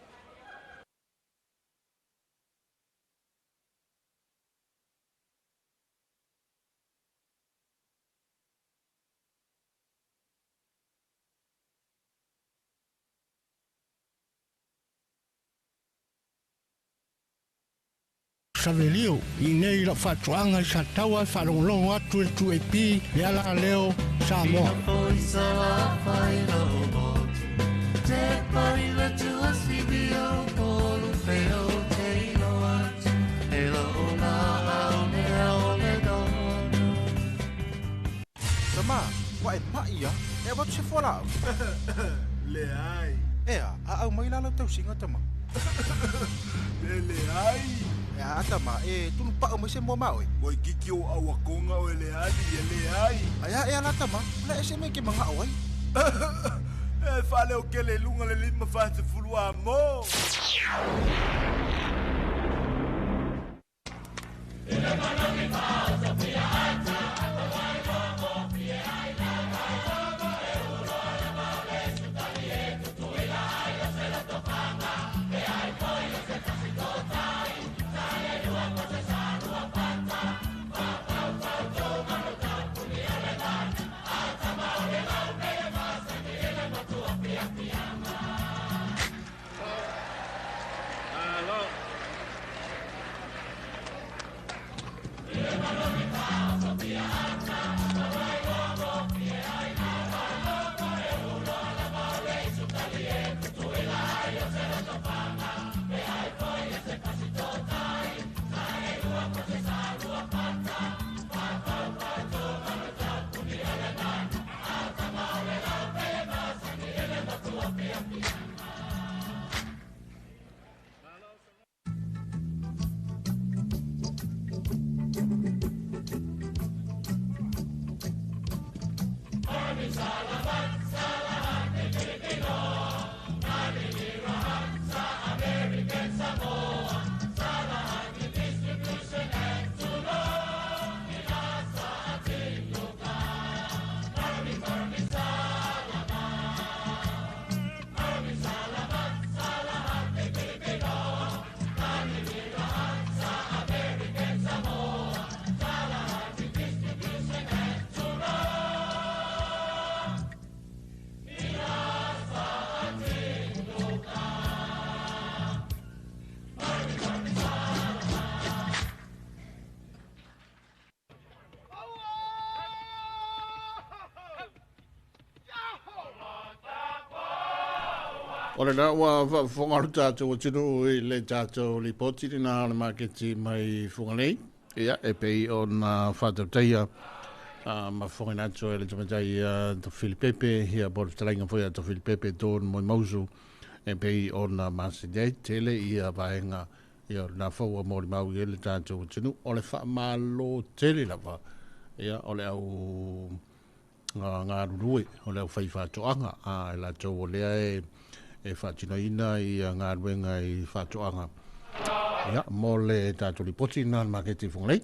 A: Savelio, i nei la whaatuanga i sa taua e whaalongolongo atu e 2AP le ala leo Samoa.
E: Tama, wa e pai ia, e watu se fualau.
H: Le ai.
E: Ea, a au mai lalo tausinga tama.
H: Le ai.
E: Ea, tama, e tunu pao mai se mua maoi.
H: Oi kiki o awakonga o le ali, e le ai.
E: Aia, ea la tama, la ese me ke manga oi.
H: E whale o kele lunga le lima whate fulua mo.
A: O le la ua faafofoga le tatou atunuu i le tatou lipoti lena o le maketi mai Fugalei. Ia, e pei ona faatautaia ma fofogaina atu e le tamaitai Tafili Pepe, ia po o le fetalaiga foi a Tafili Pepe Dawn Moimausu, e pei ona masani ai tele ia vaega ia o lena foi ua molimau i ai le tatou atunuu. O le faamalo tele lava ia o le au galulue o le aufai faatoaga a e latou o lea e e faatinoina ia galuega i faatoaga. Ia, mo le tatou lipoti lena a le maketi i Fugalei.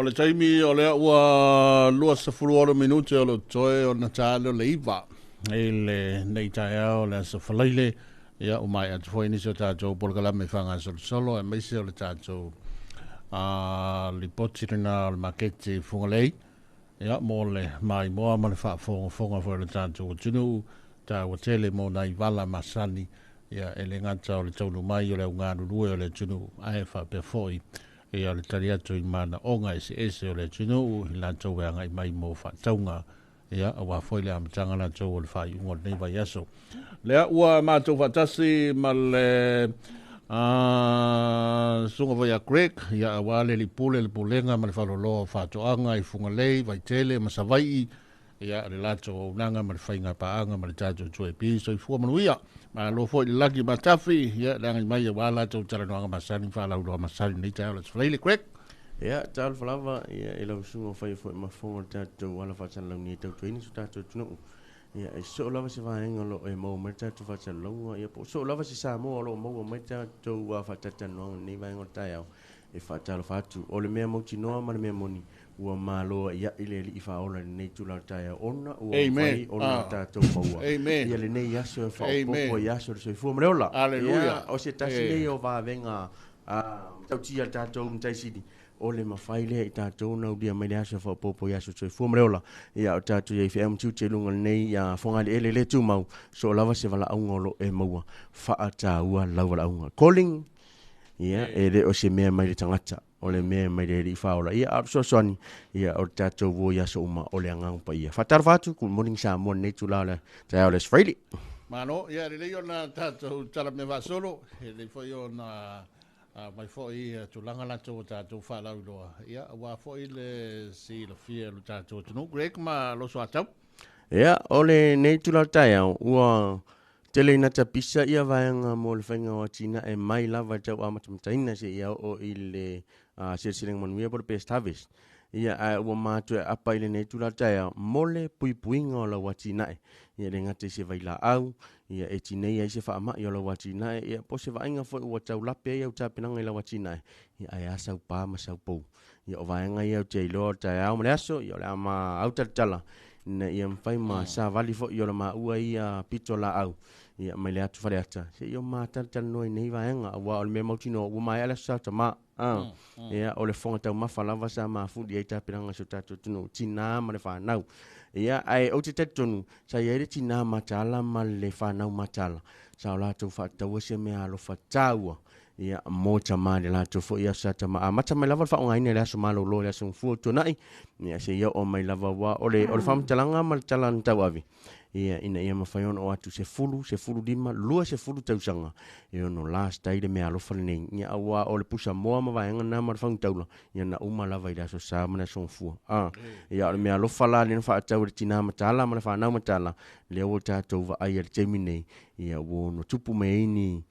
A: O le taimi o lea ua 26 minute o lo toe o na taale o le iva. I le nei taeao o le aso Falaile, ia o mai atu foi nisi o tātou polokalame whangasolosolo e maise o le tātou lipoti rena o le maketi Fugalei. Ia mo le maimoa ma le faafogafoga foi o le tātou atunuu, tāua tele mo nai vala masani, ia e le gata o le taunu mai o le augalulue o le atunuu, ae faapea foi ia o le tali atu i manaoga eseese o le atunuu i latou e agai mai mo faatauga, ia aua foi le amataga latou o le faaiuga o lenei vaiaso. Lea ua matou faatasi ma le susuga foi ia Greg, ia aua le lipule le pulega ma le faaloloa o faatoaga i Fugalei, Vaitele ma Savaii, ia le latou auaunaga ma le faiga paaga ma le tatou 2AP. Soifua manuia. Malo foi le lagi matafi, ia le agai mai aua latou talanoaga masani ma faalauiloa masani nei taeao le Aso Faraile. Greg.
P: Ia, talofa lava, ia, i lau susuga o faia foi ma fofoga o le tatou ala faasalalaunia e tautuaina so tatou atunuu. Ia, e soo lava se vaega o lo o e maua mai le tatou faasalalauga, ia, po o soo lava se Samoa o lo o maua mai le tatou faatalatalanoaga i lenei vaega o le taeao, e faatalofa atu. O le mea mautinoa ma le mea moni, ua malo aiai le Alii faaola i lenei itula o le taeao, ona ua mafai ona tatou maua ia lenei aso e faaopoopo ai aso o le soifua ma le ola. Ia, o se tasi lenei o vavega matautia a le tatou Matai Sili, o le mafai lea i tatou ona aulia mai le aso e faaopoopo i aso o le soifua ma le ola. Ia, o tatou i ai feau ma tiute i luga o lenei fogaaliele le tumau, soo lava se valaauga o lo o e maua, faataua lau valaauga. Calling, ia, e le o se mea mai le tagata, o le mea mai le Alii faaola. Ia, a o le fesoasoani, ia, o le tatou uo i aso uma o le Agaga Paia. Faatalofa atu, good morning Samoa, lenei itula o le taeao o le Aso Faraile.
A: Malo, ia, lelei ona tatou tala mea faasolo, e lelei foi ona mai foi tulaga latou o tatou faalauiloa, ia, aua foi le silafia e lo tatou atunuu. Greg ma Loso Atau.
P: Ia, o lenei itula o le taeao, ua tele ina tapisa ia vaega mo le faiga o atinae mai lava i le tau amatamataina seia oo i le seleselega manuia po o le Best Harvest. Ia, ae ua matu e aapa i lenei itula o le taeao mo le puipuiga o lau atinae. Ia, e le gata i se vailaau, ia, e tinei ai se faamai o lau atinae, ia, po o se vaaiga foi ua tau lape ai au tapenaga i lau atinae, ia, ae a sau pa ma sau pou. Ia, o vaega ia ou te iloa o le taeao ma le aso, ia, o le a ma autalatala ina ia mafai ma savali foi o le maua ia pito laau, ia, mai le atu Faleata, seia o ma talatalanoa i nei vaega, aua o le mea mautinoa ua maea le Aso Sa Tama. Ia, o le fofoga taumafa lava sa mafuli ai tapenaga a si o tatou atunuu, tinā ma le fanau. Ia, ae ou te talitonu, sa i ai le tinā mataala ma le fanau mataala, sa o latou faataua se mea alofa taua, ia, mo tama i le latou foi Aso Sa Tama. Amata mai lava le faaaogaina i le aso malolo i le aso Gafua ua tuanai, ia, seia oo mai lava, aua o le faamatalaga ma le tala na tauave, ia, ina ia mafai ona oo atu 10, 15, 20 tausaga e ono last ai le meaalofa lenei. Ia, aua o le pusamoa ma vaega na ma le fagutaula, ia na uma lava i le Aso Sa ma le Aso Gafua. Ia, o le meaalofa la lea na faatau e le tinā mataala ma le fanau mataala, lea ua tatou vaai ai i le taimi nei, ia, ua ono tupu mai ai ni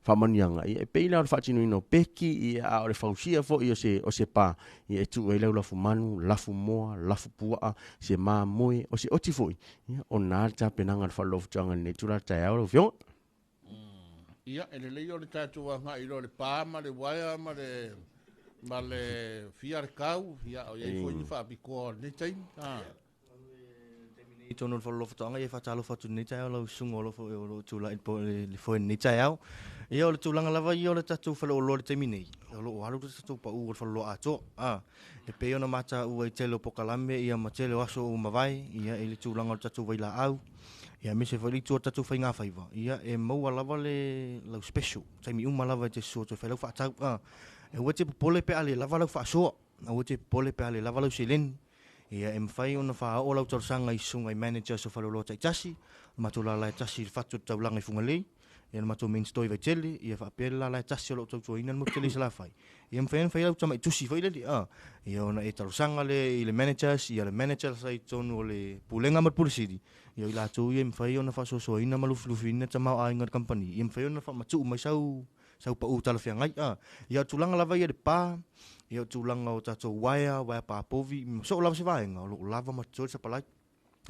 P: faamanuiaga, ia, e pei la o le faatinoina o peki, ia, a o le fausia foi o se, o se pa, ia, e tuu ai lau lafumanu, lafumoa, lafupuaa, se mamoe, o se oti foi, ia, o na le tapenaga a le Faalelofotoaga i lenei itula o le taeao lau Afioga.
A: Ia, e lelei o le tatou agai loa i le pa ma le uaea ma le ma le fia le kau, ia, o i ai foi ni faapitoa o lenei taimi.
Q: I totonu o le Falelofotoaga, ia e faatalofa atu i lenei taeao lau susuga o lo o tulai i le foe i lenei taeao. Ia o le tulaga lava ia o le tatou faleoloa i le taimi nei, o lo o alu le tatou pau o le faleoloa atoa. A, e pei ona mataua i tele o pokalame ia ma tele o aso ua mavae, ia i le tulaga o le tatou vailaau, ia aemaise foi le itu o le tatou faigafaiva, ia e maua lava le lau special, taimi uma lava e te susu atu e fai lau faatau. A, aua e te popole pe a le lava lau faasoa, aua e te popole pe a le lava lau seleni. Ia, e mafai ona faaoo lau talosaga i susuga i managers o faleoloa taitasi, le matou lala e tasi i le fatu o le taulaga i Fugalei, ia le matou main store i Vaitele, ia faapea le lala e tasi o lo o tautuaina le motu tele i Salafai. Ia mafai ona fai lau tamai tusi foi lele, a, ia ona e talosaga lea i le managers, ia le manager sa i totonu o le Pulega ma le Pule Sili, ia o i latou ia e mafai ona faasoasoaina ma lufilufiina le tamaoaiga o le kamupani, ia mafai ona faamatuu mai sau sau pau talafeagai a. Ia o tulaga lava ia i le pa, ia o tulaga o tatou uaea, uaea papovi, ma soo lava se vaega o lo o lava ma totoe le sapalai.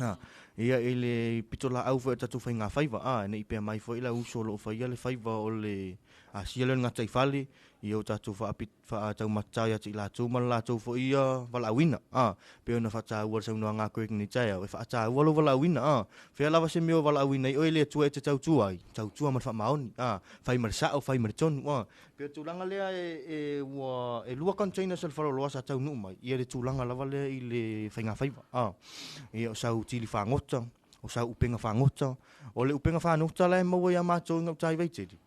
Q: A, ia i le pitolaau foi o tatou faigafaiva, a, ne i pea mai foi le uso o lo o faia le faiva o le asia lea o le gataifale, Ia o tatou faataumatatao ia te i latou ma le latou foi ia valaauina, a. Pei ona faataua i le saunoaga a Greg i lenei taeao, e faataua lou valaauina, a. Fea lava se mea o valaauina ai oe e le Atua e te tautua ai, tautua ma le faamaoni, a. Fai ma le sao, fai ma le tonu, a. Pei o le tulaga lea e, e, ua, e lua containers a le faleoloa sa taunuu mai, ia le tulaga lava lea i le faigafaiva, a. Ia o sau tili fagota, o sau upega fagota. O le upega fagota la e maua ia matou i gauta i Vaitele,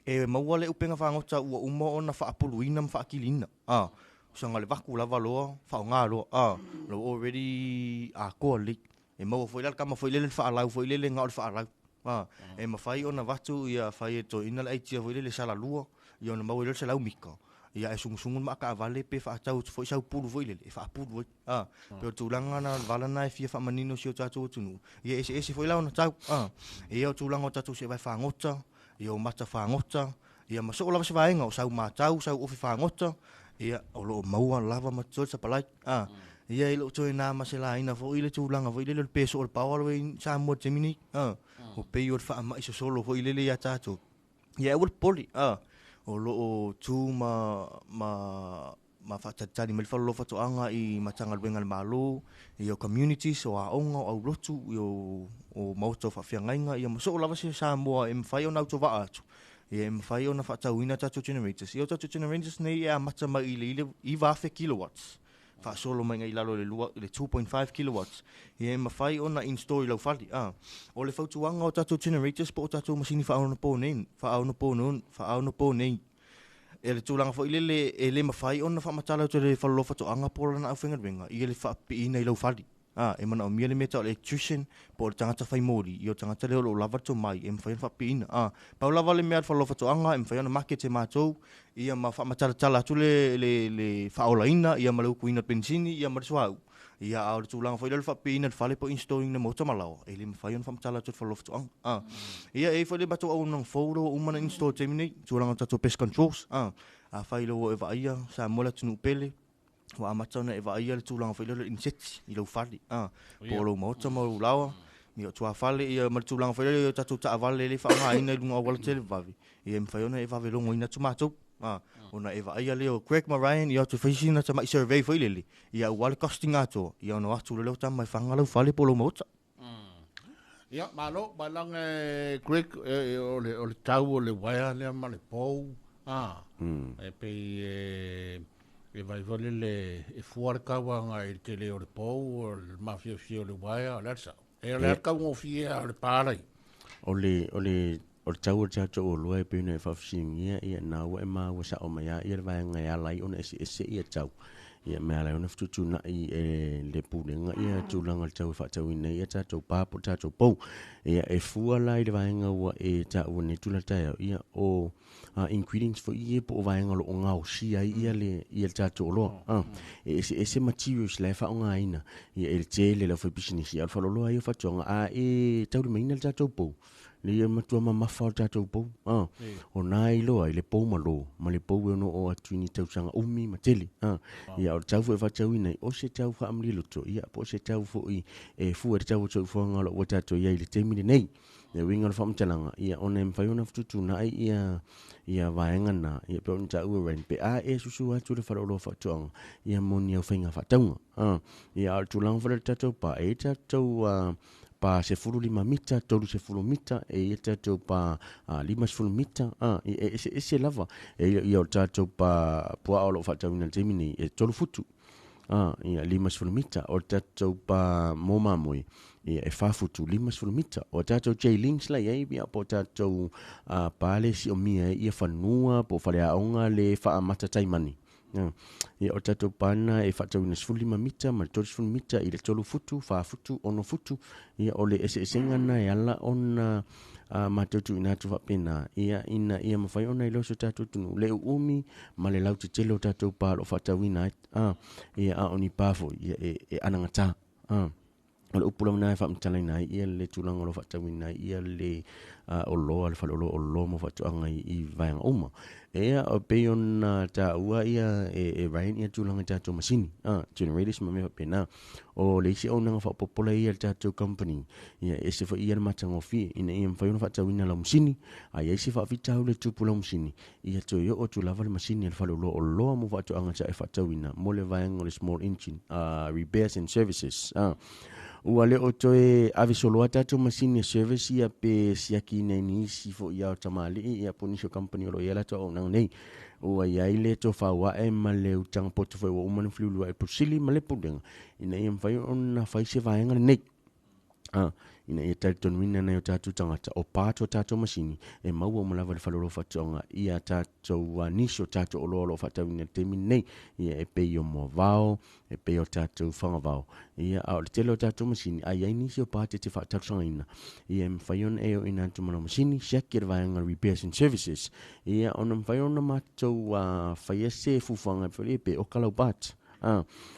Q: e maua le upega fagota ua uma ona faapuluina ma faakiliina, a, saga le vaku lava loa, faaaoga loa, a, lo already atoa lelei. E maua foi la le tama foi lele le faalau foi lele na o le faalau, a, e mafai ona avatu ia fai e toeaina le aitia foi lele salalua, ia ona maua ai loa le 100 mita, ia ae sumusumu le maataavale pe faatau atu foi sau pulu foi lele e faapulu ai, a, pei o le tulaga lena o le vala lena e fia faamanino i si o tatou atunuu, ia e eseese foi la ona tau, a, e i ai o tulaga o tatou seevae fagota, ia o mata fagota, ia ma soo lava se vaega o sau matau, sau ofi fagota, ia o lo o maua lava ma totoe le sapalai. A, ia e le o toe na ma se laina foi le tulaga foi lele o le peso o le paoa lo i Samoa i le taimi nei. A, o pei o le faamai sosolo foi lele ia tatou. Ia aua le popole, a, o lo o tu ma, ma, ma faatalitali mai le Fale o Faatoaga i Matagaluega a le Malo, ia o communities, o aoga, o aulotu, ia o maota o faafeagaiga, ia ma soo lava se Samoa e mafai ona autovaa atu, ia e mafai ona faatauina tatou generators. Ia o tatou generators nei e amata mai i le 9,000 kilowatts, faasolo mai i lalo i le 2.5 kilowatts, ia e mafai ona install i lau fale. O le fautuaga o tatou generators po o tatou masini faaonapo nei, e le tulaga foi lele e le mafai ona faamatala atu e le Faleoloa Faatoaga po o lana aufaigaluega ia le faapipiina i lau fale. A, e manaomia le mea tau o le electrician po o le tagata fai moli, ia o le tagata lea o lo o lava le tomai e mafai ona faapipiina. A, pau lava le mea a le Faleoloa Faatoaga e mafai ona market e matou ia ma faamatalatala atu le faaolaina ia ma le utuina o le penisini ia ma le suauu. Ia, a o le tulaga foi lea o le faapipiina i le fale po o installing le maota ma laoa, e le mafai ona faamatala atu e le Faleoloa Faatoaga. A, ia, e i ai foi le matou auaunaga fou lea ua uma ona install i le taimi nei, tulaga o tatou pest controls. A, afai loa ua e vaaia Samoa le atunuu pele, ua amata ona e vaaia le tulaga foi lea o le insect i lou fale, a, po o lou maota ma lou laoa, ia o tuafale, ia ma le tulaga foi lea o tatou taavale le faaaogaina i luga o auala televavave, ia e mafai ona e vave logoina atu matou. A, ona e vaaia lea o Greg ma Ryan, ia o atu e fai sina tamai survey foi lele, ia aua le costing atoa, ia ona o atu lea o tama e faga lau fale po o lou maota.
A: Ia, malo, malaga e Greg, o le tau o le uaea lea ma le pou, a, e pei e vai foi lele e fua le tauaga i le tele o le pou, o le mafiafia o le uaea, o le a le sao. E o le a le taugofie a o le pa lai.
P: O le tau o le tatou oloa e pei ona e faafesiligia, ia na ua e maua sao mai a ia le vaega e ala ai ona eseese ia tau. Ia me ala ai ona fetuutuunai e le pulega ia tulaga o le tau e faatauina ai ia tatou pa po o tatou pou. Ia e fua la i le vaega ua e taua nei tula taeao, ia o ingredients foi ia po o vaega o lo o gaosia ai ia le tatou oloa. E eseese materials la e faaaogaina ia e le tele le aufaipisinisi a o le faleoloa ia o faatoaga a e taulimaina le tatou pou. Le ia matua mamafa o le tatou pou. O na iloa ai le pou malo ma le pou e ono oo atu i ni tausaga umi ma tele. Ia o le tau foi e faatauina ai, o se tau faamalie-loto, ia po o se tau foi e fua i le tau o le soifuaga o lo o ua tatou i ai i le taimi lenei. Le uiga o le faamatalaga, ia ona e mafai ona fetuutuunai ia vaega na, ia pe ona taua Ryan, pe a e susu atu le faleoloa faatoaga, ia mo ni au faiga faatauga. Ia a o le tulaga foi lea o le tatou pa, e i ai tatou pa 15 mita, 30 mita, e i ai tatou pa 50 mita, e eseese lava. E ia o le tatou pa puaa o lo o faatauina i le taimi nei, e 3 futu. Ia 50 mita. O le tatou pa mo mamoe, ia e 4 futu 50 mita. O tatou J-Links la i ai, ia po o tatou pa le siomia ai ia fanua po o faleaoga le faamata taimani. Ia o tatou pana e faatauina 15 mita ma le 30 mita i le 3 futu, 4 futu, 6 futu. Ia o le eseesega na e ala ona matou tuuina atu faapena, ia ina ia mafai ona iloa so tatou atunuu le uumi ma le lautetele o tatou pa o lo o faatauina ai. Ia a o ni pa foi ia e anagata. O le upu lava na e faamatalaina ai ia le tulaga o lo o faatauina ai ia le oloa le faleoloa oloa mo faatoaga i vaega uma. Ia o pei ona taua ia e Ryan ia tulaga i tatou masini, generators ma mea faapena. O le isi auaunaga faaopoopo la e i ai a le tatou company, ia e ese foi ia le matagofie ina ia mafai ona faatauina lau masini, a i ai se faafitauli e tupu i lau masini, ia toe oo atu lava le masini a le faleoloa oloa mo faatoaga sa e faatauina mo le vaega o le small engine repairs and services. Ua le o toe ave soloa tatou masini e service ia pe siaki i nisi foi ia o tamalii ia po o nisi o company o lo o i ai latou auaunaga nei. Ua i ai le tofau ae ma le utaga poto foi ua uma ona filiuliu ai le Pule Sili ma le Pulega ina ia mafai ona fai se vaega lenei. Ina ia talitonuina nai o tatou tagata o part o tatou masini e maua uma lava i le faleoloa faatoaga ia tatou nisi o tatou oloa o lo o faatauina i le taimi lenei. Ia e pei o moavao, e pei o tatou fagavao. Ia, a o le tele o tatou masini, a i ai nisi o part e te faatalosagaina, ia e mafai ona e oina atu ma lau masini, siaki e le vaega Repairs and Services. Ia, ona mafai ona matou faia se fuafuaga foi lea pe oka lau part.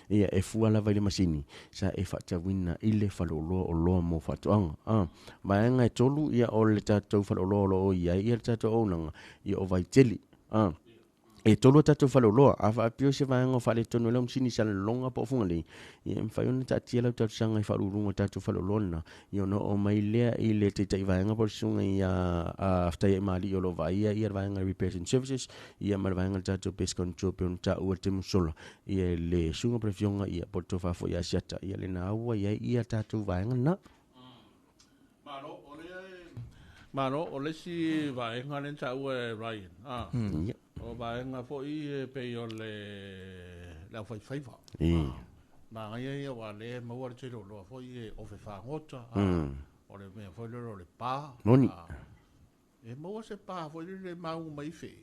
P: Ia, e fua lava i le masini sa e faatauina i le faleoloa oloa mo faatoaga. Vaega e tolu, ia, o le tatou faleoloa o lo o i ai ia le tatou auaunaga, ia o Vaitele. E tolu a tatou faleoloa, a faapea o se vaega o faaletonu ai lau masini i Salelologa po o Fugalei, ia e mafai ona taatia lau talosaga i faauluuluga o tatou faleoloa lena, ia ona oo mai lea i le taitai vaega po o le susuga ia Fetaiaimali'i o lo o vaaia ia le vaega Repairs and Services, ia ma le vaega o le tatou Pest Control pei ona taua i le taimi ua sola, ia le susuga po o le afioga ia po o le tofa foi ia Asiata, ia lena ua i ai ia tatou vaega lena.
A: Malo, o lea e... Malo, o le isi vaega lea na taua e Ryan, a, o vaega foi e pei o le le aufaifaiva. Manaia ia aua o lea e maua le tele o oloa foi e ofe fagota, a, o le mea foi lele o le pa.
P: Moni.
A: E maua se pa foi lele e maunu mai i fee.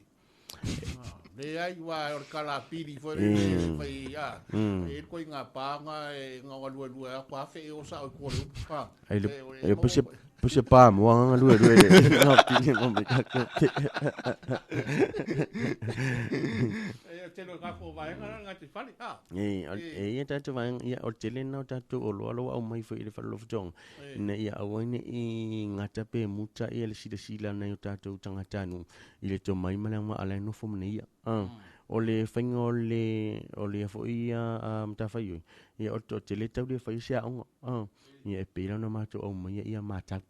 A: Leai, aua o le kalapili foi lele e fai, a, e i ai le ituaiga pa lena e na ona luelue atu lava fee o sao i tua o le upu. A,
P: Ai le e maua foi. Puse pa moa nga lue lue le nga pili mo me ka ko.
A: E tele o tatou vaega na na te fale, a.
P: E, e ia tatou vaega, ia o le tele lena o tatou oloa la ua aumai foi i le fale o Fitoga, ina ia aua ne i gata pe muta ia le silasila nai o tatou tagatanuu i le tomai ma le agavaa la e nofo ma nei ia. O le faiga o le o le ia foi ia matafaioi, ia o le toatele e tau le faia se aoga. Ia e pei la ona matou aumaia ia matau.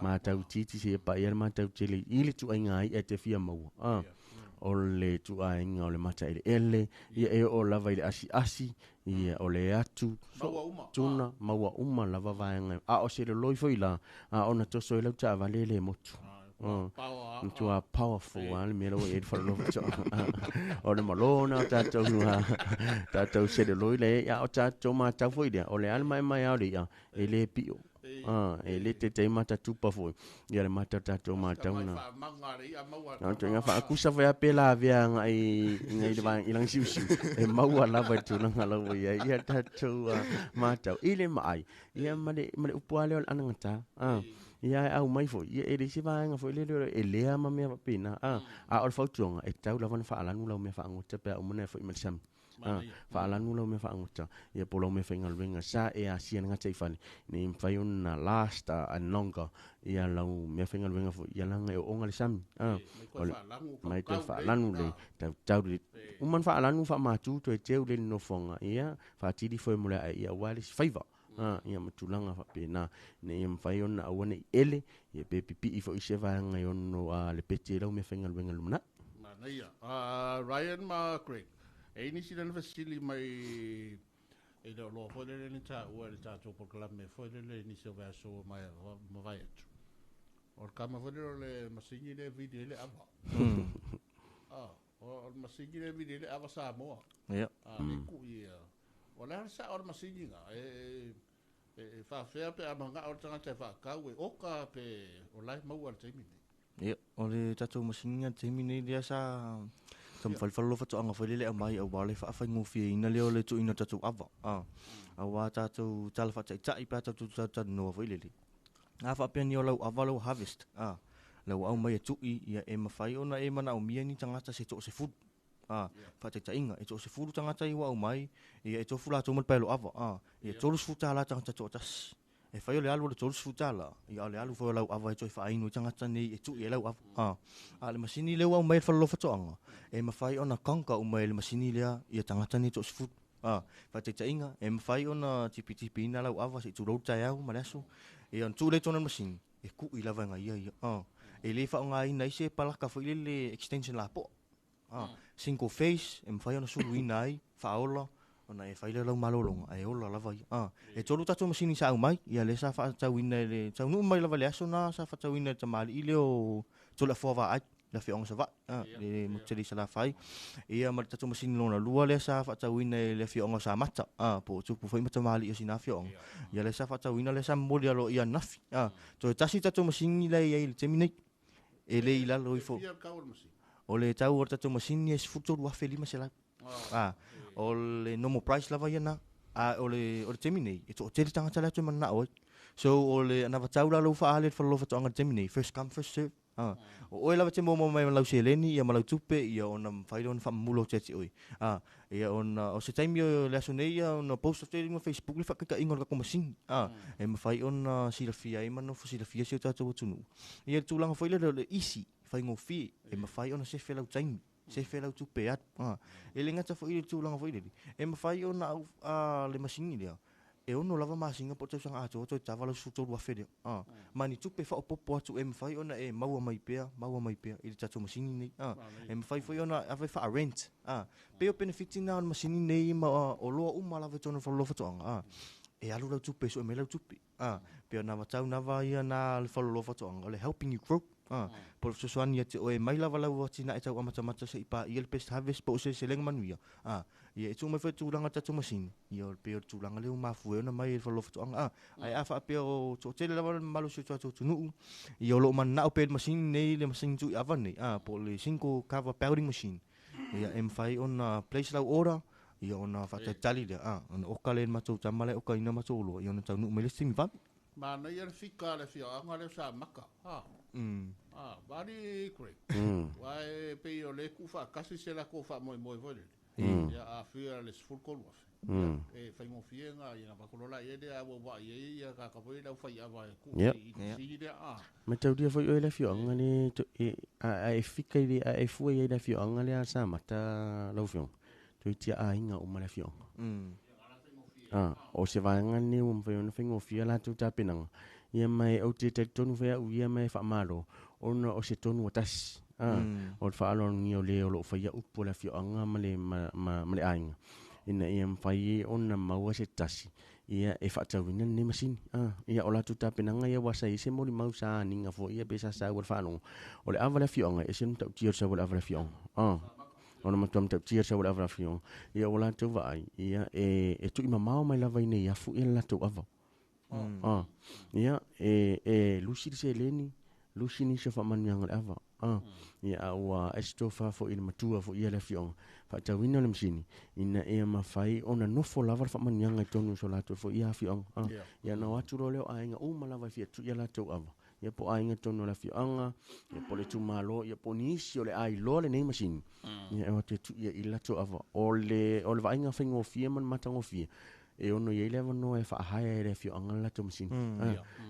P: Matau itiiti seia paia le matau tele i le ituaiga i'a e te fia maua. O le ituaiga o le mata eleele, ia e oo lava i le asiasi, ia o le atu, tuna, maua uma lava vaega. A o se loloi foi la, a ona toso ai lau taavale e le motu. Matua powerful lava le mea la ua i ai le faleoloa faatoaga. O le malo lena o tatou tatou celluloid la e i ai, a o tatou matau foi lea, o le a le maemaea o le i'a, e le pio. E le taitai matatupa foi ia le mata o tatou matau na. Ituaiga faakusa foi lava pe lavea agai i le vaega i lagisiusiu, e maua lava i le tulaga la ua i ai ia tatou matau i le maai, ia ma le upu lava lea o le anagata. Ia ae aumai foi, ia e leai se vaega foi lele e lea ma mea faapena. A o le fautuaga, e tatau lava ona faalanu lau mea faagota pe a uma ona e foi mai le sami. Faalanu lau mea faagota, ia po o lau mea faigaluega sa e asia i le gataifale, ina ia mafai ona last and longer ia lau mea faigaluega foi, ia leaga e ooga le sami. Mai toe faalanu le tautau lelei. Uma ona faalanu faamatu toe teu lelei i le nofoaga, ia faatili foe mo le ae ia aua le isi faiva. Ia ma tulaga faapena, ina ia mafai ona aua ne i ele, ia pe pipii foi se vaega e ono lepeti ai lau mea faigaluega i le lumanai.
A: Manaia. Ryan ma Craig, e i ai nisi lea na fesili mai i le oloa foi lele na taua i le tatou polokalame foi lele i nisi o vaiaso ua mavae atu. O le kama foi lele o le masini lea e vili ai le ava. O le masini lea e vili ai le ava Samoa.
Q: Ia.
A: Le kui ia. O le a le sao o le masini na? E faafefea pe a manao le tagata e faatau e oka pe o la e maua i le taimi nei?
Q: Ia, o le tatou masini na i le taimi nei lea sa taumafai le faleoloa faatoaga foi lele e aumai aua le faafaigofieina lea o le tuuina o le tatou ava. Aua tatou tala faataitai pe a tatou talatalanoa foi lele. A faapea nei o lau ava lau harvest, lau aumai e tui, ia e mafai ona e manaomia ni tagata se toasefulu. Faataitaiga, e toasefulu tagata ia ua aumai, ia e tofu latou ma le paelo ava, ia $30 tagata toatasi. E fai o le alu o le $30, ia a o le alu foi o lau ava e toe faainu ai tagata nei e tui ai lau ava. A. A o le masini lea ua aumai e le Faleoloa Faatoaga, e mafai ona conquer uma e le masini lea ia tagata nei e toasefulu. A. Faataitaiga, e mafai ona tipitipiina lau ava se i tulou le taeao ma le aso, ia ona tuu lea i totonu o le masini, e kui lava e gaia ia. A. E le faaaogaina ai se palaka foi lele extension lapoa. A. Single phase, e mafai ona suluina ai, faaola, ona e fai lea o lau malologa, ae ola lava ia. A. E tolu tatou masini sa aumai, ia lea sa faatauina e le, taunuu mai lava i le aso na sa faatauina e le tamalii lea o Toleafoa Vaai, le afioaga o Savaii, a, le motu tele i Salafai. Ia ma le tatou masini lona lua lea sa faatauina e le afioaga o Samata, a, po o tupu foi ma tamalii o sina afioaga. Ia lea sa faatauina lea sa momoli aloaia ananafi. A. Toe tasi tatou masini la e i ai i le taimi nei. E le i lalo ifo. O le tau o le tatou masini e $13,500. A, o le normal price lava ia na. A o le, o le taimi nei, e toatele tagata la e toe mananao ai. So o le anavatau la lou faaali e le Faleoloa Faatoaga i le taimi nei, first come first serve. A, o oe lava e te maomaoma mai ma lau seleni ia ma lau tupe ia ona mafai lea ona faamamulu atu ia te oe. A, ia ona o se taimi o le aso nei ia ona post atu ai i luga o Facebook le faataitaiga o le tatou masini. A, e mafai ona silafia ai ma nofo silafia si o tatou atunuu. Ia le tulaga foi lele o le easy, faigofie, e mafai ona sefe lau taimi, sefe lau tupe e alu. A, e le gata foi i le tulaga foi lele, e mafai ona au a le masini lea, e ono lava masina po o tausaga atoa toe tava lau $13,000 lea. A, ma ni tupe faaopoopo atu e mafai ona e maua mai pea, maua mai pea i le tatou masini lenei. A, e mafai foi ona ave faa-rent. A, pei o penefiti na o le masini lenei ma oloa uma lava i totonu o le Faleoloa Faatoaga. A, e alu lau tupe e sue mai lau tupe. A, pei o anavatau lava ia na a le Faleoloa Faatoaga, o le helping you grow. A, po o le fesoasoani ia te oe mai lava lau atinae tau amatamata se'i paia le best harvest po o se seleselega manuia. A, ia e tuu mai foi i le tulaga o le tatou masini, ia o le pei o le tulaga lea ua mafua ai ona mai e le Faleoloa Faatoaga. A, ae a faapea o toatele lava le mamalu o si o tatou atunuu, ia o lo o mananao pea i le masini nei, le masini tuiava nei, a, po o le single cover belting machine. Ia e mafai ona place lau order, ia ona faatalitali lea, a, ona oka lea e le matou tama la e okaina matou oloa, ia ona taunuu mai le isi taimi vave.
A: Manaia le fika a le afioaga lea o Samaka. Ha. Ha, vali Craig. Aua e pei o lea e tuufaatasi se latou faamoemoe foi lele. Ia a fia le $13,000. Ia, e faigofie ona ia avatu loa la i ai lea, a ua vaai i ai ia tagata foi ia le aufaiava e tuu i le sini lea. A.
P: Mataulia foi oe le afioaga le a e fika i le a e fua i ai le afioaga lea a Samata lau afioga. Toeitiiti aiga uma le afioaga. A, o se vaega lenei ua mafai ona faigofie a latou tapenaga, ia ma e ou te talitonu foi au ia ma e faamalo, ona o se tonu ua tasi. A, o le faaaloalogia o le o lo o faia upu a le afioaga ma le, ma, ma, ma le aiga, ina ia mafai ai ona maua se tasi, ia e faatauina lenei masini. A, ia o latou tapenaga ia ua sa i ai se molimau sa aniga foi ia pe sa saua i le faalogo, o le ava a le afioaga, e ese le matautia o le sau a le ava a le afioaga. A. Ona matua matautia sau le ava afioga. Ia ua latou vaai, ia e, e tuuimamao mai lava i Neiafu ia le latou ava. Ah, ia e, e lusi le seleni, lusi nisi o faamanuiaga o le ava. Ah, ia a ua ae se tofa foi i le matua foi ia le afioaga, faatauina o le masini, ina ia mafai ona nofo lava le faamanuiaga i totonu o so latou foi ia afioaga. Ah, ia ona o atu loa lea o aiga uma lava e fia tui a latou ava. Ia po o aiga tonu o le afioaga, ia po o le itumalo, ia po o nisi o le a iloa lenei masini, ia e o atu e tui ai i le latou ava. O le, o le vaaiga faigofie ma le matagofie, e ono i ai le avanoa e faahaea e le afioaga le latou masini.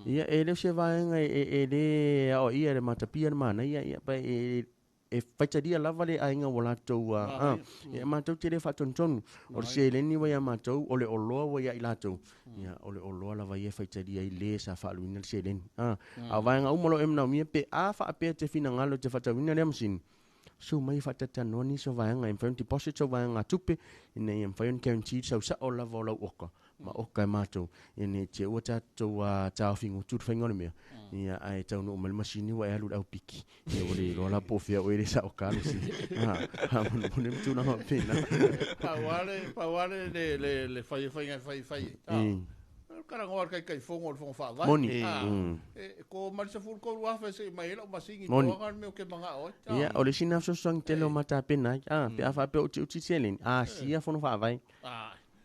P: Ia, e le o se vaega e, e, e lē aoaia e le matapia le manaia, ia, pa e, e faitalia lava le aiga ua latou a ia matou te le faatonutonu o le seleni ua ia matou o le oloa ua ia i latou ia o le oloa lava ia e faitalia ai le sa faaluina le seleni a a o vaega uma o lo o e manaomia pe a faapea e te finagalo e te faatauina lea masini susu mai e faatalatalanoa nisi o vaega e mafai ona deposit sau vaega tupe ina ia mafai ona guarantee le sau sao lava o lau oka ma oka e matou, ia ne i te i ua tatou taofi gutu le faiga o le mea, ia ae taunuu mai le masini ua e alu i le aupiki, ia ua le iloa la po o fea oe le sao ka le sini. Ha, monemone ma tulaga faapena.
A: Pau lava le, pau lava le, le, le, le fai faiga e fai fai ai. O le talanoa a le Taitaifono o le Fono Faavae.
P: Moni.
A: E ko mai le $13,000 se i mai ai lau masini toaga le mea ou te manao ai.
P: Ia, o le isi lena fesoasoani tele o ma tapena ai. Pe a faapea o utiuti le seleni, asia Fono Faavae.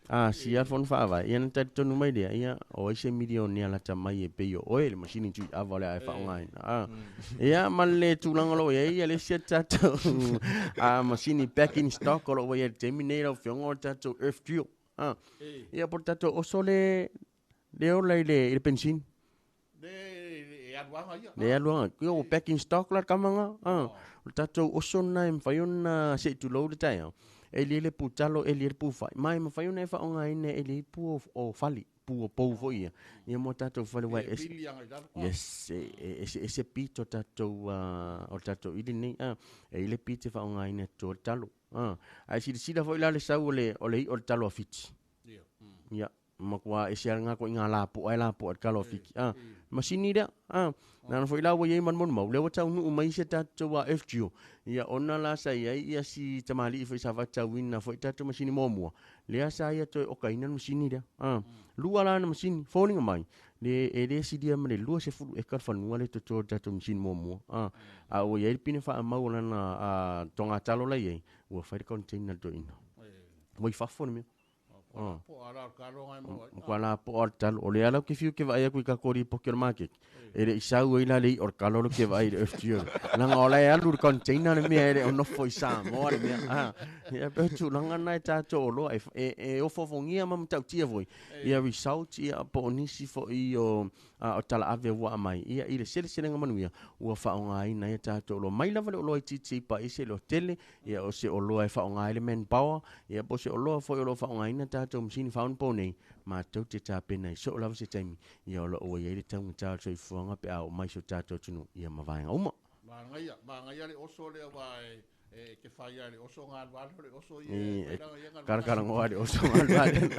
P: Asia le Fono Faavae, ia ona talitonu mai lea, ia, o ai se milionea lata mai e pei o oe le masini tui ava o le a e faaaogaina. Ia, ma le tulaga o lo o i ai, ia le isi a tatou masini back in stock o lo o ua i ai i le taimi nei lau Afioga o le tatou earth drill. Ia, po o le tatou oso le Le ola i le pensini.
A: Le aluaga ia.
P: Le aluaga. Ia ua back in stock la le kamaga. O le tatou oso lena e mafai ona se'i tulou le taeao. E eli ai le putalo, eli ai le pufa'i. Ma e mafai ona e fa'aogaina e eli ai pu o fali, pu o pou foi ia. Ia mo tatou fale uae ese. Yes, e eseese pito tatou o le tatou ili lenei. E i ai le pito e fa'aogaina e toto ai le talo. Ae silasila foi la le sau o le o le i'o o le talo a Fiti. Ia, matua ese lava lena ituaiga lapoa e lapoa i le talo a Fiti. Masini lea. Leaga foi la ua i ai ma le molimau, lea ua taunuu mai isi a tatou FGO. Ia ona la sa i ai ia si tamalii foi sa faatauina foi tatou masini muamua, lea sa ia toe okaina le masini lea. Lua la ana masini, foliga mai, le e le silia ma le 20 eka le fanua lea e toto e le tatou masini muamua. A ua i ai le pine faamau o lana togatalo la i ai, ua fai le container a le toeaina. Ua i fafo le mea. Matua lapoa le talo. O lea la ou te fiu ou te vaai atu i tatou lipoti o le maketi, e le i sau ai la le i'a o le talo lea ou te vaai i le FGO lea. Leaga o la e alu i le container le mea e le o nofo i Samoa le mea. Ia pei o tulaga na e tatou oloa e, e ofoofogia ma matautia foi ia results ia po o nisi foi o o talaave ua aumai ia i le seleselega manuia ua faaaogaina ai a tatou oloa. Mai lava le oloa itiiti seia paia se oloa tele, ia o se oloa e faaaoga ai le manpower, ia po o se oloa foi o lo o faaaogaina tatou masini faaonaponei, matou te tapena i soo lava se taimi, ia o lo o ua i ai le taugata o le soifuaga pe a oo mai si o tatou atunuu ia ma vaega uma.
A: Manaia, manaia le oso lea aua e te fai lava i le oso ona alu alu le oso ia e fai lana ia galuega.
P: Kalakalagoa i le oso ona alu alu.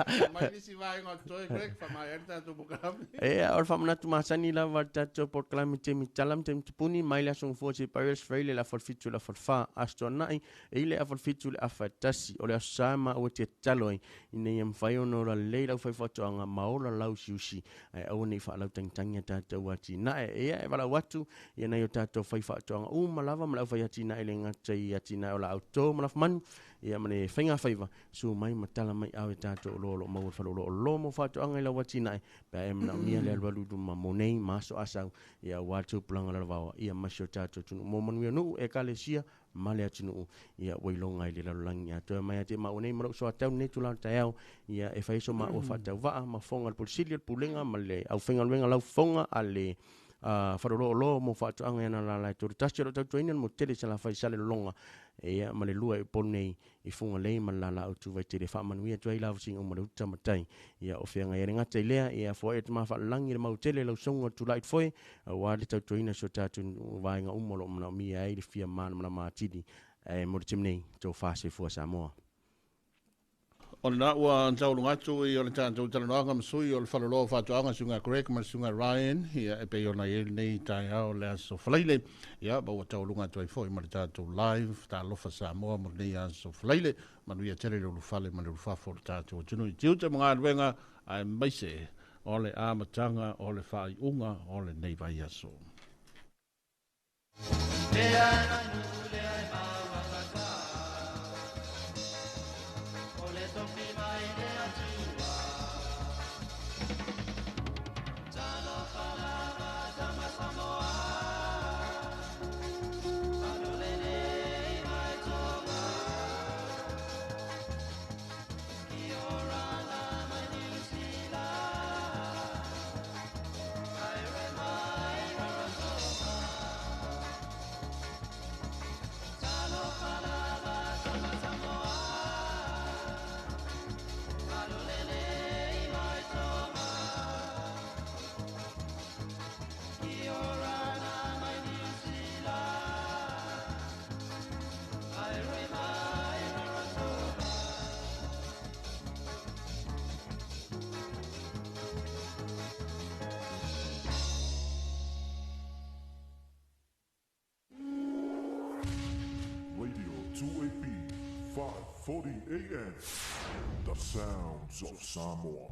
A: Aumai nisi vaega o totoe Greg, faamaea ai le tatou polokalame.
P: Ia, o le faamanatu masani lava o le tatou polokalame taimi tala ma taimi tapuni mai le aso Gafua seia paia le aso Faraile le afa o le 7 i le afa o le 4, Aso Toonai e i le afa o le 7 i le afa e 1. O le Aso Sa maua te tatalo ai ina ia mafai ona ola lelei le aufaifaatoaga ma ola lauusiusi ae aua ne i faalautagitagi a tatou atinae. Ia, e valaau atu ia nai o tatou faifaatoaga uma lava ma le aufaiatinae e le gata i atinae o laau toto ma lafumanu, ia ma le faigafaiva, susu mai ma tala mai ao i tatou oloa o lo o maua i le faleoloa o lo mo faatoaga i lau atinae, pe a e manaomia le alualu i luma mo nei ma aso asau, ia aua le tupulaga lalovaoa, ia ma si o tatou atunuu. Mo manuia nuu, ekalesia, ma le atunuu, ia ua iloga ai le lalolagi atoa. Mai ia te maua nei ma lou soatau lenei itula o le taeao, ia e fai ai so maua faatauvaa ma fofoga o le Pule Sili o le Pulega ma le aufaigaluega laufofoga a le faleoloolo mo faatoaga i ana lala e 31 o lo o tautuaina le motu tele i Salafai i Salelologa, ia ma le lua i Upolu nei i Fugalei ma le lala autu Vaitele. Faamanuia atu ai lavasiga uma le uta ma tai, ia o feagai ai le gata i lea, ia foai e tama faalalagi le mau tele lau soga o tulai foe aua le tautuaina si o tatou vaega uma o lo o manaomia ai le fia malamalama atili. Ae mo le taimi nei, tofa soifua Samoa.
A: O lena ua tauluga atu i o le tatou talanoaga ma sui o le Faleoloa o Faatoaga, Susuga Greg ma le Susuga Ryan, ia e pei ona i ai lenei taeao le Aso Faraile, ia ma ua tauluga atu ai foi ma le tatou live Talofa Samoa mo lenei Aso Faraile. Manuia tele le ulufale ma le ulufafo o le tatou atunuu i tiute ma galuega aemaise o le amataga o le faaiuga o lenei vaiaso.
C: Radio 2AP 540 AM. The sounds of Samoa.